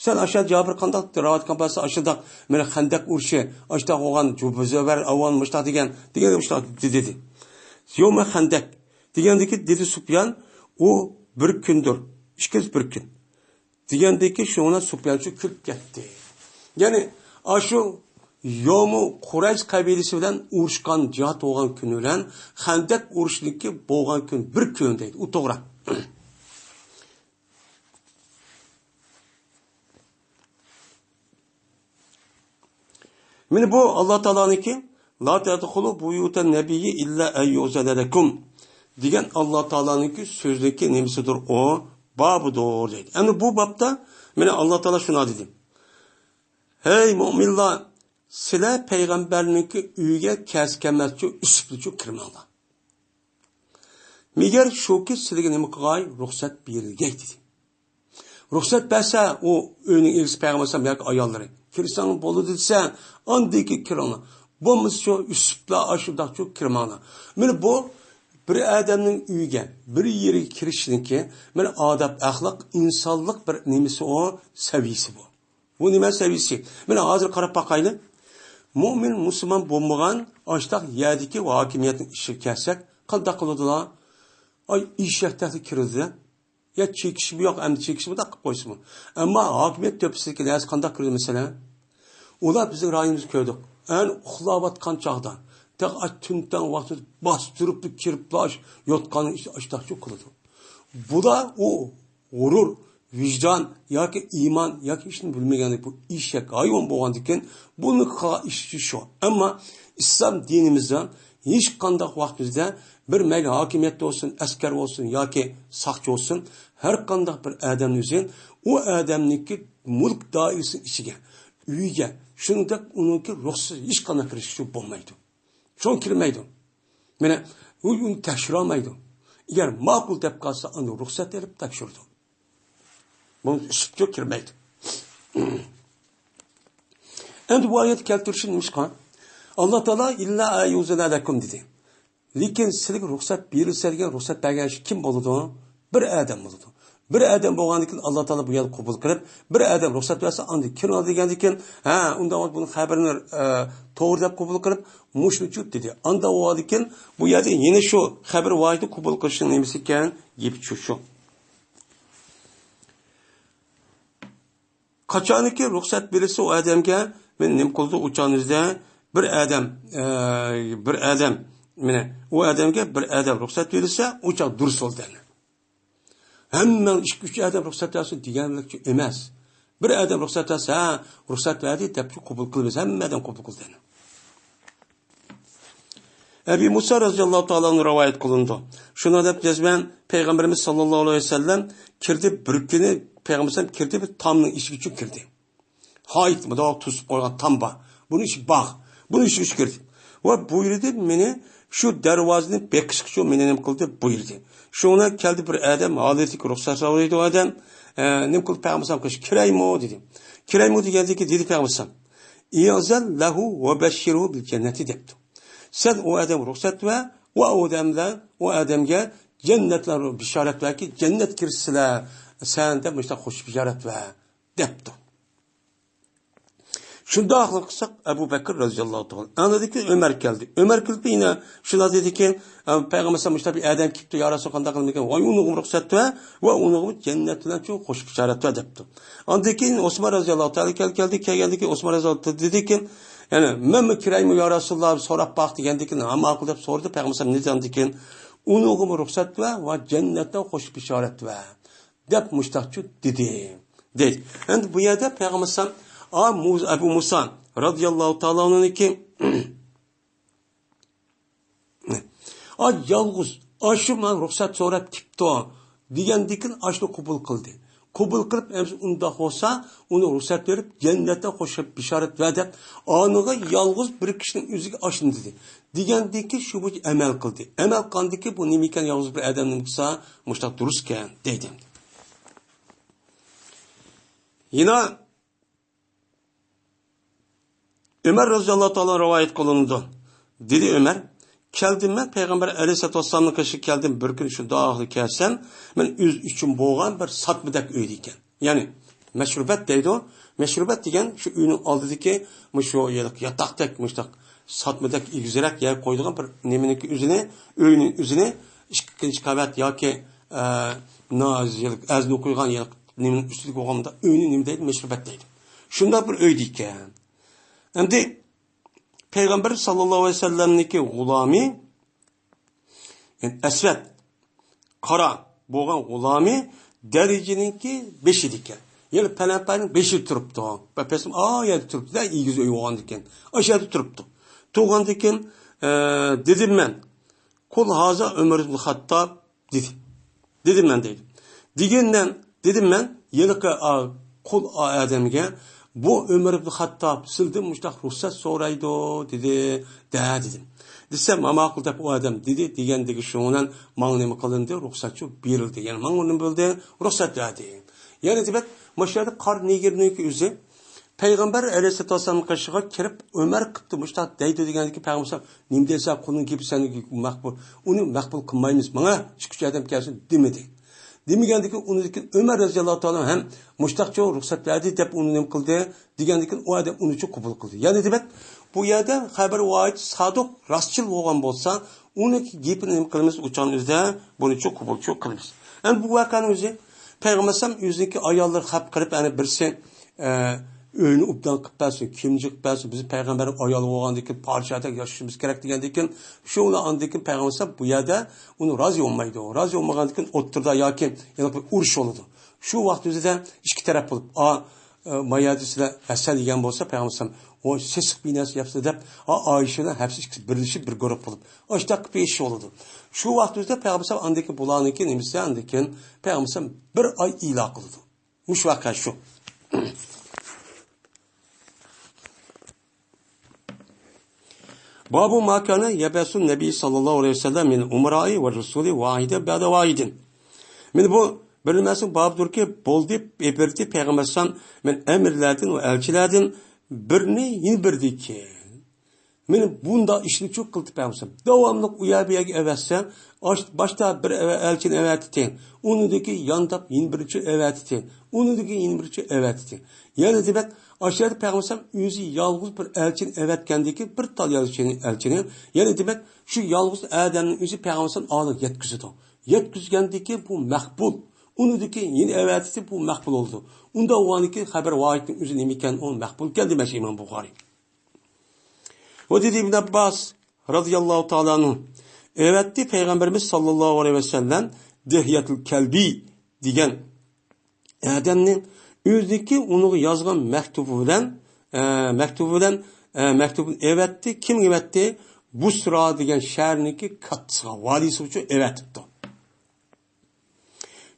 سەن ئاشۇ جابىر قانداق رىۋايەت قىلغان بولسا، ئاشۇنداق مانا خەندەق ئۇرۇشى، ئاشۇنداق بولغان، جۇ-، بۇ زۇبەير ئاۋۋال مۇشۇنداق دېگەن، دېگەن مۇشۇنداق دېدى. يومە خەندەق. دېگەندىكى دېدى سۇپيان، ئۇ بىر كۈندۇر، ئىككىنچى بىر كۈن. دېگەندىكى شۇنىڭ بىلەن سۇپيان شۇ كۈلۈپ كەتتى. يەنى ئاشۇ يومۇ قۇرەيش قەبىلىسى بىلەن ئۇرۇشقان، جىھاد بولغان كۈنى بىلەن خەندەك ئۇرۇشنىڭكى بولغان كۈن بىر كۈن دەيدۇ. ئۇ توغرا. مانا بۇ ئاللا تائالانىڭكى، لا تەدخۇلۇ بۇيۇتەن نەبىيي ئىللا ئەن يۇزەنە لەكۇم دېگەن ئاللا تائالانىڭكى سۆزىنىڭكى نېمىسىدۇر ئۇ؟ بابىدۇر دەيدۇ. ئەمدى بۇ بابتا مانا ئاللا تائالا شۇنداق دېدى. ھەي مۆمىنلار، سىلەر پەيغەمبەرنىڭكى ئۆيىگە كەلسە كەلمەسچۇ، ئۈسۈپلىچۇ كىرمەڭلار. مەگەر شۇكى سىلىگە نېمە قىلغاي؟ رۇخسەت بېرىلگەي دېدى. رۇخسەت بەرسە، ئۇ ئۆينىڭ ئىگىسى پەيغەمبەر ئەلەيھىسسالام ياكى ئاياللىرى، كىرسەڭ بولىدۇ دېسە، ئاندىن كېيىن كىرىڭلار. بولمىسا شۇ ئۈسۈپلا ئاشۇنداقچۇ كىرمەڭلار. مانا بۇ بىر ئادەمنىڭ ئۆيىگە، بىر يېرىگە كىرىشنىڭكى، مانا ئادەپ، ئەخلاق، ئىنسانلىق بىر نېمىسى ئۇ، سەۋىيىسى بۇ. بۇ نېمە سەۋىيىسى؟ مانا ھازىر قاراپ باقايلى. مۆمىن، مۇسۇلمان بولمىغان ئاشۇنداق يەردىكى ھاكىمىيەتنىڭ ئىشىغا كەلسەك، قانداق قىلىدۇلار؟ ئاي، ئېشەكتەكلا كىرىدۇ-دە. يا چېكىشمۇ يوق، ئەمدى چېكىشمۇ دەپ قىلىپ قويسىمۇ. ئەمما ھاكىمىيەت تۆپىسىدىكى نەرسە قانداق كىرىدۇ مەسىلەن؟ ئۇلار بىزنىڭ رايونىمىزدا كۆردۇق. ئەنە ئۇخلاۋاتقان چاغدا، تېخى ئاش تۈن تاڭ ۋاقتىدا باستۇرۇپلا كىرىپلا ئاش-، يوتقاننى ئىش-، ئاشتاقچۇ قىلىدۇ. بۇلار ئۇ غۇرۇر، ۋىجدان ياكى ئىمان ياكى ھېچنېمە بىلمىگەندەك بۇ ئېشەك ھايۋان بولغاندىكىن، بۇنىڭ قىلغان ئىشى شۇ. ئەمما ئىسلام دىنىمىزدا ھېچقانداق ۋاقتىمىزدا بىر مەيلى ھاكىمىيەتتە بولسۇن، ئەسكەر بولسۇن ياكى ساقچى بولسۇن، ھەر قانداق بىر ئادەمنى ئۆزى ئۇ ئادەمنىڭكى مۈلۈك دائىرىسىنىڭ ئىچىگە، ئۆيىگە، شۇنىڭدەك ئۇنىڭكى رۇخسىتى ھېچقانداق كىرىش بولمايدۇ. چوڭ كىرمەيدۇ. مانا، ئۇ ئۇنى تەكشۈرەلمەيدۇ. ئەگەر ماقۇل دەپ قالسا، ئاندىن رۇخسەت ئېلىپ تەكشۈرىدۇ. بۇنىڭ ئۈسۈپچۇ كىرمەيدۇ. ئەمدى بۇ ئايەت كەلتۈرۈشى نېمىشقا؟ ئاللا تائالا «ئىللا ئەن يۇزەنە لەكۇم» دېدى. لېكىن سىلىگە رۇخسەت بېرىلسە دېگەن، رۇخسەت بەرگەن كىشى كىم بولىدۇ؟ بىر ئادەم بولىدۇ. بىر ئادەم بولغاندىن كېيىن ئاللا تائالا بۇ يەرنى قوبۇل قىلىپ، بىر ئادەم رۇخسەت بەرسە، ئاندىن كىرىڭلار دېگەندىن كېيىن، ھە، ئۇنداق بولسا بۇنىڭ خەبىرىنى، ئە، توغرا دەپ قوبۇل قىلىپ، مۇشۇنى چۇت دېدى. ئانداق بولغاندىن كېيىن بۇ يەردە يەنە شۇ خەبەر ۋاھىدنى قوبۇل قىلىشنىڭ نېمىسى ئىكەن؟ گېپى شۇ، شۇ. قاچانكى رۇخسەت بېرىلسە ئۇ ئادەمگە، مەن نېمە قىلدى ئۇ چاغنىڭىزدا بىر ئادەم، ئە، بىر ئادەم مانا، ئۇ ئادەمگە بىر ئادەم رۇخسەت بېرىلسە، ئۇ چاغ دۇرۇس بولدى. ھەممە ئىككى، ئۈچ ئادەم رۇخسەت بەرسۇن دېگەنلىك ئەمەس. بىر ئادەم رۇخسەت بەرسە، ھە، رۇخسەت بەردى دەپ قوبۇل قىلىمىز. ھەممە ئادەم قوبۇل قىلدى. ئەبى مۇسا رەزىياللاھۇ تائالا ئەنھۇ رىۋايەت قىلىنىدۇ. شۇنىڭ دەپ جەزمەن پەيغەمبىرىمىز ساللاللاھۇ ئەلەيھى ۋەسەللەم كىردى، بىر كۈنى پەيغەمبەر كىردى، بىر تامنىڭ ئىشىكى ئۈچۈن كىردى. ھايت، مۇنداق توسۇپ قويغان تام بار. بۇنىڭ ئىشىكى باغ. بۇنىڭ ئىشىكى ئىچكىرى. ۋە بۇيرۇدى مېنى شۇ دەرۋازىنى بېقىشقا، شۇ مېنى نېمە قىلدى، بۇيرۇدى. شۇڭا كەلدى بىر ئادەم، ھالىتىكى رۇخسەت سورايدۇ ئادەم. ئە، نېمە قىلدى، پەيغەمبەر كىرەيمۇ دېدى. كىرەيمۇ دېگەندىكى دېدى پەيغەمبەر، ئىئزەن لەھۇ ۋە بەششىرھۇ بىل جەننەتى دەپتۇ. سەن ئۇ ئادەمگە رۇخسەت بەر، ۋە ئۇ ئادەملەر، ئۇ ئادەمگە جەننەتلەر بىشارەت بەركى، جەننەت كىرسىلەر سەن دەپ مۇشۇنداق خوش بىشارەت بەر دەپتۇ. شۇنداق قىلساق، ئەبۇ بەكىر رەزىياللاھۇ تائالا ئەنھۇدىن كېيىن ئۆمەر كەلدى. ئۆمەر كېلىپ يەنە شۇنداق دېدىكى، پەيغەمبەر مۇشۇنداق بىر ئادەم كېلىپتۇ، يا رەسۇل، قانداق قىلىمىكىن؟ ۋاي، ئۇنىڭغا رۇخسەت بەر ۋە ئۇنىڭغا جەننەت بىلەن چوڭ خوش بىشارەت بەر دەپتۇ. ئاندىن كېيىن ئوسمان رەزىياللاھۇ تائالا كەل-، كەلدى. كەلگەندىن كېيىن ئوسمان رەزىياللاھۇ تائالا دېدىكى، يەنى مەنمۇ كىرەيمۇ يا رەسۇلاللا، سوراپ باق دېگەندىن كېيىن، ھە، ماقۇل دەپ سورىدى. پەيغەمبەر نېمە دېدى ئاندىن كېيىن؟ ئۇنىڭغىمۇ رۇخسەت بەر ۋە جەننەتتە خوش بىشارەت بەر دەپ مۇشتاقچۇ دېدى. دەيدۇ. ئەمدى بۇ يەردە پەيغەمبەر ئەلەيھىسسالام، ئا، مۇ-، ئەبۇ مۇسا رەزىياللاھۇ تائالا ئەنھۇنىڭكى، ئا، يالغۇز، ئا، شۇ ماڭا رۇخسەت سوراپ كېپتۇ دېگەندىكىن ئاشۇنى قوبۇل قىلدى. قوبۇل قىلىپ، ئەمسە ئۇنداق بولسا، ئۇنى رۇخسەت بېرىپ، جەننەتتە خوش بىشارەت بەر دەپ، ئانىغا يالغۇز بىر كىشىنىڭ ئۆزىگە ئاشۇنى دېدى. دېگەندىكىن شۇ بويىچە ئەمەل قىلدى. ئەمەل قىلغاندىكىن بۇ نېمە ئىكەن، يالغۇز بىر ئادەم نېمە قىلسا، مۇشتاق دۇرۇس ئىكەن، دەيدۇ. يەنە ئۆمەر رەزىياللاھۇ تائالا رىۋايەت قىلىنىدۇ. دېدى ئۆمەر، كەلدىم مەن پەيغەمبەر ئەلەيھىسسالاتۇ ۋەسسالامنىڭ قېشىغا كەلدىم، بىر كۈنى شۇنداق كەلسەم، مەن ئۆز ئۈچۈن بولغان بىر ساتمىدەك ئۆيدە ئىكەن. يەنى مەشرۇبەت دەيدۇ. مەشرۇبەت دېگەن شۇ ئۆينىڭ ئالدىدىكى مۇشۇ ياتاقتەك، مۇشۇنداق ساتمىدەك ئېگىزرەك يەرگە قويىدىغان بىر نېمىنىڭكى ئۆزىنى، ئۆينىڭ ئۆزىنى ئىككىنچى قەۋەت ياكى، ئە، ناز-، ئەزنى قويغان يەر نېمىنىڭ ئۈستىدىكى بولغاندا ئۆينى نېمە دەيدۇ؟ مەشرۇبەت دەيدۇ. شۇنداق بىر ئۆيدە ئىكەن. ئەمدى پەيغەمبەر ساللاللاھۇ ئەلەيھى ۋەسەللەمنىڭكى غۇلامى، يەنى ئەسۋەد، قارا بولغان غۇلامى دەرىجىنىڭكى بېشىدا ئىكەن. يەنى پەلەمپەينىڭ بېشىدا تۇرۇپتۇ. بەپەسىم ئا يەردە تۇرۇپتۇ-دە، ئېگىز ئۆي بولغاندىكىن. ئاشۇ يەردە تۇرۇپتۇ. تۇرغاندىكىن، ئە، دېدىم مەن، قۇل ھازا ئۆمەر ئىبن خەتتاب دېدى. دېدىم مەن دەيدۇ. دېگەندىن، دېدىم مەن، ھېلىقى ئا-، قۇل ئا-، ئادەمگە، بۇ ئۆمەر ئىبن خەتتاب سىلدىن مۇشتاق رۇخسەت سورايدۇ، دېدى، دە، دېدىم. دېسەم، ھە، ماقۇل دەپ ئۇ ئادەم دېدى، دېگەندىكى شۇنىڭ بىلەن ماڭا نېمە قىلىندى؟ رۇخسەتچۇ بېرىلدى. يەنى ماڭا نېمە بولدى؟ رۇخسەت بەردى. يەنى دېمەك، مۇشۇ يەردە قارا نېگىرنىڭكى ئۆزى پەيغەمبەر ئەلەيھىسسالاتۇ ۋەسسالامنىڭ قېشىغا كىرىپ، ئۆمەر قىپتۇ مۇشتاق دەيدۇ دېگەندىكى پەيغەمبەر نېمە دەيسەن، قۇلنىڭ گېپى سەن مەقبۇل. ئۇنى مەقبۇل قىلمايمىز، ماڭا ئىككى ئۈچ ئادەم كەلسۇن دېمىدى. دېمىگەندىكىن ئۇنىڭدىن كېيىن ئۆمەر رەزىياللاھۇ تائالا ئەنھۇ ھەم مۇشتاقچۇ رۇخسەت بەردى دەپ ئۇنى نېمە قىلدى دېگەندىكىن ئۇ ئادەم ئۇنىچۇ قوبۇل قىلدى. يەنى دېمەك، بۇ يەردە خەبەر ۋاھىد سادىق، راستچىل بولغان بولسا، ئۇنىڭ گېپىنى نېمە قىلىمىز؟ ئۇچان ئۆزىدە بۇنىچۇ قوبۇلچۇ قىلىمىز. ئەمدى بۇ ۋەقەنىڭ ئۆزى پەيغەمبەر ئەلەيھىسسالام ئۆزىنىڭكى ئاياللىرى خەپ قىلىپ، يەنى بىرسى ئە، ئۆينى ئوبدان قىلىپ بەرسۇن، كىيىم جىقىپ بەرسۇن، بىز پەيغەمبەرنىڭ ئايالى بولغاندىن كېيىن پادىشاھدەك ياشىشىمىز كېرەك دېگەندىن كېيىن، شۇ ئاندىن كېيىن پەيغەمبەر بۇ يەردە ئۇنى رازى بولمايدۇ. رازى بولمىغاندىن كېيىن ئوتتۇرىدا ياكى يەنە بىر ئۇرۇش بولىدۇ. شۇ ۋاقىت ئۆزىدە ئىككى تەرەپ بولۇپ، ئا، ئە، ما يەردە سىلەر ھەسەل يېگەن بولسا، پەيغەمبەر ئەلەيھىسسالام، ئۇ سېسىق بىر نەرسە يەپسىلەر دەپ، ئا، ئائىشە بىلەن ھەپسە ئىككىسى بىرلىشىپ بىر گۇرۇھ بولۇپ، ئاشۇنداق بىر ئىش بولىدۇ. شۇ ۋاقىت ئۆزىدە پەيغەمبەر ئەلەيھىسسالام ئاندىن كېيىن بۇلارنىڭكى نېمىسى، ئاندىن كېيىن پەيغەمبەر ئەلەيھىسسالام بىر ئاي ئىلا قىلىدۇ. مۇشۇ ۋەقە شۇ. بابۇ ما كان يبعث النبي صلى الله عليه وسلم من الأمراء والرسل واحدا بعد واحد. مانا بۇ بىرلىمەسنىڭ بابىدۇركى، بولدى، بېرىدۇ پەيغەمبەر ئەلەيھىسسالام، مانا ئەمىرلەردىن ۋە ئەلچىلەردىن بىرنى يەنە بىرىدىكى. مانا بۇنداق ئىشنى چۇ قىلدى پەيغەمبەر. داۋاملىق ئۇ يەر بۇ يەرگە ئەۋەتسە، ئاش-، باشتا بىر ئەۋە-، ئەلچىنى ئەۋەتتى. ئۇنىڭدىن كېيىن يانداپ يەنە بىرىنچى ئەۋەتتى. ئۇنىڭدىن كېيىن يەنە بىرىنچى ئەۋەتتى. يەنە دېمەك، ئاشۇ يەردە پەيغەمبەر ئۆزى يالغۇز بىر ئەلچىنى ئەۋەتكەندىكى، بىر تال ئەلچىنى، ئەلچىنى، يەنە دېمەك، شۇ يالغۇز ئادەمنىڭ ئۆزى پەيغەمبەر ئالىغا يەتكۈزىدۇ. يەتكۈزگەندىكى بۇ مەقبۇل. ئۇنىڭدىن كېيىن يەنە ئەۋەتتى، بۇ مەقبۇل بولىدۇ. ئۇنداق بولغاندىن كېيىن خەبەر ۋاھىدنىڭ ئۆزى نېمە ئىكەن، ئۇ مەقبۇل ئىكەن دېمەكچى ئىمام بۇخارىي. ۋە دېدى ئىبن ئابباس، رازىياللاھۇ تائالا ئەنھۇ ئەۋەتتى، پەيغەمبىرىمىز ساللاللاھۇ ئەلەيھى ۋەسەللەم دىھيەتۇل كەلبى دېگەن ئادەمنى ئۆزىنىڭكى ئۇنىڭغا يازغان مەكتۇبى بىلەن، ئە، مەكتۇبى بىلەن، ئە، مەكتۇبىنى ئەۋەتتى. كىمگە ئەۋەتتى؟ بۇسرا دېگەن شەھەرنىڭكى كاتتىسىغا، ۋالىيسى ئۈچۈن ئەۋەتىپتۇ.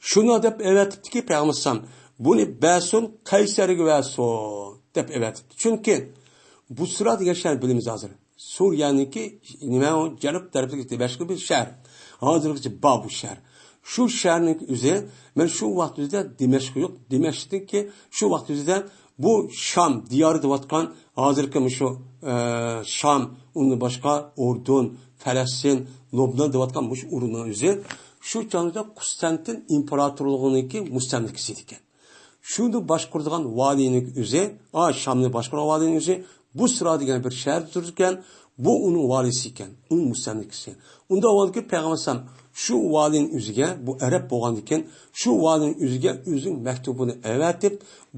شۇنى دەپ ئەۋەتىپتىكى پەيغەمبەر ئەلەيھىسسالام، بۇنى بەرسۇن، قەيسەرگە بەرسۇن دەپ ئەۋەتىپتۇ. چۈنكى بۇسرا دېگەن شەھەر بىلىمىز ھازىر. سۇرىيەنىڭكى نېمە ئۇ جەنۇب تەرەپتىكى دىمەشققە بىر شەھەر. ھازىرغىچە بار بۇ شەھەر. شۇ شەھەرنىڭ ئۆزى، مەن شۇ ۋاقىت ئۆزىدە دىمەشق يوق، دىمەشقتىكى شۇ ۋاقىت ئۆزىدە بۇ شام دىيارى دەۋاتقان، ھازىرقى مۇشۇ، ئە، شام، ئۇندىن باشقا ئۇردۇن، پەلەستىن، لوبنان دەۋاتقان مۇشۇ ئورۇننىڭ ئۆزى شۇ چاغدا قۇستەنتىن ئىمپېراتورلۇقىنىڭكى مۇستەملىكىسى ئىدىكەن. شۇنى باشقۇرىدىغان ۋالىينىڭ ئۆزى، ئا، شامنى باشقۇرغان ۋالىينىڭ ئۆزى بۇسرا دېگەن بىر شەھەردە تۇرىدىكەن، بۇ ئۇنىڭ ۋالىيسى ئىكەن، ئۇنىڭ مۇستەملىكىسى. ئۇنداق بولغاندىكىن پەيغەمبەر ئەلەيھىسسالام شۇ ۋالىينىڭ ئۆزىگە، بۇ ئەرەب بولغاندىكىن، شۇ ۋالىينىڭ ئۆزىگە ئۆزىنىڭ مەكتۇبىنى ئەۋەتىپ،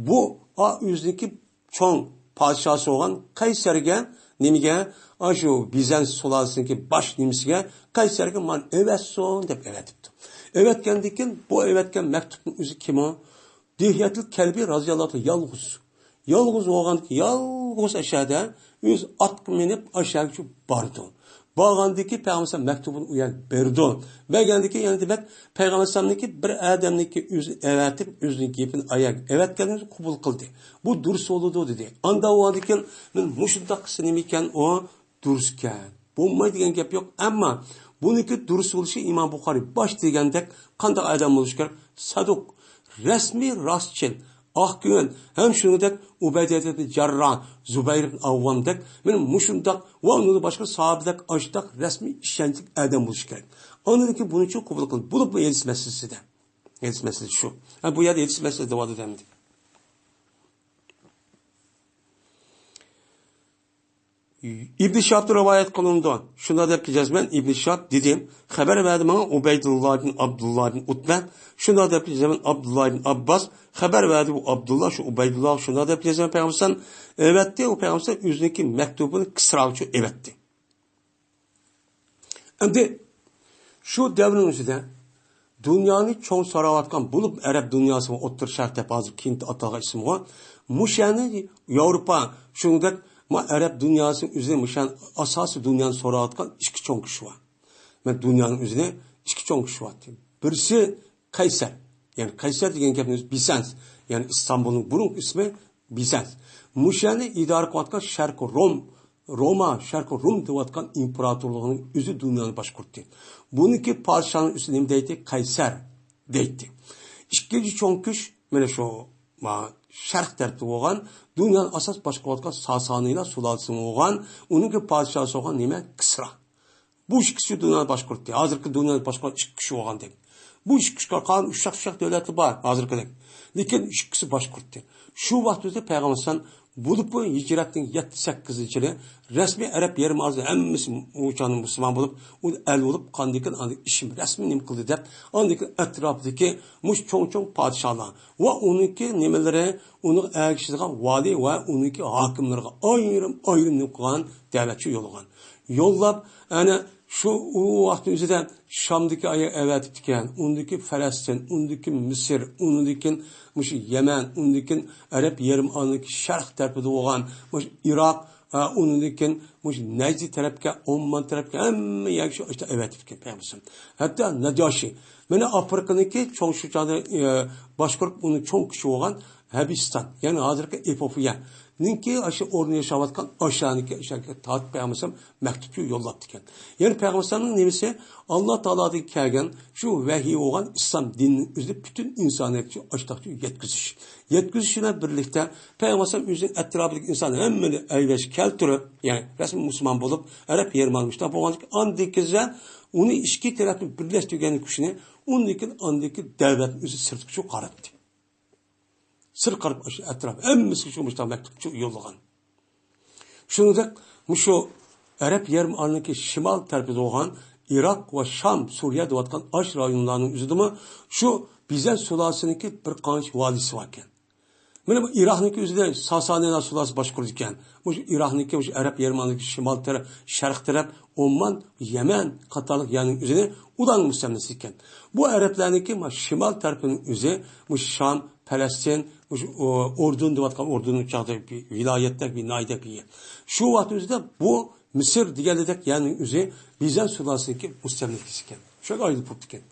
بۇ، ئا، ئۆزىنىڭكى چوڭ پادىشاھسى بولغان قەيسەرگە، نېمىگە، ئاشۇ بىزەنت سۇلالىسىنىڭكى باش نېمىسىگە، قەيسەرگە مانا ئەۋەتسۇن دەپ ئەۋەتىپتۇ. ئەۋەتكەندىن كېيىن بۇ ئەۋەتكەن مەكتۇپنىڭ ئۆزى كىم ئۇ؟ دىھيەتۇل كەلبى رازىياللاھۇ تائالا يالغۇز. يالغۇز بولغاندىكىن يالغۇز ئاشۇ يەردە ئۆزى ئاتقا مىنىپ ئاشۇ يەرگىچە بارىدۇ. بارغاندىكى پەيغەمبەر ئەلەيھىسسالام مەكتۇبىنى ئۇ يەرگە بېرىدۇ. بەرگەندىكى يەنە دېمەك پەيغەمبەر ئەلەيھىسسالامنىڭكى بىر ئادەمنىڭكى ئۆزىنى ئەۋەتىپ، ئۆزىنىڭ گېپىنى ئاياغ ئەۋەتكەنلىكىنى قوبۇل قىلدى. بۇ دۇرۇس بولىدۇ دېدى. ئاندا ئۇ ئاندىكىن مەن مۇشۇنداق قىلسا نېمە ئىكەن ئۇ؟ دۇرۇسكەن. بولمايدۇ دېگەن گەپ يوق. ئەمما بۇنىڭكى دۇرۇس بولۇشى ئىمام بۇخارىي باش دېگەندەك قانداق ئادەم بولۇشى كېرەك؟ سادۇق، رەسمىي راستچىل، ئاق كۆڭۈل، ھەم شۇنىڭدەك ئۇبەيدە ئىبن جارراھ، زۇبەير ئىبن ئاۋۋامدەك، مانا مۇشۇنداق ۋە ئۇنىڭدىن باشقا ساھابىدەك ئاشۇنداق رەسمىي ئىشەنچلىك ئادەم بولۇشى كېرەك. ئاندىن كېيىن بۇنى چوڭ قوبۇل قىلىدۇ. بولۇپ بۇ ھەدىس مەسىلىسىدە. ھەدىس مەسىلىسى شۇ. ھە، بۇ يەردە ھەدىس مەسىلىسى دەۋاتىدۇ ئەمدى. ئىبن شىھابتىن رىۋايەت قىلىنىدۇ. شۇنداق دەپتۇ جەزمەن ئىبن شىھاب دېدى، خەۋەر بەردى ماڭا ئۇبەيدۇللا ئىبن ئابدۇللا ئىبن ئۇتبە. شۇنداق دەپتۇ جەزمەن ئابدۇللا ئىبن ئابباس. خەۋەر بەردى ئۇ ئابدۇللا، شۇ ئۇبەيدۇللا شۇنداق دەپتۇ جەزمەن پەيغەمبەر ئەلەيھىسسالام ئەۋەتتى، ئۇ پەيغەمبەر ئەلەيھىسسالام ئۆزىنىڭكى مەكتۇبىنى كىسرا ئۈچۈن ئەۋەتتى. ئەمدى شۇ دەۋرنىڭ ئۆزىدە دۇنيانى چوڭ ساراۋاتقان بولۇپ، ئەرەب دۇنياسى ۋە ئوتتۇرا شەرق دەپ ھازىر كېيىن ئاتالغان ئىسىمغا، مۇشۇ يەرنى ياۋروپا، شۇنىڭدەك ما ئەرەب دۇنياسى ئۆزى مۇشۇ يەرنى ئاساسىي دۇنيانى سوراۋاتقان ئىككى چوڭ كۈچ بار. مەن دۇنيانىڭ ئۆزىنى ئىككى چوڭ كۈچ بار. بىرسى قەيسەر، يەنى قەيسەر دېگەن گەپنىڭ ئۆزى بىزەنت، يەنى ئىستانبۇلنىڭ بۇرۇنقى ئىسمى بىزەنت. مۇشۇ يەرنى ئىدارە قىلىۋاتقان شەرقىي روم، روما، شەرقىي روم دەۋاتقان ئىمپېراتورلۇقنىڭ ئۆزى دۇنيانى باشقۇرتتى. بۇنىڭكى پادىشاھنىڭ ئىسمى نېمە دەيتتى؟ قەيسەر دەيتتى. ئىككىنچى چوڭ كۈچ، مانا شۇ، ما، شەرق تەرەپتە بولغان، دۇنيانى ئاساس باشقۇرۇۋاتقان ساسانىيلار سۇلالىسى بولغان، ئۇنىڭكى پادىشاھى بولغان نېمە؟ كىسرا. بۇ ئىككىسى دۇنيانى باشقۇرتتى. ھازىرقى دۇنيانى باشقۇرغان ئىككى كۈچ بولغاندەك. بۇ ئىككى كۈچكە قالغان ئۇششاق-چۈششەق دۆلەتلەر بار ھازىرقىدەك. لېكىن ئىككىسى باشقۇرتتى. شۇ ۋاقىت ئۆزىدە پەيغەمبەر ئەلەيھىسسالام بولۇپمۇ ھىجرەتنىڭ يەتتە سەككىزىنچى يىلى رەسمىي ئەرەب يېرىم ئارىلى ھەممىسى ئۇ چاغدا مۇسۇلمان بولۇپ، ئۇ ئەل بولۇپ، قاندىكىن ئاندىن ئىشىم رەسمىي نېمە قىلدى دەپ، ئاندىكىن ئەتراپىدىكى مۇشۇ چوڭ-چوڭ پادىشاھلار ۋە ئۇنىڭكى نېمىلىرى، ئۇنىڭغا ئەگىشىدىغان ۋالىي ۋە ئۇنىڭكى ھاكىملىرىغا ئايرىم-ئايرىم نېمە قىلغان؟ دەۋەتچى يوللىغان. يوللاپ، ئەنە شۇ ئۇ ۋاقىتنىڭ ئۆزىدە شامدىكى ئاياغ ئەۋەتىپتىكەن، ئۇندىكى فەلەستىن، ئۇندىكى مىسىر، ئۇنىڭدىن كېيىن مۇشۇ يەمەن، ئۇنىڭدىن كېيىن ئەرەب يېرىم ئارىلىنىڭكى شەرق تەرىپىدە بولغان مۇشۇ ئىراق، ھە، ئۇنىڭدىن كېيىن مۇشۇ نەجدى تەرەپكە، ئوممان تەرەپكە، ھەممە يەرگە شۇ ئاشتا ئەۋەتىپتىكەن پەيغەمبەر. ھەتتا ناجاشى، مانا ئافرىقىنىڭكى چوڭ شۇ چاغدا، ئە، باشقۇرۇپ ئۇنى چوڭ كۈچى بولغان ھەبىستان، يەنى ھازىرقى ئېفىئوپىيەنىڭكى ئاشۇ ئورنىدا ياشاۋاتقان ئاشانىكى ئاشانىكى تارتىپ پەيغەمبەر مەكتۇپ يوللاپتىكەن. يەنى پەيغەمبەرنىڭ نېمىسى؟ ئاللا تائالادىن كەلگەن شۇ ۋەھىي بولغان ئىسلام دىنىنى ئۆزى پۈتۈن ئىنسانىيەتكە ئاشتاقچە يەتكۈزۈش. يەتكۈزۈش بىلەن بىرلىكتە پەيغەمبەر ئۆزىنىڭ ئەتراپىدىكى ئىنسان ھەممىنى ئەيۋەش كەلتۈرۈپ، يەنى رەسمىي مۇسۇلمان بولۇپ، ئەرەب يېرىم ئارىلى مۇشۇنداق بولغاندىكىن ئاندىن كېيىن ئۇنى ئىچكى تەرەپنى بىرلەشتۈرگەن كۈچىنى ئۇندىن كېيىن ئاندىن كېيىن دەۋەتنى ئۆزى سىرتقىچە قاراتتى. سىرت قارىپ ئاشۇ ئەتراپ ھەممىسىگە شۇ مۇشۇنداق مەكتۇپ يوللىغان. شۇنىڭدەك مۇشۇ ئەرەب يېرىم ئارىلىنىڭكى شىمال تەرىپىدە بولغان ئىراق ۋە شام، سۈرىيە دەۋاتقان ئاش رايونلارنىڭ ئۆزىدىمۇ شۇ بىزەنت سۇلالىسىنىڭكى بىر قانچە ۋالىسى باركەن. مانا بۇ ئىراقنىڭكى ئۆزىنى ساسانىيلار سۇلالىسى باشقۇرىدىكەن. مۇشۇ ئىراقنىڭكى، مۇشۇ ئەرەب يېرىمئارىلىدىكى شىمال تەرەپ، شەرق تەرەپ، ئومان، يەمەن قاتارلىق يەرنىڭ ئۆزىنى ئۇلارنىڭ مۇستەملىكىسى ئىكەن. بۇ ئەرەبلەرنىڭكى مانا شىمال تەرىپىنىڭ ئۆزى مۇشۇ شام، پەلەستىن، مۇشۇ، ئۇ، ئۇردۇن دەۋاتقان، ئۇردۇننىڭ چاغدا بىر ۋىلايەتتەك، بىر ناھىيەدەك بىر يەر. شۇ ۋاقىت ئۆزىدە بۇ مىسىر دېگەندەك يەرنىڭ ئۆزى بىزەنت سۇلالىسىنىڭكى مۇستەملىكىسى ئىكەن. شۇ ئايرىلىپ بوپتىكەن.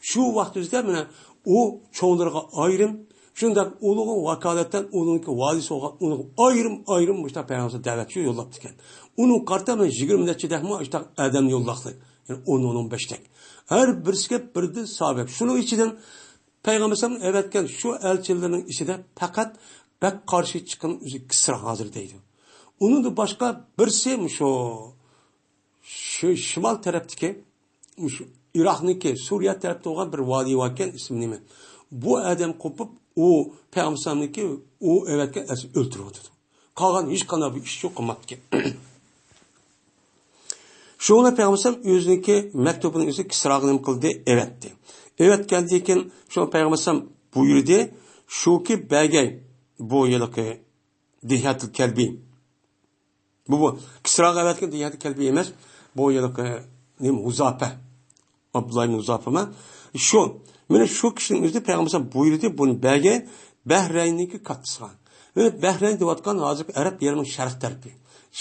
شۇ ۋاقىت ئۆزىدە مانا ئۇ چوڭلىرىغا ئايرىم، شۇنداق ئۇلۇغا ۋاكالەتەن ئۇنىڭكى ۋالىسى بولغان ئۇنىڭغا ئايرىم-ئايرىم مۇشۇنداق پەيغەمبەر دەۋەتچى يوللاپتىكەن. ئۇنىڭ قارىتا مانا يىگىرمە نەچچە دەكمۇ مۇشۇنداق ئادەمنى يوللاقلىق. يەنى ئون، ئون، ئون بەش دەك. ھەر بىرسىگە بىردىن ساھابە. شۇنىڭ ئىچىدىن پەيغەمبەر ئەلەيھىسسالام ئەۋەتكەن شۇ ئەلچىلىرىنىڭ ئىچىدە پەقەت بەك قارشى چىققان ئۆزى كىسرا ھازىر دەيدۇ. ئۇنىڭدىن باشقا بىرسى مۇشۇ شۇ شىمال تەرەپتىكى، مۇشۇ ئىراقنىڭكى، سۈرىيە تەرەپتە بولغان بىر ۋالىي باركەن، ئىسمى نېمە؟ بۇ ئادەم قوپۇپ، ئۇ پەيغەمبەر ئەلەيھىسسالامنىڭكى ئۇ ئەۋەتكەن ئەسىرى ئۆلتۈرۈۋاتىدۇ. قالغان ھېچقانداق بىر ئىش يوق قىلماپتىكەن. شۇڭا پەيغەمبەر ئەلەيھىسسالام ئۆزىنىڭكى مەكتۇبىنى ئۆزى كىسراغا نېمە قىلدى؟ ئەۋەتتى. ئەۋەتكەندىن كېيىن شۇ پەيغەمبەر ئەلەيھىسسالام بۇيرۇدى، شۇكى بەرگەي بۇ ھېلىقى دىھيەتۇل كەلبى. بۇ، بۇ كىسراغا ئەۋەتكەن دىھيەتۇل كەلبى ئەمەس، بۇ ھېلىقى نېمە، ھۇزاپە. ئابدۇللا ئىبن ھۇزاپىمە. شۇ، مانا شۇ كىشىنىڭ ئۆزى پەيغەمبەر ئەلەيھىسسالام بۇيرۇدى، بۇنى بەرگەي بەھرەيننىڭكى كاتتىسىغا. مانا بەھرەين دەۋاتقان ھازىرقى ئەرەب يېرىنىڭ شەرق تەرىپى.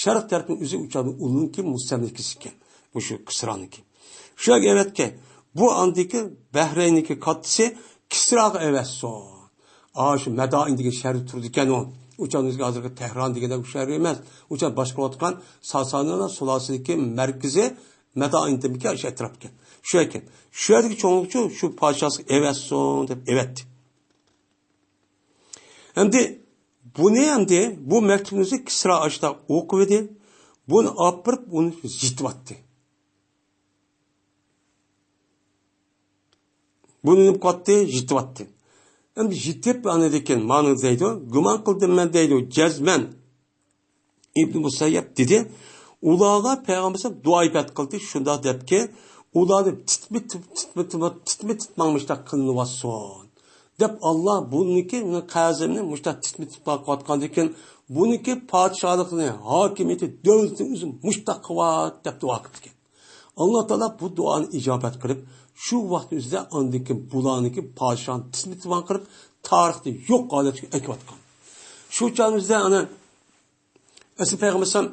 شەرق تەرىپىنىڭ ئۆزى ئۇ چاغدا ئۇنىڭكى مۇستەملىكىسى ئىكەن. مۇشۇ كىسرانىڭكى. شۇ يەرگە ئەۋەتكەي. بۇ ئاندىكى بەھرەيننىڭكى كاتتىسى كىسراغا ئەۋەتسۇن. ئا، شۇ مەدائىن دېگەن شەھەردە تۇرىدىكەن ئۇ. ئۇ چاغ بىزگە ھازىرقى تەھران دېگەندەك شەھەر ئەمەس. ئۇ چاغ باشقۇرۇۋاتقان ساسانىيلار سۇلالىسىدىكى مەركىزى مەدائىن دېمىكەن، شۇ ئەتراپكەن. شۇ ئەكەن. شۇ يەردىكى چوڭلۇقچۇ شۇ پادىشاھلىققا ئەۋەتسۇن دەپ ئەۋەتتى. ئەمدى بۇنى، ئەمدى بۇ مەكتۇپنى ئۆزى كىسرا ئاشتا ئوقۇۋىدى. بۇنى ئاپىرىپ، ئۇنى يىتىۋەتتى. بۇنى نېمە قىلاتتى؟ يىتىۋاتتى. ئەمدى يىتىپ، ئاندىن كېيىن مانا دەيدۇ، گۇمان قىلدىم مەن دەيدۇ، جەزمەن ئىبن مۇسەييەب دېدى، ئۇلارغا پەيغەمبەر دۇئا ئىبادەت قىلدى، شۇنداق دەپكى، ئۇلارنى تىتمە، تىتمە، تىتمە، تىتمە، تىتماڭ مۇشتاق قىلىنىۋاتسۇن دەپ، ئاللا بۇنىڭكى، مېنىڭ قەرزىمنى مۇشتاق تىتمە، تىتمە قىلىۋاتقاندىن كېيىن، بۇنىڭكى پادىشاھلىقىنى، ھاكىمىيىتى، دۆلىتىنى ئۆزى مۇشتاق قىلىۋات دەپ دۇئا قىپتىكەن. ئاللا تائالا بۇ دۇئانى ئىجابەت قىلىپ، شۇ ۋاقىت ئۆزىدە ئاندىن كېيىن بۇلارنىڭكى پادىشاھنى تىزمىتىۋان قىلىپ، تارىختا يوق ھالەتكە ئەكىۋاتقان. شۇ چاغ ئۆزىدە ئانا ئەسلى پەيغەمبەر ئەلەيھىسسالام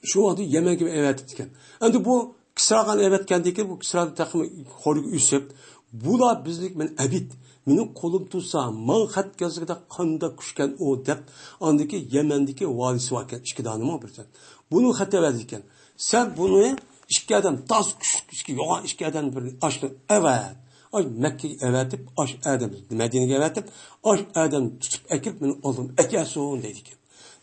شۇ ۋاقىتتا يەمەنگە ئەۋەتىپتىكەن. ئەمدى بۇ كىسراغا ئەۋەتكەندىن كېيىن، بۇ كىسرا تېخىمۇ خورىگە ئۆسۈپ، بۇلار بىزنىڭ، مەن ئەبىد، مېنىڭ قولۇم تۇتسا، ماڭا خەت كەلسە قانداق كۈچكەن ئۇ دەپ، ئاندىكى يەمەندىكى ۋالىسى باركەن، ئىككى دانىمۇ بىردەم. بۇنىڭ خەت ئەۋەتكەن. سەن بۇنى ئىككى ئادەم، تاز كۈچلۈك ئىككى يوغان ئىككى ئادەم بىر ئاشۇ ئەۋەت. ئاش مەككىگە ئەۋەتىپ، ئاش ئادەم مەدىنىگە ئەۋەتىپ، ئاش ئادەم تۇتۇپ ئەكىرىپ، مېنىڭ ئالدىمغا ئەكەلسۇن دەيدىكەن.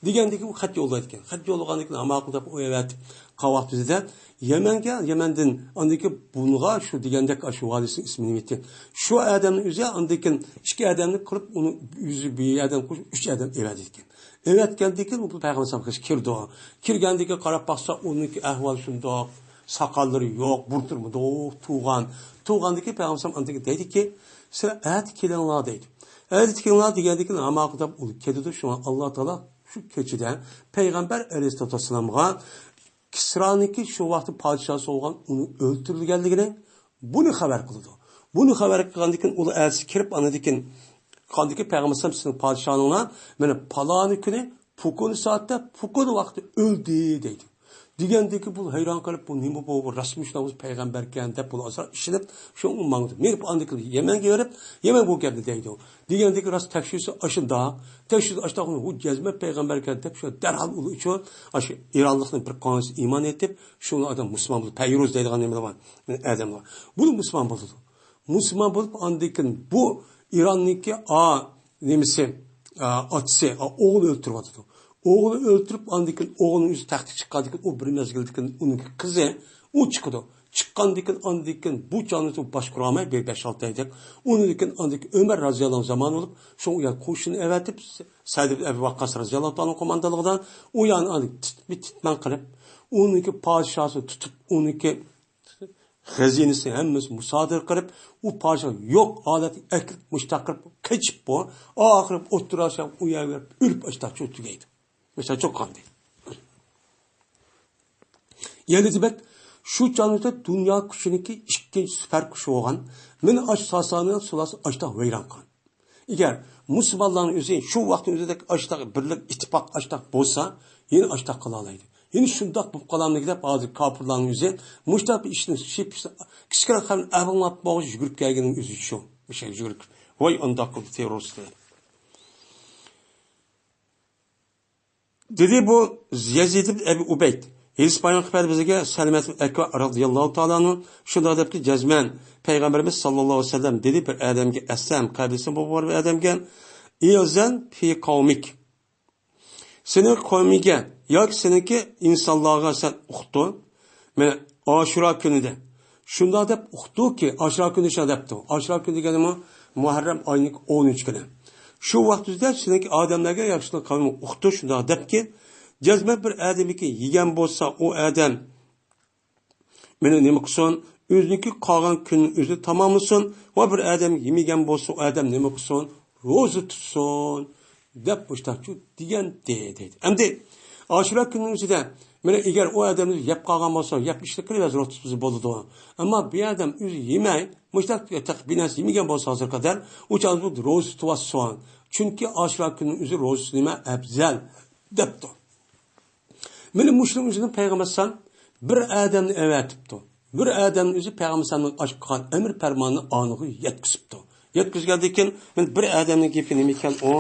دېگەندىكى ئۇ خەت يوللايدىكەن. خەت يوللىغاندىن كېيىن، ھە، ماقۇل دەپ ئۇ ئەۋەتىپ، قاۋاق تۈزىدە يەمەنگە، يەمەندىن ئاندىن كېيىن بۇنىغا شۇ دېگەندەك ئاشۇ ۋالىسىنىڭ ئىسمىنى نېمە ئېيتتى. شۇ ئادەمنىڭ ئۆزى ئاندىن كېيىن ئىككى ئادەمنى قىلىپ، ئۇنى ئۆزى بىر ئادەم قوشۇپ ئۈچ ئادەم ئەۋەتىدىكەن. ئەۋەتكەندىن كېيىن بۇ پەيغەمبەر ئەلەيھىسسالام كىرىدۇ. كىرگەندىن كېيىن قاراپ باقسا، ئۇنىڭكى ئەھۋالى شۇنداق، ساقاللىرى يوق، بۇرۇتلىرى مۇنداق تۇغان. تۇغاندىن كېيىن پەيغەمبەر ئەلەيھىسسالام ئاندىن كېيىن دەيدىكى، سىلەر ئەتە كېلىڭلار دەيدۇ. ئەتە كېلىڭلار دېگەندىن كېيىن ھاماقۇ دەپ ئۇ كېتىدۇ. شۇڭا ئاللا تائالا شۇ كېچىدە پەيغەمبەر ئەلەيھىسسالاتۇ ۋەسسالامغا كىسرانىڭكى شۇ ۋاقىتتا پادىشاھى بولغان ئۇنى ئۆلتۈرۈلگەنلىكىنى بۇنى خەۋەر قىلىدۇ. بۇنى خەۋەر قىلغاندىن كېيىن ئۇلار ئەتىسى كىرىپ، ئاندىن كېيىن قاندىكى پەيغەمبەر ئەلەيھىسسالام سىزنىڭ پادىشاھىڭلار مانا پالانى كۈنى پۇكۇن سائەتتە، پۇكۇن ۋاقتى ئۆلدى دەيدۇ. دېگەندىكى بۇ ھەيران قېلىپ، بۇ نېمە بۇ، بۇ راستمۇ شۇنداق بولسا پەيغەمبەركەن دەپ بۇ ئاسرا ئىشىنىپ، شۇ ماڭدى. مېڭىپ ئاندىن كېيىن يەمەنگە بېرىپ، يەمەن بۇ گەپنى دەيدۇ. دېگەندىكى راست تەكشۈرسە ئاشۇنداق، تەكشۈرسە ئاشۇنداق، بۇ جەزمەن پەيغەمبەركەن دەپ شۇ دەرھال ئۇ ئۈچۈن ئاشۇ ئىرانلىقنىڭ بىر قانچىسى ئىمان ئېيتىپ، شۇ ئادەم مۇسۇلمان بولدى. پەيرۇز دەيدىغان نېمىلەر بار، ئادەملەر. بۇ مۇسۇلمان بولىدۇ. مۇسۇلمان بولۇپ، ئاندىن كېيىن بۇ ئىراننىڭكى ئا نېمىسى، ئا، ئاتىسى، ئا، ئوغلى ئۆلتۈرۈۋاتىدۇ. ئوغلى ئۆلتۈرۈپ، ئاندىن كېيىن ئوغلىنىڭ ئۆزى تەختكە چىققاندىن كېيىن، ئۇ بىر مەزگىلدىن كېيىن ئۇنىڭ قىزى، ئۇ چىقىدۇ. چىققاندىن كېيىن، ئاندىن كېيىن بۇ چاغنى باشقۇرالماي، بىر بەش-ئالتە ئايدەك. ئۇنىڭدىن كېيىن، ئاندىن كېيىن ئۆمەر رازىياللاھۇ ئانھۇ زامانى بولۇپ، شۇ يەر قوشۇن ئەۋەتىپ، سەئد ئىبن ئەبى ۋەققاس رازىياللاھۇ تائالا قوماندانلىقىدا ئۇ يەرنى ئاندىن تىتمە-، تىتمەن قىلىپ، ئۇنىڭكى پادىشاھىنى تۇتۇپ، ئۇنىڭكى خەزىنىسى ھەممىسى مۇسادىرە قىلىپ، ئۇ پادىشاھ يوق ھالەتكە ئەكىرىپ، مۇشتاق قىلىپ قېچىپ، بۇ ئاخىرى ئوتتۇرا ئۇ يەرگە ئۆلۈپ ئاشتاق تۈگەيدۇ. مەسىلەن، چوققاندى. يەنە دېمەك، شۇ چاغدا دۇنيا كۈچىنىڭكى ئىككىنچى سۈپەر كۈچى بولغان مىنى ئاش ساسانىنىڭ سۇلاسى ئاشتاق ۋەيران قىلغان. ئەگەر مۇسۇلمانلارنىڭ ئۆزى شۇ ۋاقىتنىڭ ئۆزىدەك ئاشتاق بىرلىك، ئىتتىپاق ئاشتاق بولسا، يەنە ئاشتاق قىلالايدۇ. يەنە شۇنداق بولۇپ قالامدىكى دەپ ھازىر كاپىرلارنىڭ ئۆزى مۇشۇنداق بىر ئىشنى شىپ-، كىچىككىنە خەن ئەۋىڭلاپ بولغۇچ يۈگۈرۈپ كەلگىنىڭ ئۆزى شۇ. مۇشۇ يۈگۈرۈپ، ۋاي ئانداق قىلدى تېررورىستلار. دېدى بۇ يەزىد ئىبن ئەبى ئۇبەيد. ھېلىسى بايان قىلىپ بەردى بىزگە سەلمەت ئەكۋا رازىياللاھۇ تائالا ئەنھۇ شۇنداق دەپتۇ، جەزمەن پەيغەمبىرىمىز ساللاللاھۇ ئەلەيھى ۋەسەللەم دېدى، بىر ئادەمگە، ئەسلەم قەبىلىسى بولغان بىر ئادەمگە، ئىزەن پى قەۋمىك. سېنىڭ قەۋمىگە ياكى سېنىڭكى ئىنسانلارغا سەن ئۇقتۇر. مانا ئاشۇرا كۈنىدە شۇنداق دەپ ئۇقتۇركى، ئاشۇرا كۈنى شۇنداق دەپتۇ. ئاشۇرا كۈنى دېگەنمۇ مۇھەررەم ئاينىڭ ئون ئۈچ كۈنى. شۇ ۋاقىت يۈزىدە سېنىڭكى ئادەملەرگە ياكى سېنىڭ قەۋمىڭگە ئۇقتۇر شۇنداق دەپكى، جەزمەن بىر ئادەمنىكى يېگەن بولسا، ئۇ ئادەم مېنى نېمە قىلسۇن؟ ئۆزىنىڭكى قالغان كۈنىنى ئۆزى تاماملىسۇن. ۋە بىر ئادەم يېمىگەن بولسا، ئۇ ئادەم نېمە قىلسۇن؟ روزا تۇتسۇن، دەپ مۇشتاقچۇ دېگەنتى، دەيدۇ. ئەمدى ئاشۇرا كۈنىنىڭ ئۆزىدە، مانا ئەگەر ئۇ ئادەم يەپ قالغان بولسا، يەپ ئىشلىك قىلىۋەرسە روزا تۇتسا بولىدۇ. ئەمما بۇ ئادەم ئۆزى يېمەي، مۇشتاق بىنەرسە يېمىگەن بولسا ھازىرغا قەدەر، ئۇ چاغدا بۇ روزا تۇتۇۋاتسۇن. چۈنكى ئاشۇرا كۈنىنىڭ ئۆزى روزىسى نېمە؟ ئەپزەل، دەپتۇ. مانا مۇشۇنىڭ ئۆزىنى پەيغەمبەر ئەلەيھىسسالام بىر ئادەمنى ئەۋەتىپتۇ. بىر ئادەمنى ئۆزى پەيغەمبەر ئەلەيھىسسالامنىڭ ئاشقان ئەمر پەرمانىنى ئانىغا يەتكۈزۈپتۇ. يەتكۈزگەندىن كېيىن، مانا بىر ئادەمنىڭ گېپى نېمە ئىكەن، ئۇ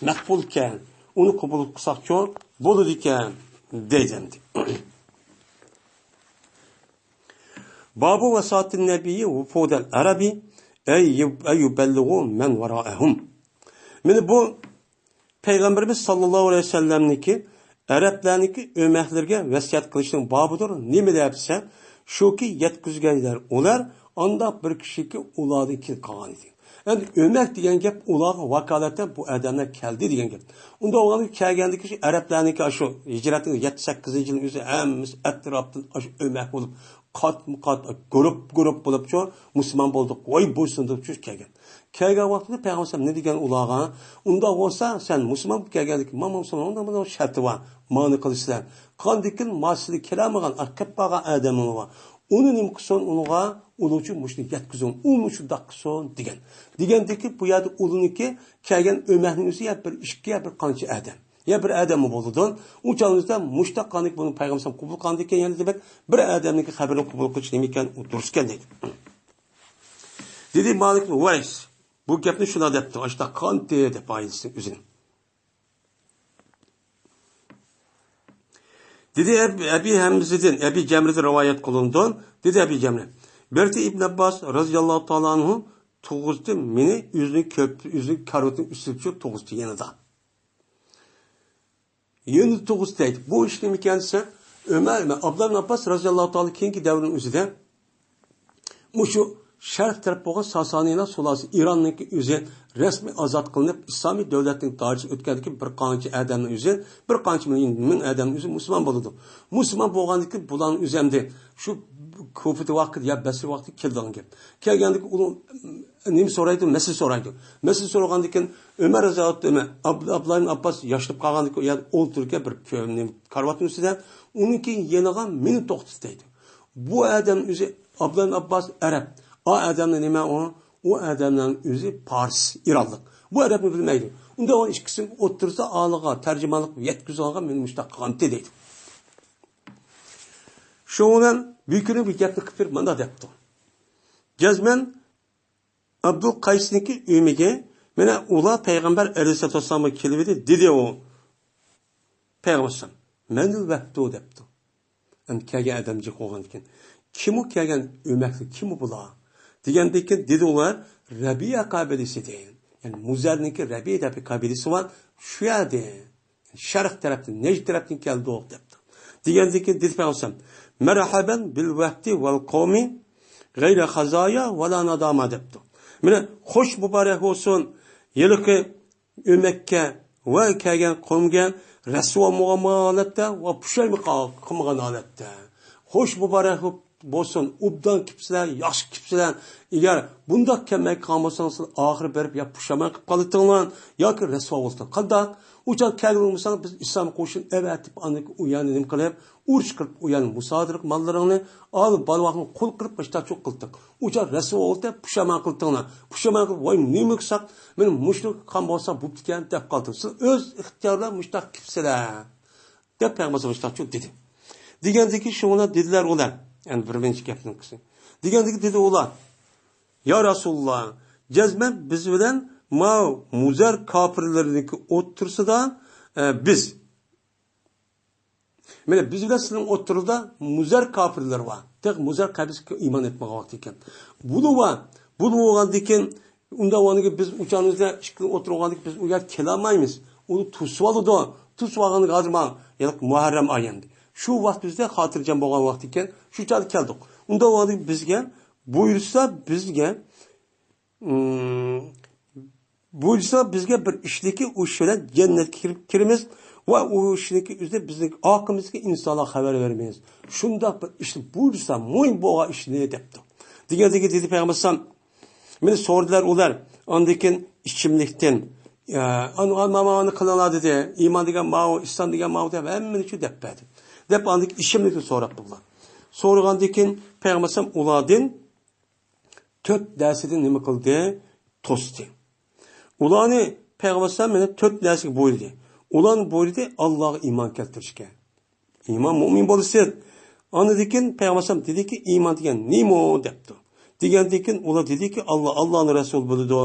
مەقبۇل ئىكەن، ئۇنى قوبۇل قىلساقچۇ بولىدىكەن، دەيدۇ ئەمدى. بابۇ ۋەساتىن نەبىيي ۋۇفۇدەل ئەرەبى ئەي يۇ-، ئەي يۇبەللىغۇ مەن ۋەرائەھۇم. مانا بۇ پەيغەمبىرىمىز ساللاللاھۇ ئەلەيھى ۋەسەللەمنىڭكى ئەرەبلەرنىڭكى ئۆمەكلىرىگە ۋەسىيەت قىلىشنىڭ بابىدۇر. نېمە دەپ دېسە، شۇكى يەتكۈزگەنلەر ئۇلار ئانداق بىر كىشىكى ئۇلاردىن كېلىپ قالغان ئىدى. ئەمدى ئۆمەك دېگەن گەپ ئۇلارغا ۋاكالەتەن بۇ ئادەملەر كەلدى دېگەن گەپ. ئۇنداق بولغاندا كەلگەندىكى شۇ ئەرەبلەرنىڭكى شۇ ھىجرەتنىڭ يەتتە سەككىزىنچى يىلىنىڭ ئۆزى ھەممىسى ئەتراپتىن شۇ ئۆمەك بولۇپ، قاتمۇ قات گۇرۇپ گۇرۇپ بولۇپ شۇ مۇسۇلمان بولدۇق، ۋاي بويسۇندۇق شۇ كەلگەن. كەلگەن ۋاقتىدا پەيغەمبەر ئەلەيھىسسالام نېمە دېگەن ئۇلارغا؟ ئۇنداق بولسا، سەن مۇسۇلمان بولۇپ كەلگەندىكىن، مانا مۇسۇلمان ئۇنداق بۇنداق شەرتى بار، مانا قىلىسىلەر. قاندىكىن ماسىلى كېلەلمىگەن، ئارقىپ بارغان ئادەملەر بار. ئۇنى نېمە قىلسۇن، ئۇنىغا، ئۇنىڭ ئۈچۈن مۇشۇنى يەتكۈزۈڭ، ئۇنى شۇنداق قىلسۇن دېگەن. دېگەندىكى بۇ يەردە ئۇلىنىڭكى كەلگەن ئۆمەكنىڭ ئۆزى يا بىر ئىككى يا بىر قانچە ئادەم. يا بىر ئادەممۇ بولىدۇ. ئۇ چاغىمىزدا مۇشتاق قاندىكى بۇنى پەيغەمبەر قوبۇل قىلغاندىكىن، يەنە دېمەك، بىر ئادەمنىڭكى خەۋىرىنى قوبۇل قىلىش نېمە ئىكەن، ئۇ دۇرۇس ئىكەن دەيدۇ. دېدى مالىك ئىبن ھۇۋەيرىس، بۇ گەپنى شۇنداق دەپتۇ، ئاشۇنداق قىلغانتى دەپ ئائىلىسىنىڭ ئۆزىنى. دېدى ئەب-، ئەبى ھەمزىدىن، ئەبى جەمرىدىن رىۋايەت قىلىنىدۇ. دېدى ئەبى جەمرە، بىرتى ئىبن ئابباس رازىياللاھۇ تائالا ئەنھۇ تۇغۇزدى مېنى ئۆزىنىڭ كۆپ-، ئۆزىنىڭ كارىۋىتىنىڭ ئۈستىدە تۇغۇزدى يېنىدا. يېنىدا تۇغۇزدى دەيدۇ. بۇ ئىش نېمىكەن دېسە، ئۆمەر، ئابدۇللا ئىبن ئابباس رازىياللاھۇ تائالا كېيىنكى دەۋرنىڭ ئۆزىدە مۇشۇ شەرق تەرەپ بولغان ساسانىيلار سۇلالىسى ئىراننىڭكى ئۆزى رەسمىي ئازاد قىلىنىپ، ئىسلامىي دۆلەتنىڭ دائىرىسىگە ئۆتكەندىكى بىر قانچە ئادەمنىڭ ئۆزى، بىر قانچە مىڭ، مىڭ ئادەمنىڭ ئۆزى مۇسۇلمان بولىدۇ. مۇسۇلمان بولغاندىكىن بۇلارنىڭ ئۆزى ئەمدى شۇ كۇفىدە ۋاقىت يا بەسرە ۋاقتى كېلىدىغان گەپ. كەلگەندىكىن ئۇنىڭ نېمە سورايدۇ؟ مەسىلە سورايدۇ. مەسىلە سورىغاندىكىن ئۆمەر رازىياللاھۇ ئەنھۇ، ئابدۇللا ئىبن ئابباس ياشىنىپ قالغاندىكىن ئۇ يەردە ئولتۇرۇپ بىر كۆ-، نېمە، كارىۋاتنىڭ ئۈستىدە، ئۇنىڭ كېيىن يېنىغا مېنى توختىتىپ دەيدۇ. بۇ ئادەم ئۆزى، ئابدۇللا ئىبن ئابباس ئەرەب. ئا ئادەمنى نېمە ئۇ؟ ئۇ ئادەمنىڭ ئۆزى پارس، ئىرانلىق. بۇ ئەرەبنى بىلمەيدۇ. ئۇندا ئۇ ئىككىسىنىڭ ئوتتۇرىسىدا ئالىغا تەرجىمانلىق يەتكۈزۈۋالغان مېنى مۇشتاق قىلغانتى دەيدۇ. شۇنىڭ بىلەن بىر كۈنى بۇ گەپنى قىلىپ بېرىپ مۇنداق دەپتۇ. جەزمەن ئابدۇل قەيسنىڭكى ئۆمىكى، مانا ئۇلار پەيغەمبەر ئەلەيھىسسالاتۇ ۋەسسالامغا كېلىۋىدى، دېدى ئۇ. پەيغەمبەر ئەلەيھىسسالام، مەنىل ۋەپدۇ دەپتۇ. ئەمدى كەلگەن ئادەم جىق بولغاندىكىن، كىم ئۇ كەلگەن ئۆمەكلىك، كىم ئۇ بۇلار؟ دېگەندىكىن دېدى ئۇلار، رەبىئە قەبىلىسىدىن. يەنى مۇزەرنىڭكى رەبىئە دەپ بىر قەبىلىسى بار، شۇ يەردىن. شەرق تەرەپتىن، نەجد تەرەپتىن كەلدۇق دەپتۇ. دېگەندىن كېيىن دېدى پەيغەمبەر، مەرھەبەن بىل ۋەفدى ۋەل قەۋمى غەيرە خازايا ۋەلا ناداما دەپتۇ. مانا خوش مۇبارەك بولسۇن ھېلىقى ئۆمەككە ۋە كەلگەن قەۋمگە رەسۋا بولمىغان ھالەتتە ۋە پۇشايمان قىلمىغان ھالەتتە. خوش مۇبارەك بولۇپ بولسۇن، ئوبدان كېپسىلەر، ياخشى كېپسىلەر. ئەگەر بۇنداق كەلمەي قالغان بولساڭ، سىلەر ئاخىرى بېرىپ يا پۇشايمان قىلىپ قالىتىڭلار ياكى رەسۋا بولىسىلەر. قانداق؟ ئۇ چاغ كەلگەن بولساڭ، بىز ئىسلام قوشۇن ئەۋەتىپ، ئاندىن كېيىن ئۇ يەرنى نېمە قىلىپ، ئۇرۇش قىلىپ، ئۇ يەرنى مۇسادىرە قىلىپ، ماللىرىڭنى ئالىپ، بالىۋاقنى قۇل قىلىپ، مۇشتاچۇق قىلتىڭ. ئۇ چاغ رەسۋا بولۇپ، پۇشايمان قىلتىڭلار. پۇشايمان قىلىپ، ۋاي، نېمە قىلساق، مېنى مۇشۇنى قىلغان بولسا بوپتىكەن، دەپ قالدىڭ. سىلەر ئۆز ئىختىيارلار مۇشتاق كېپسىلەر. دەپ پەيغەمبەر مۇشتاق دېدى. دېگەندىن كېيىن شۇنى دېدىلەر ئۇلار. يەنى بىرىنچى گەپنىڭ قىسمى. دېگەندىن كېيىن دېدى ئۇلار، يا رەسۇلاللا، جەزمەن بىز بىلەن ماۋۇ مۇزەر كاپىرلىرىنىڭكى ئوتتۇرىسىدا، ئە، بىز. مانا بىز بىلەن سىلىنىڭ ئوتتۇرىدا مۇزەر كاپىرلىرى بار. تېخى مۇزەر قەبىلىسىگە ئىمان ئېيتمىغان ۋاقتى ئىكەن. بۇلار بار. بۇلار بولغاندىن كېيىن ئۇنداق بولغاندىكىن بىز ئۇچارنىمىزدا ئىككى كۈن ئولتۇرغاندىكىن بىز ئۇ يەردە كېلەلمەيمىز. ئۇنى توسۇۋالىدۇ. توسۇۋالغاندا ھازىر مانا ھېلىقى مۇھەررەم ئاي ئەمدى. شۇ ۋاقتىمىزدا خاتىرجەم بولغان ۋاقتى ئىكەن، شۇ چاغدا كەلدۇق. ئۇنداق بولغاندىكىن بىزگە بۇيرۇسا بىزگە، ئىم، بۇيرۇسا بىزگە بىر ئىشنىكى ئۇ ئىش بىلەن جەننەتكە كىرىپ كىرىمىز ۋە ئۇ ئىشنىكى ئۆزىدە بىزنىڭ ئارقىمىزدىكى ئىنسانلارغا خەۋەر بېرىمىز. شۇنداق بىر ئىشنى بۇيرۇسا مۇھىم بولغان ئىشنى دەپتۇ. دېگەندىكىن دېدى پەيغەمبەر ئەلەيھىسسالام، مېنى سورىدىلەر ئۇلار. ئاندىن كېيىن ئىچىملىكتىن، ئە، ئان-، ئان-، مانا ماۋۇنى قىلىڭلار دېدى. ئىمان دېگەن ماۋۇ، ئىسلام دېگەن ماۋۇ دەپ ھەممىنى شۇ دەپ بەردى. دەپ ئاندىن كېيىن ئىچىملىكنى سوراپتۇ بۇلار. سورىغاندىن كېيىن پەيغەمبەر ئەلەيھىسسالام ئۇلاردىن تۆت نەرسىدىن نېمە قىلدى؟ توستى. ئۇلارنى پەيغەمبەر ئەلەيھىسسالام مانا تۆت نەرسىگە بۇيرۇدى. ئۇلارنى بۇيرۇدى ئاللاغا ئىمان كەلتۈرۈشكە. ئىمان مۇئمىن بولىسىز. ئاندىن كېيىن پەيغەمبەر ئەلەيھىسسالام دېدىكى، ئىمان دېگەن نېمە دەپتۇ. دېگەندىن كېيىن ئۇلار دېدىكى، ئاللا، ئاللانى رەسۇل بولىدۇ.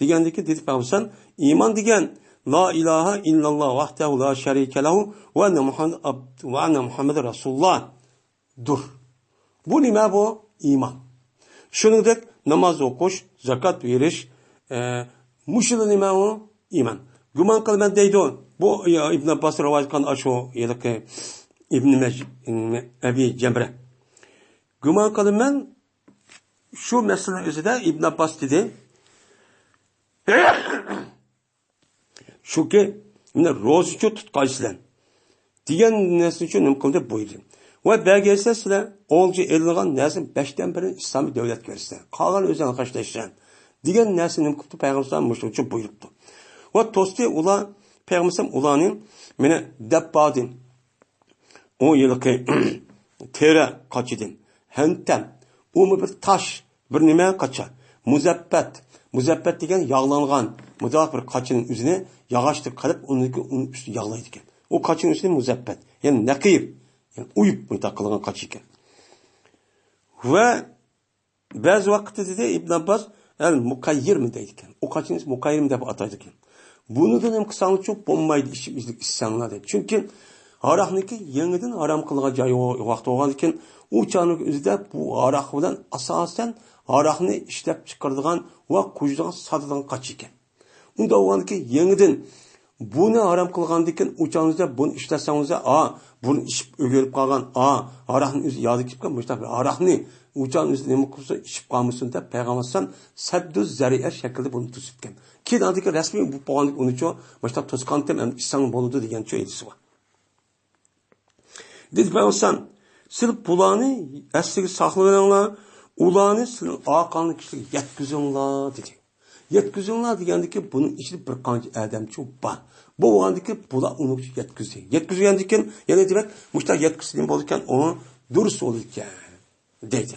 دېگەندىن كېيىن دېدى پەيغەمبەر ئەلەيھىسسالام، ئىمان دېگەن لا ئىلاھە ئىللاللا ۋەھدەھۇ لا شەرىكە لەھۇ ۋە ئەننە مۇھەممەد ئەبد-، ۋە ئەننە مۇھەممەد رەسۇلۇللا دۇر. بۇ نېمە بۇ؟ ئىمان. شۇنىڭدەك ناماز ئوقۇش، زاكات بېرىش، ئە، مۇشۇلا نېمە ئۇ؟ ئىمان. گۇمان قىلىمەن دەيدۇ. بۇ، ئە، ئىبن ئابباس رىۋايەت قىلغان ئاشۇ ھېلىقى ئىبن مەج-، ئەبى جەمرە. گۇمان قىلىمەن شۇ مەسىلىنىڭ ئۆزىدە ئىبن ئابباس دېدى. شۇكى، مانا روزىچۇ تۇتقايسىلەر دېگەن نەرسىنى شۇ نېمە قىلدى بۇيرۇدى. ۋە بەرگەيسىلەر سىلەر ئولجا ئېلىنغان نەرسىنى بەشتىن بىرىنى ئىسلامىي دۆلەتكە بېرىسىلەر. قالغان ئۆزۈڭ خەجلەيسىلەر دېگەن نەرسىنى نېمە قىپتۇ پەيغەمبەر ئەلەيھىسسالام مۇشۇنچە بۇيرۇپتۇ. ۋە توستى ئۇلار پەيغەمبەر ئەلەيھىسسالام ئۇلارنى مانا دەپ باردى. ئۇ ھېلىقى تېرە قاچىدىن. ھەنتەم. ئۇمۇ بىر تاش، بىر نېمە قاچا. مۇزەپپەت. مۇزەپپەت دېگەن ياغلانغان. مۇنداق بىر قاچىنىڭ ئۆزىنى ياغاچتىن قىلىپ، ئۇنىڭكى، ئۇنىڭ ئۈستىگە ياغلايدىكەن. ئۇ قاچىنىڭ ئۈستى مۇزەپپەت. يەنى نەقىب. يەنى ئويۇپ مۇنداق قىلغان قاچا ئىكەن. ۋە بەزى ۋاقىتتا دېدى ئىبن ئابباس، ئەل مۇقەييىرمۇ دەيدىكەن. ئۇ قاچىنى مۇقەييىرمۇ دەپ ئاتايدىكەن. بۇنىدىن نېمە قىلساڭلارچۇ بولمايدۇ، ئىچىپ ئۈزۈك ئىچسەڭلار دەيدۇ. چۈنكى ھاراقنىكى يېڭىدىن ھارام قىلغان جايى ۋاقتى بولغاندىكىن، ئۇ چاغنىڭ ئۆزىدە بۇ ھاراق بىلەن ئاساسەن ھاراقنى ئىشلەپ چىقىرىدىغان ۋە قۇيىدىغان، ساتىدىغان قاچا ئىكەن. ئۇنداق بولغاندىكىن يېڭىدىن بۇنى ھارام قىلغاندىكىن ئۇ چاغنىڭىزدا بۇنى ئىشلەتسەڭىز، ئا، بۇرۇن ئىچىپ ئۆگىنىپ قالغان، ئا، ھاراقنى ئۆزى يادى كېلىپ قالغان، مۇشۇنداق بىر ھاراقنى ئۇ چاغنىڭ ئۆزىدە نېمە قىلسا ئىچىپ قالمىسۇن دەپ پەيغەمبەر ئەلەيھىسسالام سەددۇ زەرىئە شەكلىدە بۇنى توسۇپكەن. كېيىن ئاندىن كېيىن رەسمىي بولۇپ بولغاندىكىن ئۇنىچۇ مۇشۇنداق توسقانتىم ئەمدى ئىچسەڭ بولىدۇ دېگەنچۇ ھەدىسى بار. دېدى پەيغەمبەر، سىلەر بۇلارنى ئەسلىگە ساقلىۋېلىڭلار، ئۇلارنى سىلەر ئارقاڭدىكى كىشىلەرگە يەتكۈزۈڭلار، دېدى. يەتكۈزۈڭلار دېگەندىكى بۇنىڭ ئىچىدە بىر قانچە ئادەمچۇ بار. بۇ بولغاندىكى بۇلار ئۇنى يەتكۈزدى. يەتكۈزگەندىكىن يەنە دېمەك، مۇشۇنداق يەتكۈزسە نېمە بولىدىكەن، ئۇ دۇرۇس بولىدىكەن، دەيدۇ.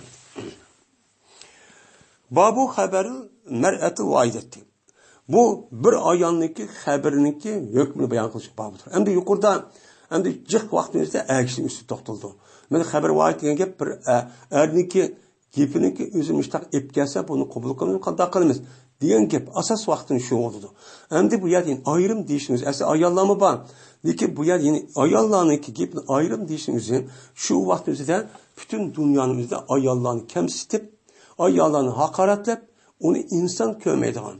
بابۇ خەبەرىل مەرئەتىل ۋاھىدەتى. بۇ بىر ئايالنىڭكى خەبىرىنىڭكى ھۆكمىنى بايان قىلىشقا بابىدۇر. ئەمدى يۇقىرىدا، ئەمدى جىق ۋاقتىمىزدا ئەر كىشىنىڭ ئۈستىدە توختالدۇق. مانا خەبەر ۋاھىد دېگەن گەپ بىر ئە-، ئەرنىڭكى گېپىنىڭكى ئۆزى مۇشتاق ئېلىپ كەلسە، بۇنى قوبۇل قىلىمىز، قانداق قىلىمىز دېگەن گەپ ئاساس ۋاقتىدا شۇ بولىدۇ. ئەمدى بۇ يەردە يەنە ئايرىم دېيىشنىڭ ئۆزى، ئەسلى ئاياللارمۇ بار. لېكىن بۇ يەردە يەنە ئاياللارنىڭكى گېپىنى ئايرىم دېيىشنىڭ ئۆزى شۇ ۋاقىتنىڭ ئۆزىدە پۈتۈن دۇنيانىڭ ئۆزىدە ئاياللارنى كەمسىتىپ، ئاياللارنى ھاقارەتلەپ، ئۇنى ئىنسان كۆرمەيدىغان،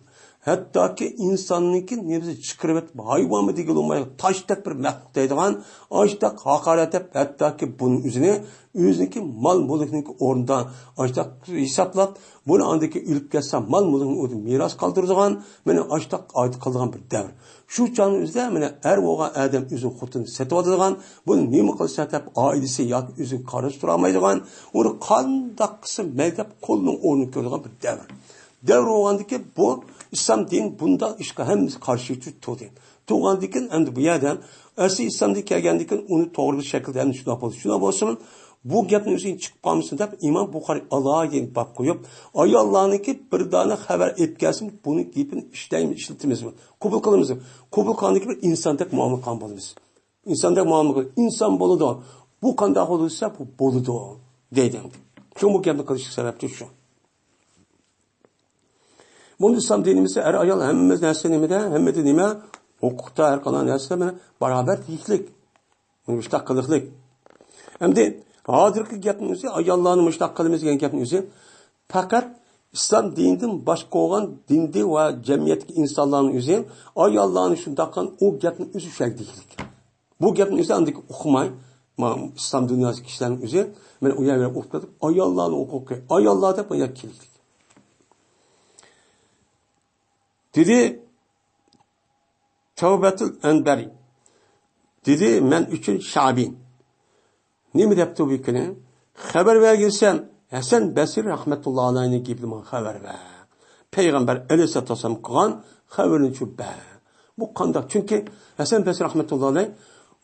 ھەتتاكى ئىنساننىڭكى نېمىسى چىقىرىۋېتىپ، ھايۋانمۇ دېگىلى بولماي، تاشتەك بىر مەخلۇق دەيدىغان، ئاشتەك ھاقارەت دەپ، ھەتتاكى بۇنى ئۆزىنى، ئۆزىنىڭكى مال مۈلكىنىڭكى ئورنىدا ئاشتەك ھېسابلاپ، بۇنى ئاندىكى ئۆلۈپ كەتسە، مال مۈلكىنى ئۆزى مىراس قالدۇرىدىغان، مانا ئاشتەك ئايت قىلىدىغان بىر دەۋر. شۇ چاغنىڭ ئۆزىدە، مانا ئەر بولغان ئادەم ئۆزىنىڭ خوتۇنىنى سېتىۋاتىدىغان، بۇنى نېمە قىلسا دەپ، ئائىلىسى ياكى ئۆزىگە قارشى تۇرالمايدىغان، ئۇنى قانداق قىلسا مەيلى دەپ، قولىنىڭ ئورنىنى كۆرىدىغان بىر دەۋر. دەۋر بولغاندىكىن، بۇ ئىسلام دىنى بۇنداق ئىشقا ھەممىسى قارشى تۇردى. تۇرغاندىكىن، ئەمدى بۇ يەردە ئەسلى ئىسلام دىنى كەلگەندىكىن، ئۇنى توغرا بىر شەكىلدە ھەممە شۇنداق بولسۇن، شۇنداق بولسۇن، بۇ گەپنىڭ ئۆزى چىقىپ قالمىسۇن دەپ، ئىمام بۇخارىي ئالاھىدە باب قويۇپ، ئاياللارنىڭكى بىر دانە خەۋەر ئېلىپ كەلسىمۇ، بۇنى گېپىنى ئىشلەيمىز، ئىشلىتىمىزمۇ، قوبۇل قىلىمىزمۇ؟ قوبۇل قىلغاندىكىن بىر ئىنساندەك مۇئامىلە قىلغان بولىمىز. ئىنساندەك مۇئامىلە قىلىپ، ئىنسان بولىدۇ. بۇ قانداق بولىدۇ دېسە، بۇ بولىدۇ، دەيدۇ. شۇ بۇ گەپنى قىلىشلىق سەۋەبتۇر شۇ. بۇنى ئىسلام دىنىمىزدا ئەر-ئايال ھەممە نەرسە نېمىدە، ھەممىدە نېمە، ھوقۇقتا ھەر قانداق نەرسىدە مانا باراۋەر تېگىشلىك. مۇشۇنداق قىلىقلىق. ئەمدى ھازىرقى گەپنىڭ ئۆزى ئاياللارنى مۇشۇنداق قىلىمىز دېگەن گەپنىڭ ئۆزى پەقەت ئىسلام دىنىدىن باشقا بولغان دىندە ۋە جەمئىيەتتىكى ئىنسانلارنىڭ ئۆزى ئاياللارنى شۇنداق قىلغان ئۇ گەپنىڭ ئۆزى شۇ دېگۈلۈك. بۇ گەپنىڭ ئۆزى ئاندىكى ئۇقماي، مانا ئىسلام دۇنياسى كىشىلەرنىڭ ئۆزى، مانا ئۇ يەرگە ئوقۇپ كېتىپ، ئاياللارنىڭ ھوقۇقى، ئاياللار دەپ ئايال كېلىكلىك. دېدى تەۋبەتۇل ئەنبەرى. دېدى مەن ئۈچۈن شەبى. نېمە دەپتۇ بۇ كۈنى؟ خەۋەر بەرگىنسەن، ھەسەن بەسرى رەھمەتۇللا ئەلەيھىنىڭ گېپىنى ماڭا خەۋەر بەر. پەيغەمبەر ئەلەيھىسسالاتۇ ۋەسسالام قىلغان خەۋىرىنى شۇ بەر. بۇ قانداق؟ چۈنكى ھەسەن بەسرى رەھمەتۇللا ئەلەيھ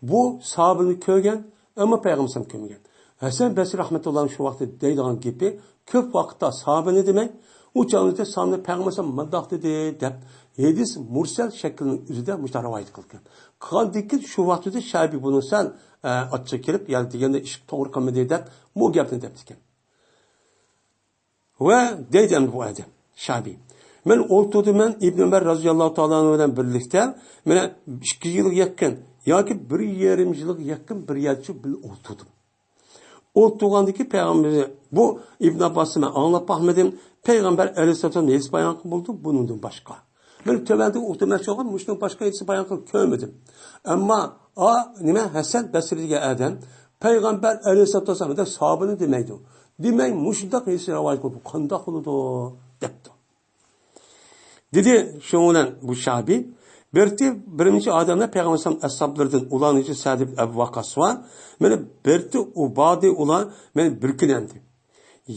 بۇ ساھابىنى كۆرگەن، ئەمما پەيغەمبەر ئەلەيھىسسالام كۆرمىگەن. ھەسەن بەسرى رەھمەتۇللانىڭ شۇ ۋاقىتتا دەيدىغان گېپى، كۆپ ۋاقىتتا ساھابىنى دېمەي، ئۇ چاغدا ساھابىنى پەيغەمبەر ئەلەيھىسسالام مۇنداق دېدى دەپ، ھەدىس مۇرسەل شەكلىنىڭ ئۆزىدە مۇشۇنداق رىۋايەت قىلغان. قىلغاندىن كېيىن شۇ ۋاقىتتا شەبى بۇنىڭ سەل، ئە، ئاچچىقى كېلىپ، يا دېگەندە ئىش توغرا قىلمىدى دەپ، بۇ گەپنى دەپتىكەن. ۋە دەيدۇ ئەمدى بۇ ئادەم، شەبى. مەن ئولتۇردۇم، مەن ئىبن ئۆمەر رازىياللاھۇ تائالا ئەنھۇ بىلەن بىرلىكتە، مانا ئىككى يىلغا يېقىن ياكى بىر يېرىم يىلغا يېقىن بىر يەردە شۇ بىللە ئولتۇردۇم. ئولتۇرغاندىكى پەيغەمبەر، بۇ ئىبن ئابباسنى مەن ئاڭلاپ باقمىدىم. پەيغەمبەر ئەلەيھىسسالام ھەدىس بايان قىلىپ بولدى، بۇنىڭدىن باشقا. مەن تۆۋەندە ئوتۇرماقچى بولغان مۇشۇنىڭ باشقا ھەدىسى بايان قىلىپ كۆرمىدىم. ئەمما، ئا، نېمە، ھەسەن بەسرى دېگەن ئادەم پەيغەمبەر ئەلەيھىسسالاتۇ ۋەسسالام دەپ ساھابىنى دېمەيدۇ. دېمەي، مۇشۇنداق ھەدىسنى رىۋايەت قىلىپ قانداق بولىدۇ؟ دەپتۇ. دېدى، شۇنىڭ بىلەن بۇ شەبى، بىرتى بىرىنچى ئادەملەر پەيغەمبەر ئەلەيھىسسالام ئەسھابلىرىدىن، ئۇلارنىڭ ئىچىدە سەئد ئىبن ئەبۇ ۋەققاس بار. مانا بىرتى ئۇبادە، ئۇلار مانا بىر كۈنى ئەمدى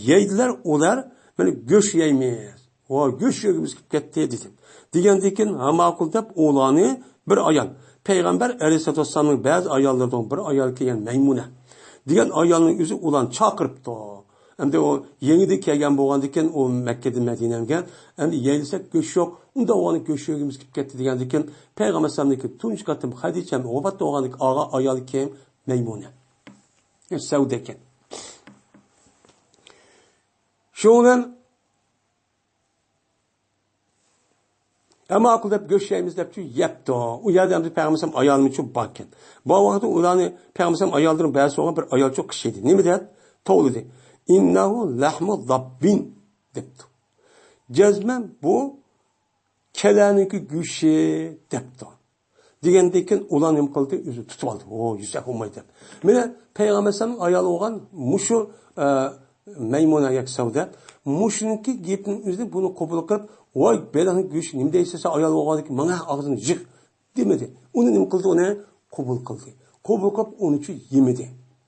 يەيدىلەر ئۇلار، مانا گۆش يەيمىز. ۋاي، گۆش يېگۈمىز كېلىپ كەتتى، دېدى. دېگەندىن كېيىن، ھە، ماقۇل دەپ، ئۇلارنى بىر ئايال، پەيغەمبەر ئەلەيھىسسالاتۇ ۋەسسالامنىڭ بەزى ئاياللىرىدىن بىر ئايال كەلگەن مەيمۇنە دېگەن ئايالنىڭ ئۆزى ئۇلارنى چاقىرىپتۇ. ئەمدى ئۇ يېڭىدىن كەلگەن بولغاندىن كېيىن، ئۇ مەككىدىن مەدىنەگە، ئەمدى يەيلىسەك گۆش يوق، ئۇنداق بولغاندا گۆش يېگۈمىز كېلىپ كەتتى، دېگەندىن كېيىن، پەيغەمبەر ئەلەيھىسسالامدىن كېيىن تۇنجى قېتىم خەدىچە ۋاپات بولغاندىكىن ئالغان ئايال كىم؟ مەيمۇنە. سەۋدە ئىكەن. شۇنىڭ بىلەن ئەمما ماقۇل دەپ گۆش يەيمىز دەپچۇ يەپتۇ. ئۇ يەردە ئەمدى پەيغەمبەر ئەلەيھىسسالام ئايالىمۇچۇ باركەن. بار ۋاقىتتا ئۇلارنى پەيغەمبەر ئەلەيھىسسالام ئاياللىرىنىڭ بەزىسى بولغان بىر ئايالچۇ قىچىدى. نېمە دەپ؟ توۋلىدى. «ئىننەھۇ لەھمۇ زەببىن» دەپتۇ. جەزمەن بۇ كەلەنىڭكى گۆشى دەپتۇ. دېگەندىن كېيىن ئۇلار نېمە قىلدى؟ ئۆزى تۇتۇپ ئالدى. «ئو، يېسەك بولمايدۇ» دەپ. مانا پەيغەمبەر ئەلەيھىسسالامنىڭ ئايالى بولغان مۇشۇ، ئە، مەيمۇنە ياكى سەۋدە مۇشۇنىڭكى گېپىنىڭ ئۆزىنى، بۇنى قوبۇل قىلىپ، «ۋاي، بېلىقنىڭ گۆشى نېمە دەيسەن سەن ئايال بولغاندىن كېيىن، ماڭا ئاغزىنى يىغ» دېمىدى. ئۇنى نېمە قىلدى؟ ئۇنى قوبۇل قىلدى. قوبۇل قىلىپ، ئۇنىچۇ يېمىدى.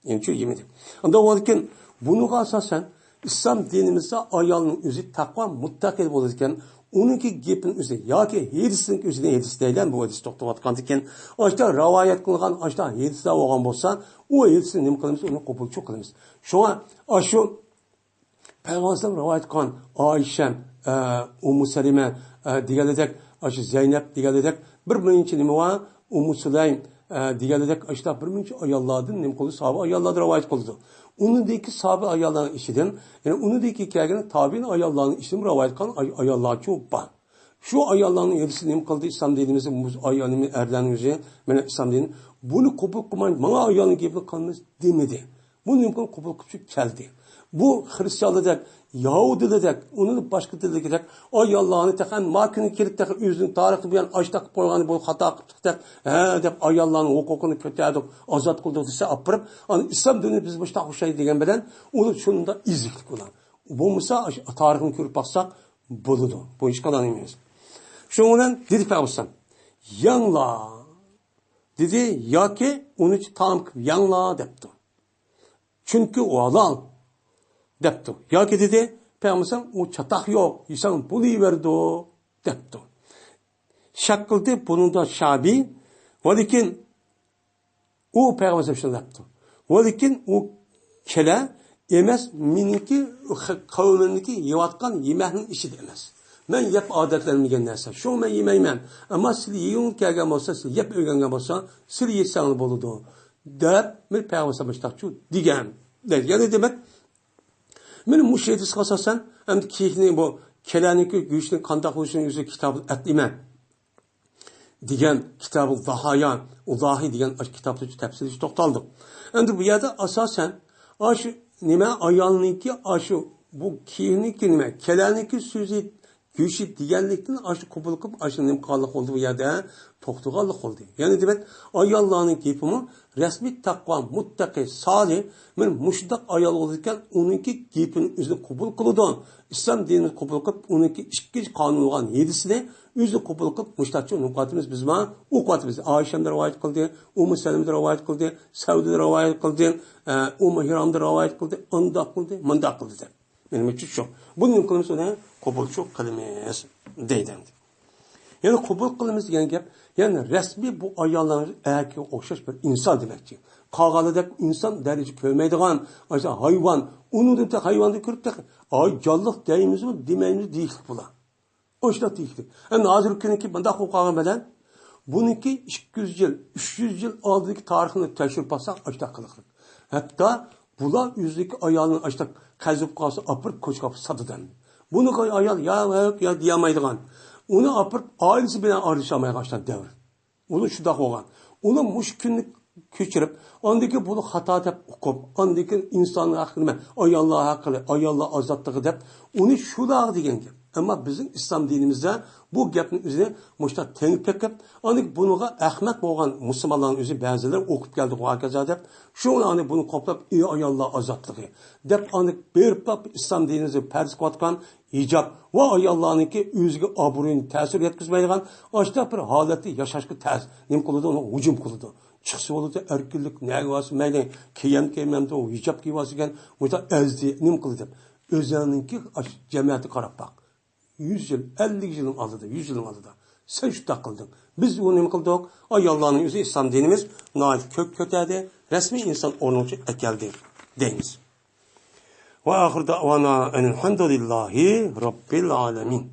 ئەنچۇ يېمىدى. ئانداق بولغاندىكىن، بۇنىڭغا ئاساسەن، ئىسلام دىنىمىزدا ئايالنىڭ ئۆزى تەقۋا مۇتتەقى بولىدىكەن، ئۇنىڭكى گېپىنىڭ ئۆزى ياكى ھەدىسنىڭ ئۆزىنى ھەدىس دەيلى، بۇ ھەدىس توختىۋاتقاندىكىن، ئاشتا رىۋايەت قىلغان ئاشتا ھەدىسلەر بولغان بولسا، ئۇ ھەدىسنى نېمە قىلىمىز؟ ئۇنى قوبۇلچۇ قىلىمىز. شۇڭا ئاشۇ پەيغەمبەر رىۋايەت قىلغان ئائىشە، ئە، ئۇممۇ سەلىمە، ئە، دېگەنلىدەك، ئاشۇ زەينەپ دېگەنلىدەك بىر مۇنچە نېمە بار، ئۇممۇ سۇلەيم، ئە، دېگەنلىدەك ئاشۇنداق بىر مۇنچە ئاياللاردىن نېمە قىلدى؟ ساھابە ئاياللاردىن رىۋايەت قىلدى. ئۇنىڭدىكى ساھابە ئاياللارنىڭ ئىچىدىن، يەنى ئۇنىڭدىكى كەلگەن تابىئىن ئاياللارنىڭ ئىچىدىن رىۋايەت قىلغان ئاي-، ئاياللارچۇ بار. شۇ ئاياللارنىڭ ھەدىسى نېمە قىلدى؟ ئىسلام دىنىمىزدا مۇز-، ئايالنى، ئەرلەرنىڭ ئۆزى، مانا ئىسلام دىنى بۇنى قوبۇل قىلماي، ماڭا ئايالنىڭ گېپىنى قىلمىز دېمىدى. بۇ نېمە قىلىپ قوبۇل قىلىپ كەلدى؟ بۇ خرىستىيانلاردەك، يەھۇدىيلاردەك، ئۇنىڭ باشقا دىنلىكىدەك ئاياللارنى تېخى ما كۈنگە كېلىپ تېخى ئۆزىنىڭ تارىخى بىلەن ئاشتاق قويغان، بۇ خاتا قىپتۇق دەپ، ھە دەپ ئاياللارنىڭ ھوقۇقىنى كۆتەردۇق، ئازاد قىلدۇق دېسە ئاپىرىپ، ئانا ئىسلام دىنى بىز مۇشتاق ئوخشايدۇ دېگەن بىلەن ئۇنى شۇنداق ئېزىقلىق بىلەن. بولمىسا تارىخنى كۆرۈپ باقساق بولىدۇ. بۇ ھېچقانداق ئەمەس. شۇنىڭ بىلەن دېدى پەيغەمبەر يەڭلا دېدى، ياكى ئۇنى تام قىلىپ يەڭلا دەپتۇ. چۈنكى ئۇ ھالال دەپتۇ. ياكى دېدى، پەيغەمبەر ئۇ چاتاق يوق، يېسەڭ بولۇۋېرىدۇ دەپتۇ. شەك قىلدى بۇنىڭدا شابىي، ۋەلىكىن ئۇ پەيغەمبەر شۇنداق دەپتۇ. ۋەلىكىن ئۇ كېلە ئەمەس، مېنىڭكى قەۋمىمنىڭكى يەۋاتقان يېمەكنىڭ ئىچىدە ئەمەس. مەن يەپ ئادەتلەنمىگەن نەرسە. شۇڭا مەن يېمەيمەن. ئەمما سىلى يېگۈڭ كەلگەن بولسا، سىلى يەپ ئۆگەنگەن بولسا، سىلى يېسەڭلار بولىدۇ. دەپ مېنى پەيغەمبەر مۇشتاقچۇ دېگەن. دەيدۇ. يەنى دېمەك، مېنى مۇشۇ ھەدىسكە ئاساسەن، ئەمدى كېيىكنى بۇ كېلەنىڭكى گۆشىنى قانداق بولۇشىنى ئۆزى كىتابىدا ئەتلىمەن دېگەن كىتابى زاھايا، ئۇزاھى دېگەن ئاشۇ كىتابتا تەپسىلىي توختالدۇق. ئەمدى بۇ يەردە ئاساسەن ئاشۇ نېمە ئايالنىڭكى ئاشۇ بۇ كېيىكنىڭكى نېمە كېلەنىڭكى سۆزى گۆشى دېگەنلىكتىن ئاشۇ قوبۇل قىلىپ، ئاشۇ نېمە قىلغانلىق بولدى، بۇ يەردە توختىغانلىق بولدى. يەنى دېمەك، ئاياللارنىڭ گېپىمۇ رەسمىي تەقۋا، مۇتتەقى، سالىھ، مانا مۇشۇنداق ئايال بولىدىكەن، ئۇنىڭكى گېپىنى ئۆزىنى قوبۇل قىلىدۇ. ئىسلام دىنىنى قوبۇل قىلىپ، ئۇنىڭكى ئىككىنچى قانۇن بولغان ھەدىسىنى ئۆزىنى قوبۇل قىلىپ، مۇشتاقچە نېمە قىلىۋاتىمىز بىز، ما ئوقۇۋاتىمىز. ئائىشەمدە رىۋايەت قىلدى، ئۇممۇ سەلىمىدە رىۋايەت قىلدى، سەۋدىدە رىۋايەت قىلدى، ئە، ئۇممۇ ھىرامدا رىۋايەت قىلدى، ئۇنداق قىلدى، مۇنداق قىلدى دەپ. مېنىڭچە شۇ. بۇنى نېمە قىلىمىز؟ ئۇنى قوبۇلچۇ قىلىمىز دەيدۇ ئەمدى. يەنى قوبۇل قىلىمىز دېگەن گەپ، يەنى رەسمىي بۇ ئاياللارنىڭ ئەركىگە ئوخشاش بىر ئىنسان دېمەكچى. قالغانلاردەك ئىنسان دەرىجە كۆرمەيدىغان، ئاشۇ ھايۋان، ئۇنىڭدىن تېخى ھايۋاندىن كۆرۈپ تېخى، ئاي جانلىق دەيمىزمۇ، دېمەيمىز دېيىشلىك بۇلار. ئاشۇنداق دېيىشلىك. ئەمدى ھازىركى كۈنىكى مۇنداق بولۇپ قالغان بىلەن، بۇنىڭكى ئىككى يۈز يىل، ئۈچ يۈز يىل ئالدىدىكى تارىخىنى تەكشۈرۈپ باقساق، ئاشۇنداق قىلىقلىق. ھەتتا بۇلار ئۆزىدىكى ئايالىنى ئاشۇنداق قەزىپ قالسا، ئاپىرىپ كوچىغا ئاپىرىپ ساتىدۇ ئەمدى. بۇنىڭغا ئايال يا، يا، يا دېيەلمەيدىغان. ئۇنى ئاپىرىپ ئائىلىسى بىلەن ئارىلىشالمايدىغان ئاشۇنداق دەۋر. ئۇنى شۇنداق بولغان. ئۇنى مۇشۇ كۈننى كۆچۈرۈپ، ئاندىن كېيىن بۇنى خاتا دەپ ئۇقۇپ، ئاندىن كېيىن ئىنسان ھەققى نېمە، ئاياللار ھەققى، ئاياللار ئازادلىقى دەپ، ئۇنى شۇلارغا دېگەن گەپ. ئەمما بىزنىڭ ئىسلام دىنىمىزدا بۇ گەپنى ئۆزىنى مۇشۇنداق تېڭىپ بېقىپ، ئاندىن كېيىن بۇنىڭغا ئەخمەق بولغان مۇسۇلمانلارنىڭ ئۆزى بەزىلەر ئوقۇپ كەلدى، ھاكازا دەپ، شۇ ئاندىن بۇنى قوپلاپ، ئى ئاياللار ئازادلىقى دەپ، ئاندىن بېرىپ باقىپ ئىسلام دىنىمىزدا پەرز قىلىۋاتقان ھىجاب ۋە ئاياللارنىڭكى ئۆزىگە ئابرۇيىنى تەسىر يەتكۈزمەيدىغان ئاشۇنداق بىر ھالەتتە ياشاشقا تەس-، نېمە قىلىدۇ، ئۇنىڭغا ھۇجۇم قىلىدۇ. چىقسا بولىدۇ، ئەركىنلىك نەگە بارسا مەيلى، كىيەم كىيمەمدۇ، ھىجاب كىيىۋالسىكەن، مۇشۇنداق ئەزدى، نېمە قىلدى دەپ. ئۆزۈڭنىڭكى ئاش-، جەمەتىگە قاراپ باق. يۈز يىل، ئەللىك يىلنىڭ ئالدىدا، يۈز يىلنىڭ ئالدىدا. سەن شۇنداق قىلدىڭ. بىز ئۇ نېمە قىلدۇق؟ ئاياللارنىڭ ئۆزى ئىسلام دىنىمىز ناھايىتى كۆك كۆتەردى، رەسمىي ئىنسان ئورنىغا ئەكەلدى دەيمىز. ۋە ئاخىر دەۋانا ئەنىلھەمدۇلىللاھى رەببىل ئالەمىن.